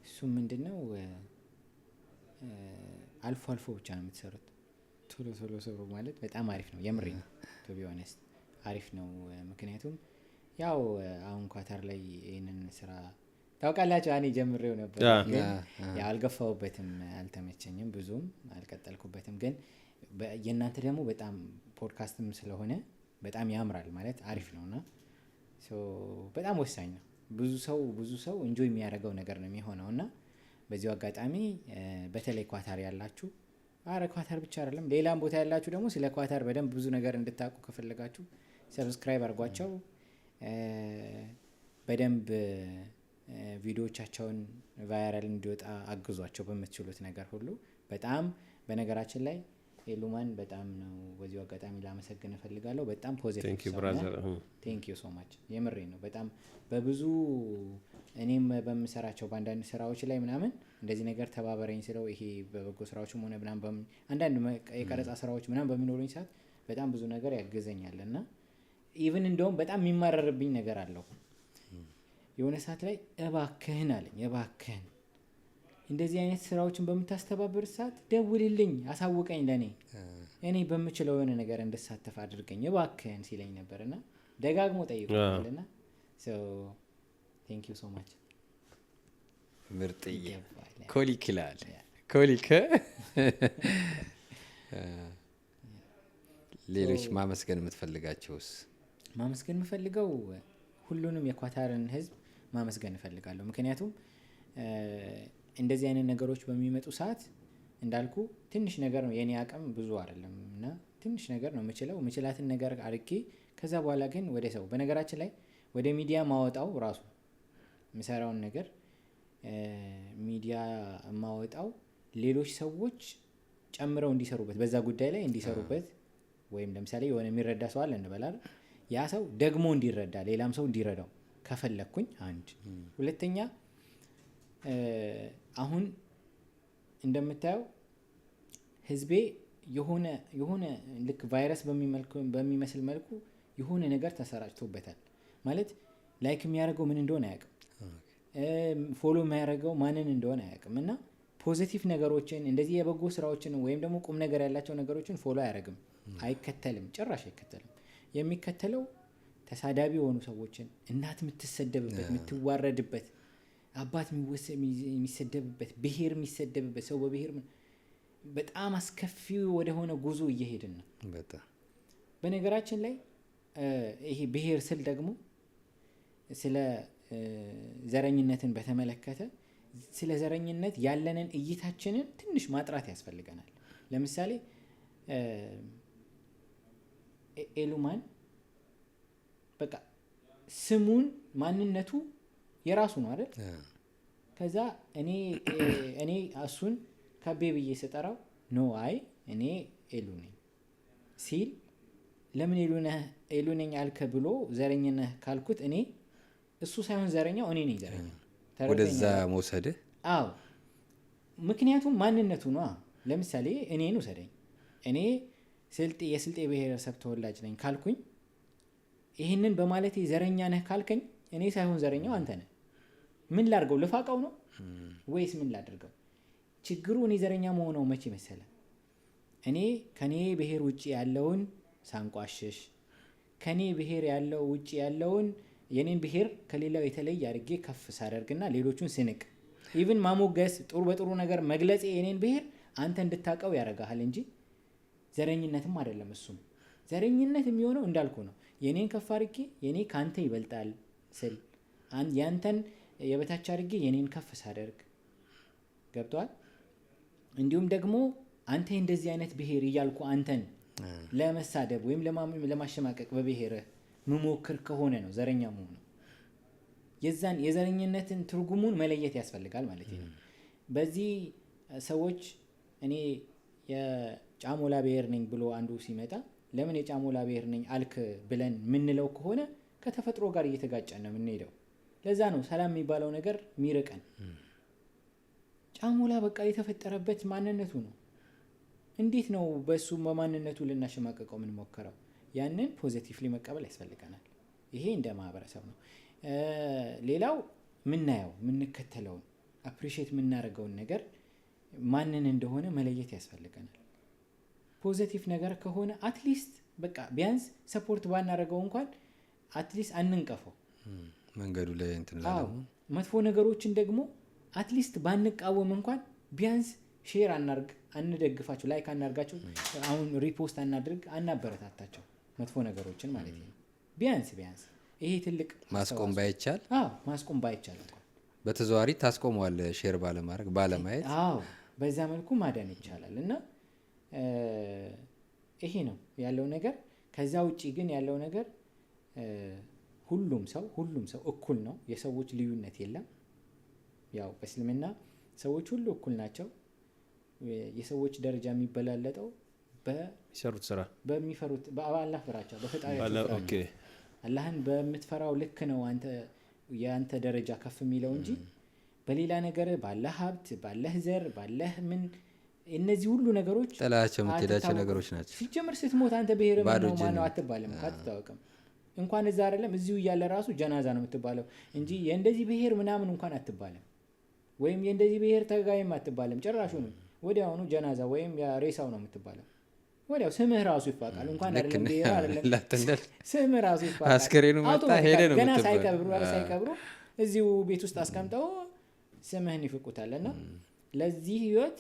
እሱ ምንድነው? አልፎ አልፎ ብቻ ነው የምትሰሩት። ቶሎ ቶሎ ስሩ ማለት በጣም አሪፍ ነው። የምሬ ነው። to be honest አሪፍ ነው። ምክንያቱም ያው አሁን ኳታር ላይ ይሄንን ስራ ታውቃላችሁ እኔ ጀምሬው ነበር፣ ግን ያው አልገፋሁበትም፣ አልተመቸኝም፣ ብዙም አልቀጠልኩበትም። ግን የእናንተ ደግሞ በጣም ፖድካስትም ስለሆነ በጣም ያምራል ማለት አሪፍ ነውና so በጣም ወሳኝ ነው። ብዙ ሰው enjoy የሚያደርገው ነገር ነው የሚሆነውና በዚሁ አጋጣሚ በተለይ ኳታር ያላችሁ፣ አረ ኳታር ብቻ አይደለም ሌላም ቦታ ያላችሁ ደግሞ ስለ ኳታር በደንብ ብዙ ነገር እንድታውቁ ከፈለጋችሁ subscribe አድርጓቸው። በደንብ ቪዲዮቻቸውን viral እንዲወጣ አግዟቸው በምትችሉት ነገር ሁሉ። በጣም በነገራችን ላይ ኤሉማን በጣም ነው በዚሁ አጋጣሚ ላመሰግን እፈልጋለሁ። በጣም positive thank you ሰው ነህ። brother። Thank you so much፣ የምሬ ነው። በጣም በብዙ እኔም በምሰራቸው በአንዳንድ ስራዎች ላይ ምናምን እንደዚህ ነገር ተባበረኝ ስለው ይሄ በበጎ ስራዎችም ሆነ ምናምን አንዳንድ የቀረጻ ስራዎች ምናምን በሚኖሩኝ ሰዓት በጣም ብዙ ነገር ያግዘኛል። እና even እንደውም በጣም የሚማረርብኝ ነገር አለው። የሆነ ሰዓት ላይ እባክህን አለኝ፣ እባክህን እንደዚህ አይነት ስራዎችን በምታስተባብር ሰዓት ደውልልኝ፣ አሳውቀኝ፣ ለእኔ እኔ በምችለው የሆነ ነገር እንድሳተፍ አድርገኝ እባክህን ሲለኝ ነበር። እና ደጋግሞ ጠይቆኛል። እና thank you so much። ምርጥዬ። ይገባል። ኮሊክ ይላል ኮሊክ። ሌሎች ማመስገን የምትፈልጋቸውስ? ማመስገን የምፈልገው ሁሉንም የኳታርን ህዝብ ማመስገን እፈልጋለሁ። ምክንያቱም እንደዚህ አይነት ነገሮች በሚመጡ ሰዓት እንዳልኩ ትንሽ ነገር ነው፣ የኔ አቅም ብዙ አይደለም እና ትንሽ ነገር ነው የምችለው፣ የምችላትን ነገር አድርጌ ከዛ በኋላ ግን ወደ ሰው፣ በነገራችን ላይ ወደ ሚዲያ ማወጣው ራሱ የምሰራውን ነገር ሚዲያ የማወጣው ሌሎች ሰዎች ጨምረው እንዲሰሩበት፣ በዛ ጉዳይ ላይ እንዲሰሩበት፣ ወይም ለምሳሌ የሆነ የሚረዳ ሰው አለ እንበል አይደል? ያ ሰው ደግሞ እንዲረዳ፣ ሌላም ሰው እንዲረዳው ከፈለግኩኝ አንድ። ሁለተኛ አሁን እንደምታየው ህዝቤ የሆነ ልክ ቫይረስ በሚመስል መልኩ የሆነ ነገር ተሰራጭቶበታል። ማለት like የሚያደርገው ምን እንደሆነ አያውቅም፣ follow የሚያደርገው ማንን እንደሆነ አያውቅም። እና positive ነገሮችን፣ እንደዚህ የበጎ ስራዎችን ወይም ደግሞ ቁም ነገር ያላቸው ነገሮችን follow አያደርግም፣ አይከተልም፣ ጭራሽ አይከተልም። የሚከተለው ተሳዳቢ የሆኑ ሰዎችን፣ እናት የምትሰደብበት፣ የምትዋረድበት፣ አባት የሚሰደብበት፣ ብሄር የሚሰደብበት፣ ሰው በብሄር በጣም አስከፊ ወደሆነ ጉዞ እየሄድን ነው። በጣም። በነገራችን ላይ ይሄ ብሄር ስል ደግሞ ስለ ዘረኝነትን በተመለከተ ስለ ዘረኝነት ያለንን እይታችንን ትንሽ ማጥራት ያስፈልገናል። ለምሳሌ ኤሉማን በቃ ስሙን ማንነቱ የራሱ ነው አይደል? ከዛ እኔ እሱን ከቤ ብዬ ስጠራው no አይ እኔ ኤሉ ነኝ ሲል ለምን ኤሉ ነኝ አልከ ብሎ ዘረኝነህ ካልኩት እኔ እሱ ሳይሆን ዘረኛው እኔ ነኝ ዘረኛው። ወደዛ መውሰድህ። አዎ፣ ምክንያቱም ማንነቱ ነዋ። ለምሳሌ እኔን ውሰደኝ። እኔ ስልጤ፣ የስልጤ ብሔረሰብ ተወላጅ ነኝ ካልኩኝ ይህንን በማለቴ ዘረኛ ነህ ካልከኝ እኔ ሳይሆን ዘረኛው አንተ ነህ። ምን ላድርገው? ልፋቀው ነው ወይስ ምን ላድርገው? ችግሩ እኔ ዘረኛ መሆነው መቼ መሰለ? እኔ ከኔ ብሔር ውጭ ያለውን ሳንቋሽሽ፣ ከኔ ብሔር ያለው ውጭ ያለውን የኔን ብሔር ከሌላው የተለየ አድርጌ ከፍ ሳደርግና ሌሎቹን ስንቅ፣ even ማሞገስ፣ ጥሩ በጥሩ ነገር መግለጽ የኔን ብሔር አንተ እንድታቀው ያደርግሃል እንጂ ዘረኝነትም አይደለም። እሱም ዘረኝነት የሚሆነው እንዳልኩ ነው። የኔን ከፍ አድርጌ የኔ ከአንተ ይበልጣል ስል፣ ያንተን የበታች አድርጌ የኔን ከፍ ሳደርግ፣ ገብቶሃል። እንዲሁም ደግሞ አንተ እንደዚህ አይነት ብሔር እያልኩ አንተን ለመሳደብ ወይም ለማሸማቀቅ በብሔርህ ምሞክር ከሆነ ነው ዘረኛ መሆኑ። የዛን የዘረኝነትን ትርጉሙን መለየት ያስፈልጋል ማለት ነው። በዚህ ሰዎች እኔ የጫሞላ ብሔር ነኝ ብሎ አንዱ ሲመጣ ለምን የጫሞላ ብሔር ነኝ አልክ ብለን የምንለው ከሆነ ከተፈጥሮ ጋር እየተጋጨን ነው የምንሄደው። ለዛ ነው ሰላም የሚባለው ነገር ሚርቀን። ጫሞላ በቃ የተፈጠረበት ማንነቱ ነው። እንዴት ነው በእሱ በማንነቱ ልናሸማቀቀው የምንሞክረው? ያንን positively መቀበል ያስፈልገናል። ይሄ እንደ ማህበረሰብ ነው። ሌላው ምናየው፣ የምንከተለውን፣ appreciate የምናደርገውን ነገር ማንን እንደሆነ መለየት ያስፈልገናል። Positive ነገር ከሆነ at least በቃ ቢያንስ support ባናደርገው እንኳን at least አንንቀፈው። መንገዱ ላይ እንትን መጥፎ ነገሮችን ደግሞ at least ባንቃወም እንኳን ቢያንስ share አናርግ፣ አንደግፋቸው፣ like አናርጋቸው፣ አሁን repost አናድርግ፣ አናበረታታቸው መጥፎ ነገሮችን ማለት ነው። ቢያንስ ቢያንስ ይሄ ትልቅ ማስቆም ባይቻል። አዎ፣ ማስቆም ባይቻል እንኳን በተዘዋዋሪ ታስቆመዋለህ share ባለማድረግ፣ ባለማየት። አዎ፣ በዛ መልኩ ማዳን ይቻላል። እና ይሄ ነው ያለው ነገር። ከዛ ውጪ ግን ያለው ነገር ሁሉም ሰው እኩል ነው። የሰዎች ልዩነት የለም። ያው በእስልምና ሰዎች ሁሉ እኩል ናቸው። የሰዎች ደረጃ የሚበላለጠው በሚሰሩት ስራ፣ በሚፈሩት፣ በአላህ ፍራቻ፣ በፈጣሪያቸው ፍራቻ። አላህን በምትፈራው ልክ ነው አንተ የአንተ ደረጃ ከፍ የሚለው እንጂ በሌላ ነገር፣ ባለህ ሀብት፣ ባለህ ዘር፣ ባለህ ምን፣ እነዚህ ሁሉ ነገሮች ጥላቸው የምትሄዳቸው አትታወቅም። ነገሮች ናቸው። ሲጀምር ስትሞት አንተ ብሔር ባዶ ማነው እጅህን ማነው አትባልም፣ አትታወቅም። እንኳን እዛ አይደለም እዚሁ እያለ ራሱ ጀናዛ ነው የምትባለው እንጂ የእንደዚህ ብሔር ምናምን እንኳን አትባልም፣ ወይም የእንደዚህ ብሔር ተጋይም አትባልም። ጭራሹንም ወዲያውኑ ጀናዛ ወይም ሬሳው ነው የምትባለው። ወዲያው ስምህ ራሱ ይፋቃል። እንኳን ልክ አይደለም ነህ። ብሔር አይደለም ላጥ እንዳል ስምህ ራሱ ይፋቃል። አስከሬኑ መጣ automatically ሄደ ነው ገና የምትባለው። ሳይቀብሩ እዚሁ ቤት ውስጥ አስቀምጠው ስምህን ይፍቁታል። እና ለዚህ ህይወት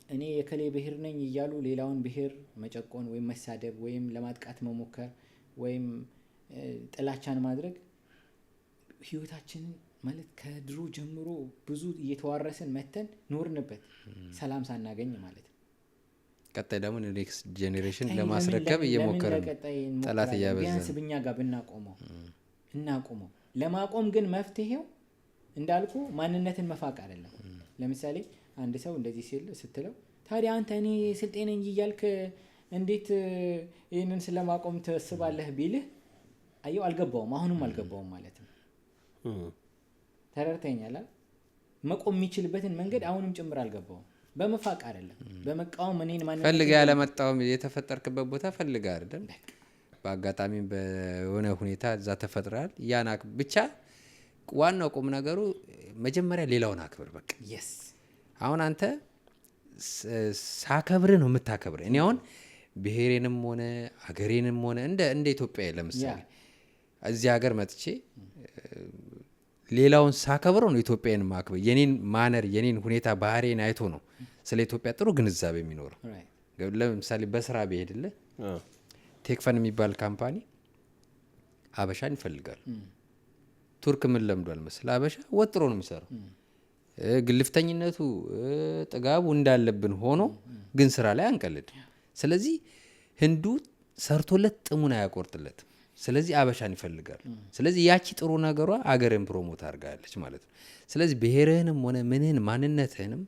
እኔ የከሌ ብሔር ነኝ እያሉ ሌላውን ብሔር መጨቆን ወይም መሳደብ ወይም ለማጥቃት መሞከር ወይም ጥላቻን ማድረግ ህይወታችንን ማለት ከድሮ ጀምሮ ብዙ እየተዋረስን መተን ኖርንበት ሰላም ሳናገኝ ማለት ነው። ቀጣይ ደግሞ next generation ቀጣይ ለማስረከብ እየሞከርን ለምን ለቀጣይ እንሞክራለን? ጠላት እያበዛ ቢያንስ ብኛ ጋር ብናቆመው እናቆመው። ለማቆም ግን መፍትሄው እንዳልኩ ማንነትን መፋቅ አይደለም። ለምሳሌ አንድ ሰው እንደዚህ ሲል ስትለው ታዲያ አንተ እኔ ስልጤ ነኝ እያልክ እንዴት ይህንን ስለማቆም ታስባለህ ቢልህ አየው አልገባውም፣ አሁንም አልገባውም ማለት ነው። ተረድተኸኛል አይደል? መቆም የሚችልበትን መንገድ አሁንም ጭምር አልገባውም። በመፋቅ አይደለም፣ በመቃወም እኔን ማንነት ፈልገህ ያለመጣውም የተፈጠርክበት ቦታ ፈልገህ አይደለም፣ በአጋጣሚ በሆነ ሁኔታ እዛ ተፈጥረሃል። ያን ብቻ ዋናው ቁም ነገሩ መጀመሪያ ሌላውን አክብር። በቃ አሁን አንተ ሳከብር ነው የምታከብር። እኔ አሁን ብሔሬንም ሆነ ሀገሬንም ሆነ እንደ ኢትዮጵያ ለምሳሌ እዚህ ሀገር መጥቼ ሌላውን ሳከብረው ነው ኢትዮጵያን ማክበር። የኔን manner፣ የኔን ሁኔታ፣ ባህሬን አይቶ ነው ስለ ኢትዮጵያ ጥሩ ግንዛቤ የሚኖረው። ለምሳሌ በስራ ብሄድልህ ቴክፈን የሚባል company አበሻን ይፈልጋሉ። ቱርክ ምን ለምዷል መሰለህ? አበሻ ወጥሮ ነው የሚሰራው። ግልፍተኝነቱ፣ ጥጋቡ እንዳለብን ሆኖ ግን ስራ ላይ አንቀልድ። ስለዚህ ህንዱ ሰርቶለት ጥሙን አያቆርጥለትም። ስለዚህ አበሻን ይፈልጋሉ። ስለዚህ ያቺ ጥሩ ነገሯ አገርን promote አድርጋለች ማለት ነው። ስለዚህ ብሔርህንም ሆነ ምንህን ማንነትህንም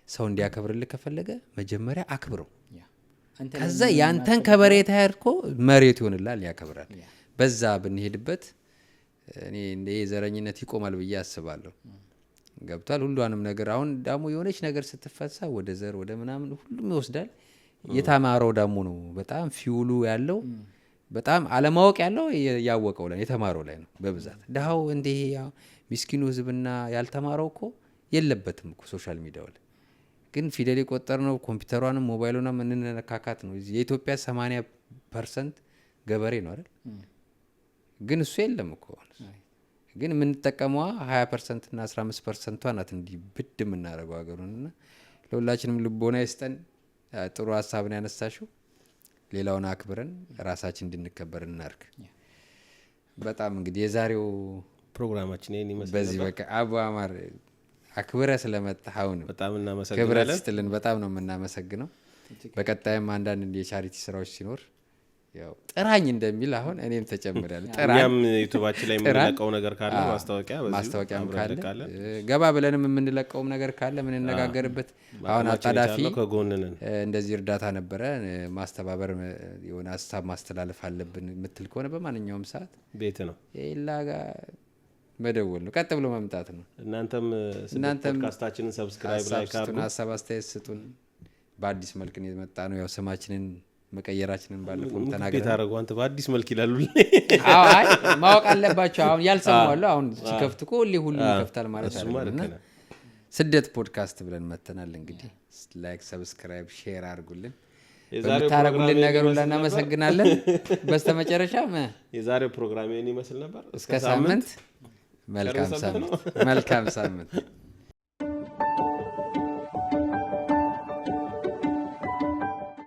ሰው እንዲያከብርልህ ከፈለገ መጀመሪያ አክብረው። አንተ ከዛ ለምን ያንተን ማክበር ከበሬታ ያድርጎ መሬት ይሆንልሃል፣ ያከብራል። በዛ ብንሄድበት እኔ እንደ ዘረኝነት ይቆማል ብዬ አስባለሁ። ገብቷል። ሁሉንም ነገር አሁን ደግሞ የሆነች ነገር ስትፈሳ ወደ ዘር ወደ ምናምን ሁሉም ይወስዳል። የተማረው ደግሞ ነው በጣም fuel ኡ ያለው፣ በጣም አለማወቅ ያለው ያወቀው ላይ የተማረው ላይ ነው በብዛት። ድሃው እንዲህ ያው ሚስኪኑ ህዝብና ያልተማረው እኮ የለበትም እኮ social media ው ላይ። ግን ፊደል የቆጠርነው ኮምፒውተሯንም ሞባይሉንም እንነካካት ነው። የኢትዮጵያ 80% ገበሬ ነው አይደል? ግን እሱ የለም እኮ። ግን የምንጠቀመዋ 20% እና 15%ቷ ናት እንዲህ ብድ የምናደርገው ሀገሩን። እና ለሁላችንም ልቦና ይስጠን። ጥሩ ሀሳብ ነው ያነሳሽው። ሌላውን አክብረን ራሳችን እንድንከበር እናርግ። በጣም እንግዲህ የዛሬው ፕሮግራማችን ይሄን ይመስላል። በዚህ በቃ አቡ አማር አክብረ ስለመጣህ አሁንም በጣም ክብረት እናመሰግናለን። ይስጥልን። በጣም ነው የምናመሰግነው። በቀጣይም አንዳንድ የ charity ስራዎች ሲኖር ያው ጥራኝ እንደሚል አሁን እኔም ተጨምሬያለሁ። ጥራኝ። እኛም ዩቲዩባችን ላይ ጥራን። የምንለቀው ነገር ካለ ማስታወቂያ በዚሁ ማስታወቂያም አብረን ካለ እንለቃለን። ገባ ብለንም የምንለቀውም ነገር ካለ የምንነጋገርበት አሁን በአቅማችን አጣዳፊ የቻልነው ከጎን ነን። እንደዚህ እርዳታ ነበረ፣ ማስተባበር፣ የሆነ ሀሳብ ማስተላለፍ አለብን የምትል ከሆነ በማንኛውም ሰዓት ቤት ነው። ኤላ ጋር መደወል ነው፣ ቀጥ ብሎ መምጣት ነው። እናንተም ስደት እናንተም ፖድካስታችንን subscribe ሀሳብ like ስጡን፣ አድርጉ። ሀሳብ አስተያየት ስጡን። በአዲስ መልክ ነው የመጣ ነው። ያው ስማችንን መቀየራችንን ባለፈው ምግብ ቤት ተናግረናል። አደረጉ አንተ በአዲስ መልክ ይላሉ። አዎ፣ አይ ማወቅ አለባቸው። አሁን ያልሰሙ አሉ። አሁን ሲከፍት እኮ ሁሌ ሁሉም ይከፍታል ማለት እሱማ አይደለም። ልክ እና ነህ። ስደት ፖድካስት ብለን መተናል። እንግዲህ like፣ subscribe፣ share አድርጉልን። የዛሬው በምታረጉልን ፕሮግራም ነገር ሁላ ይሄን ይመስል ነበር። እናመሰግናለን። በስተመጨረሻም የዛሬው ፕሮግራም ይሄን ይመስል ነበር። እስከ ሳምንት መልካም ሰንብት ነው። ሳምንት። መልካም ሳምንት።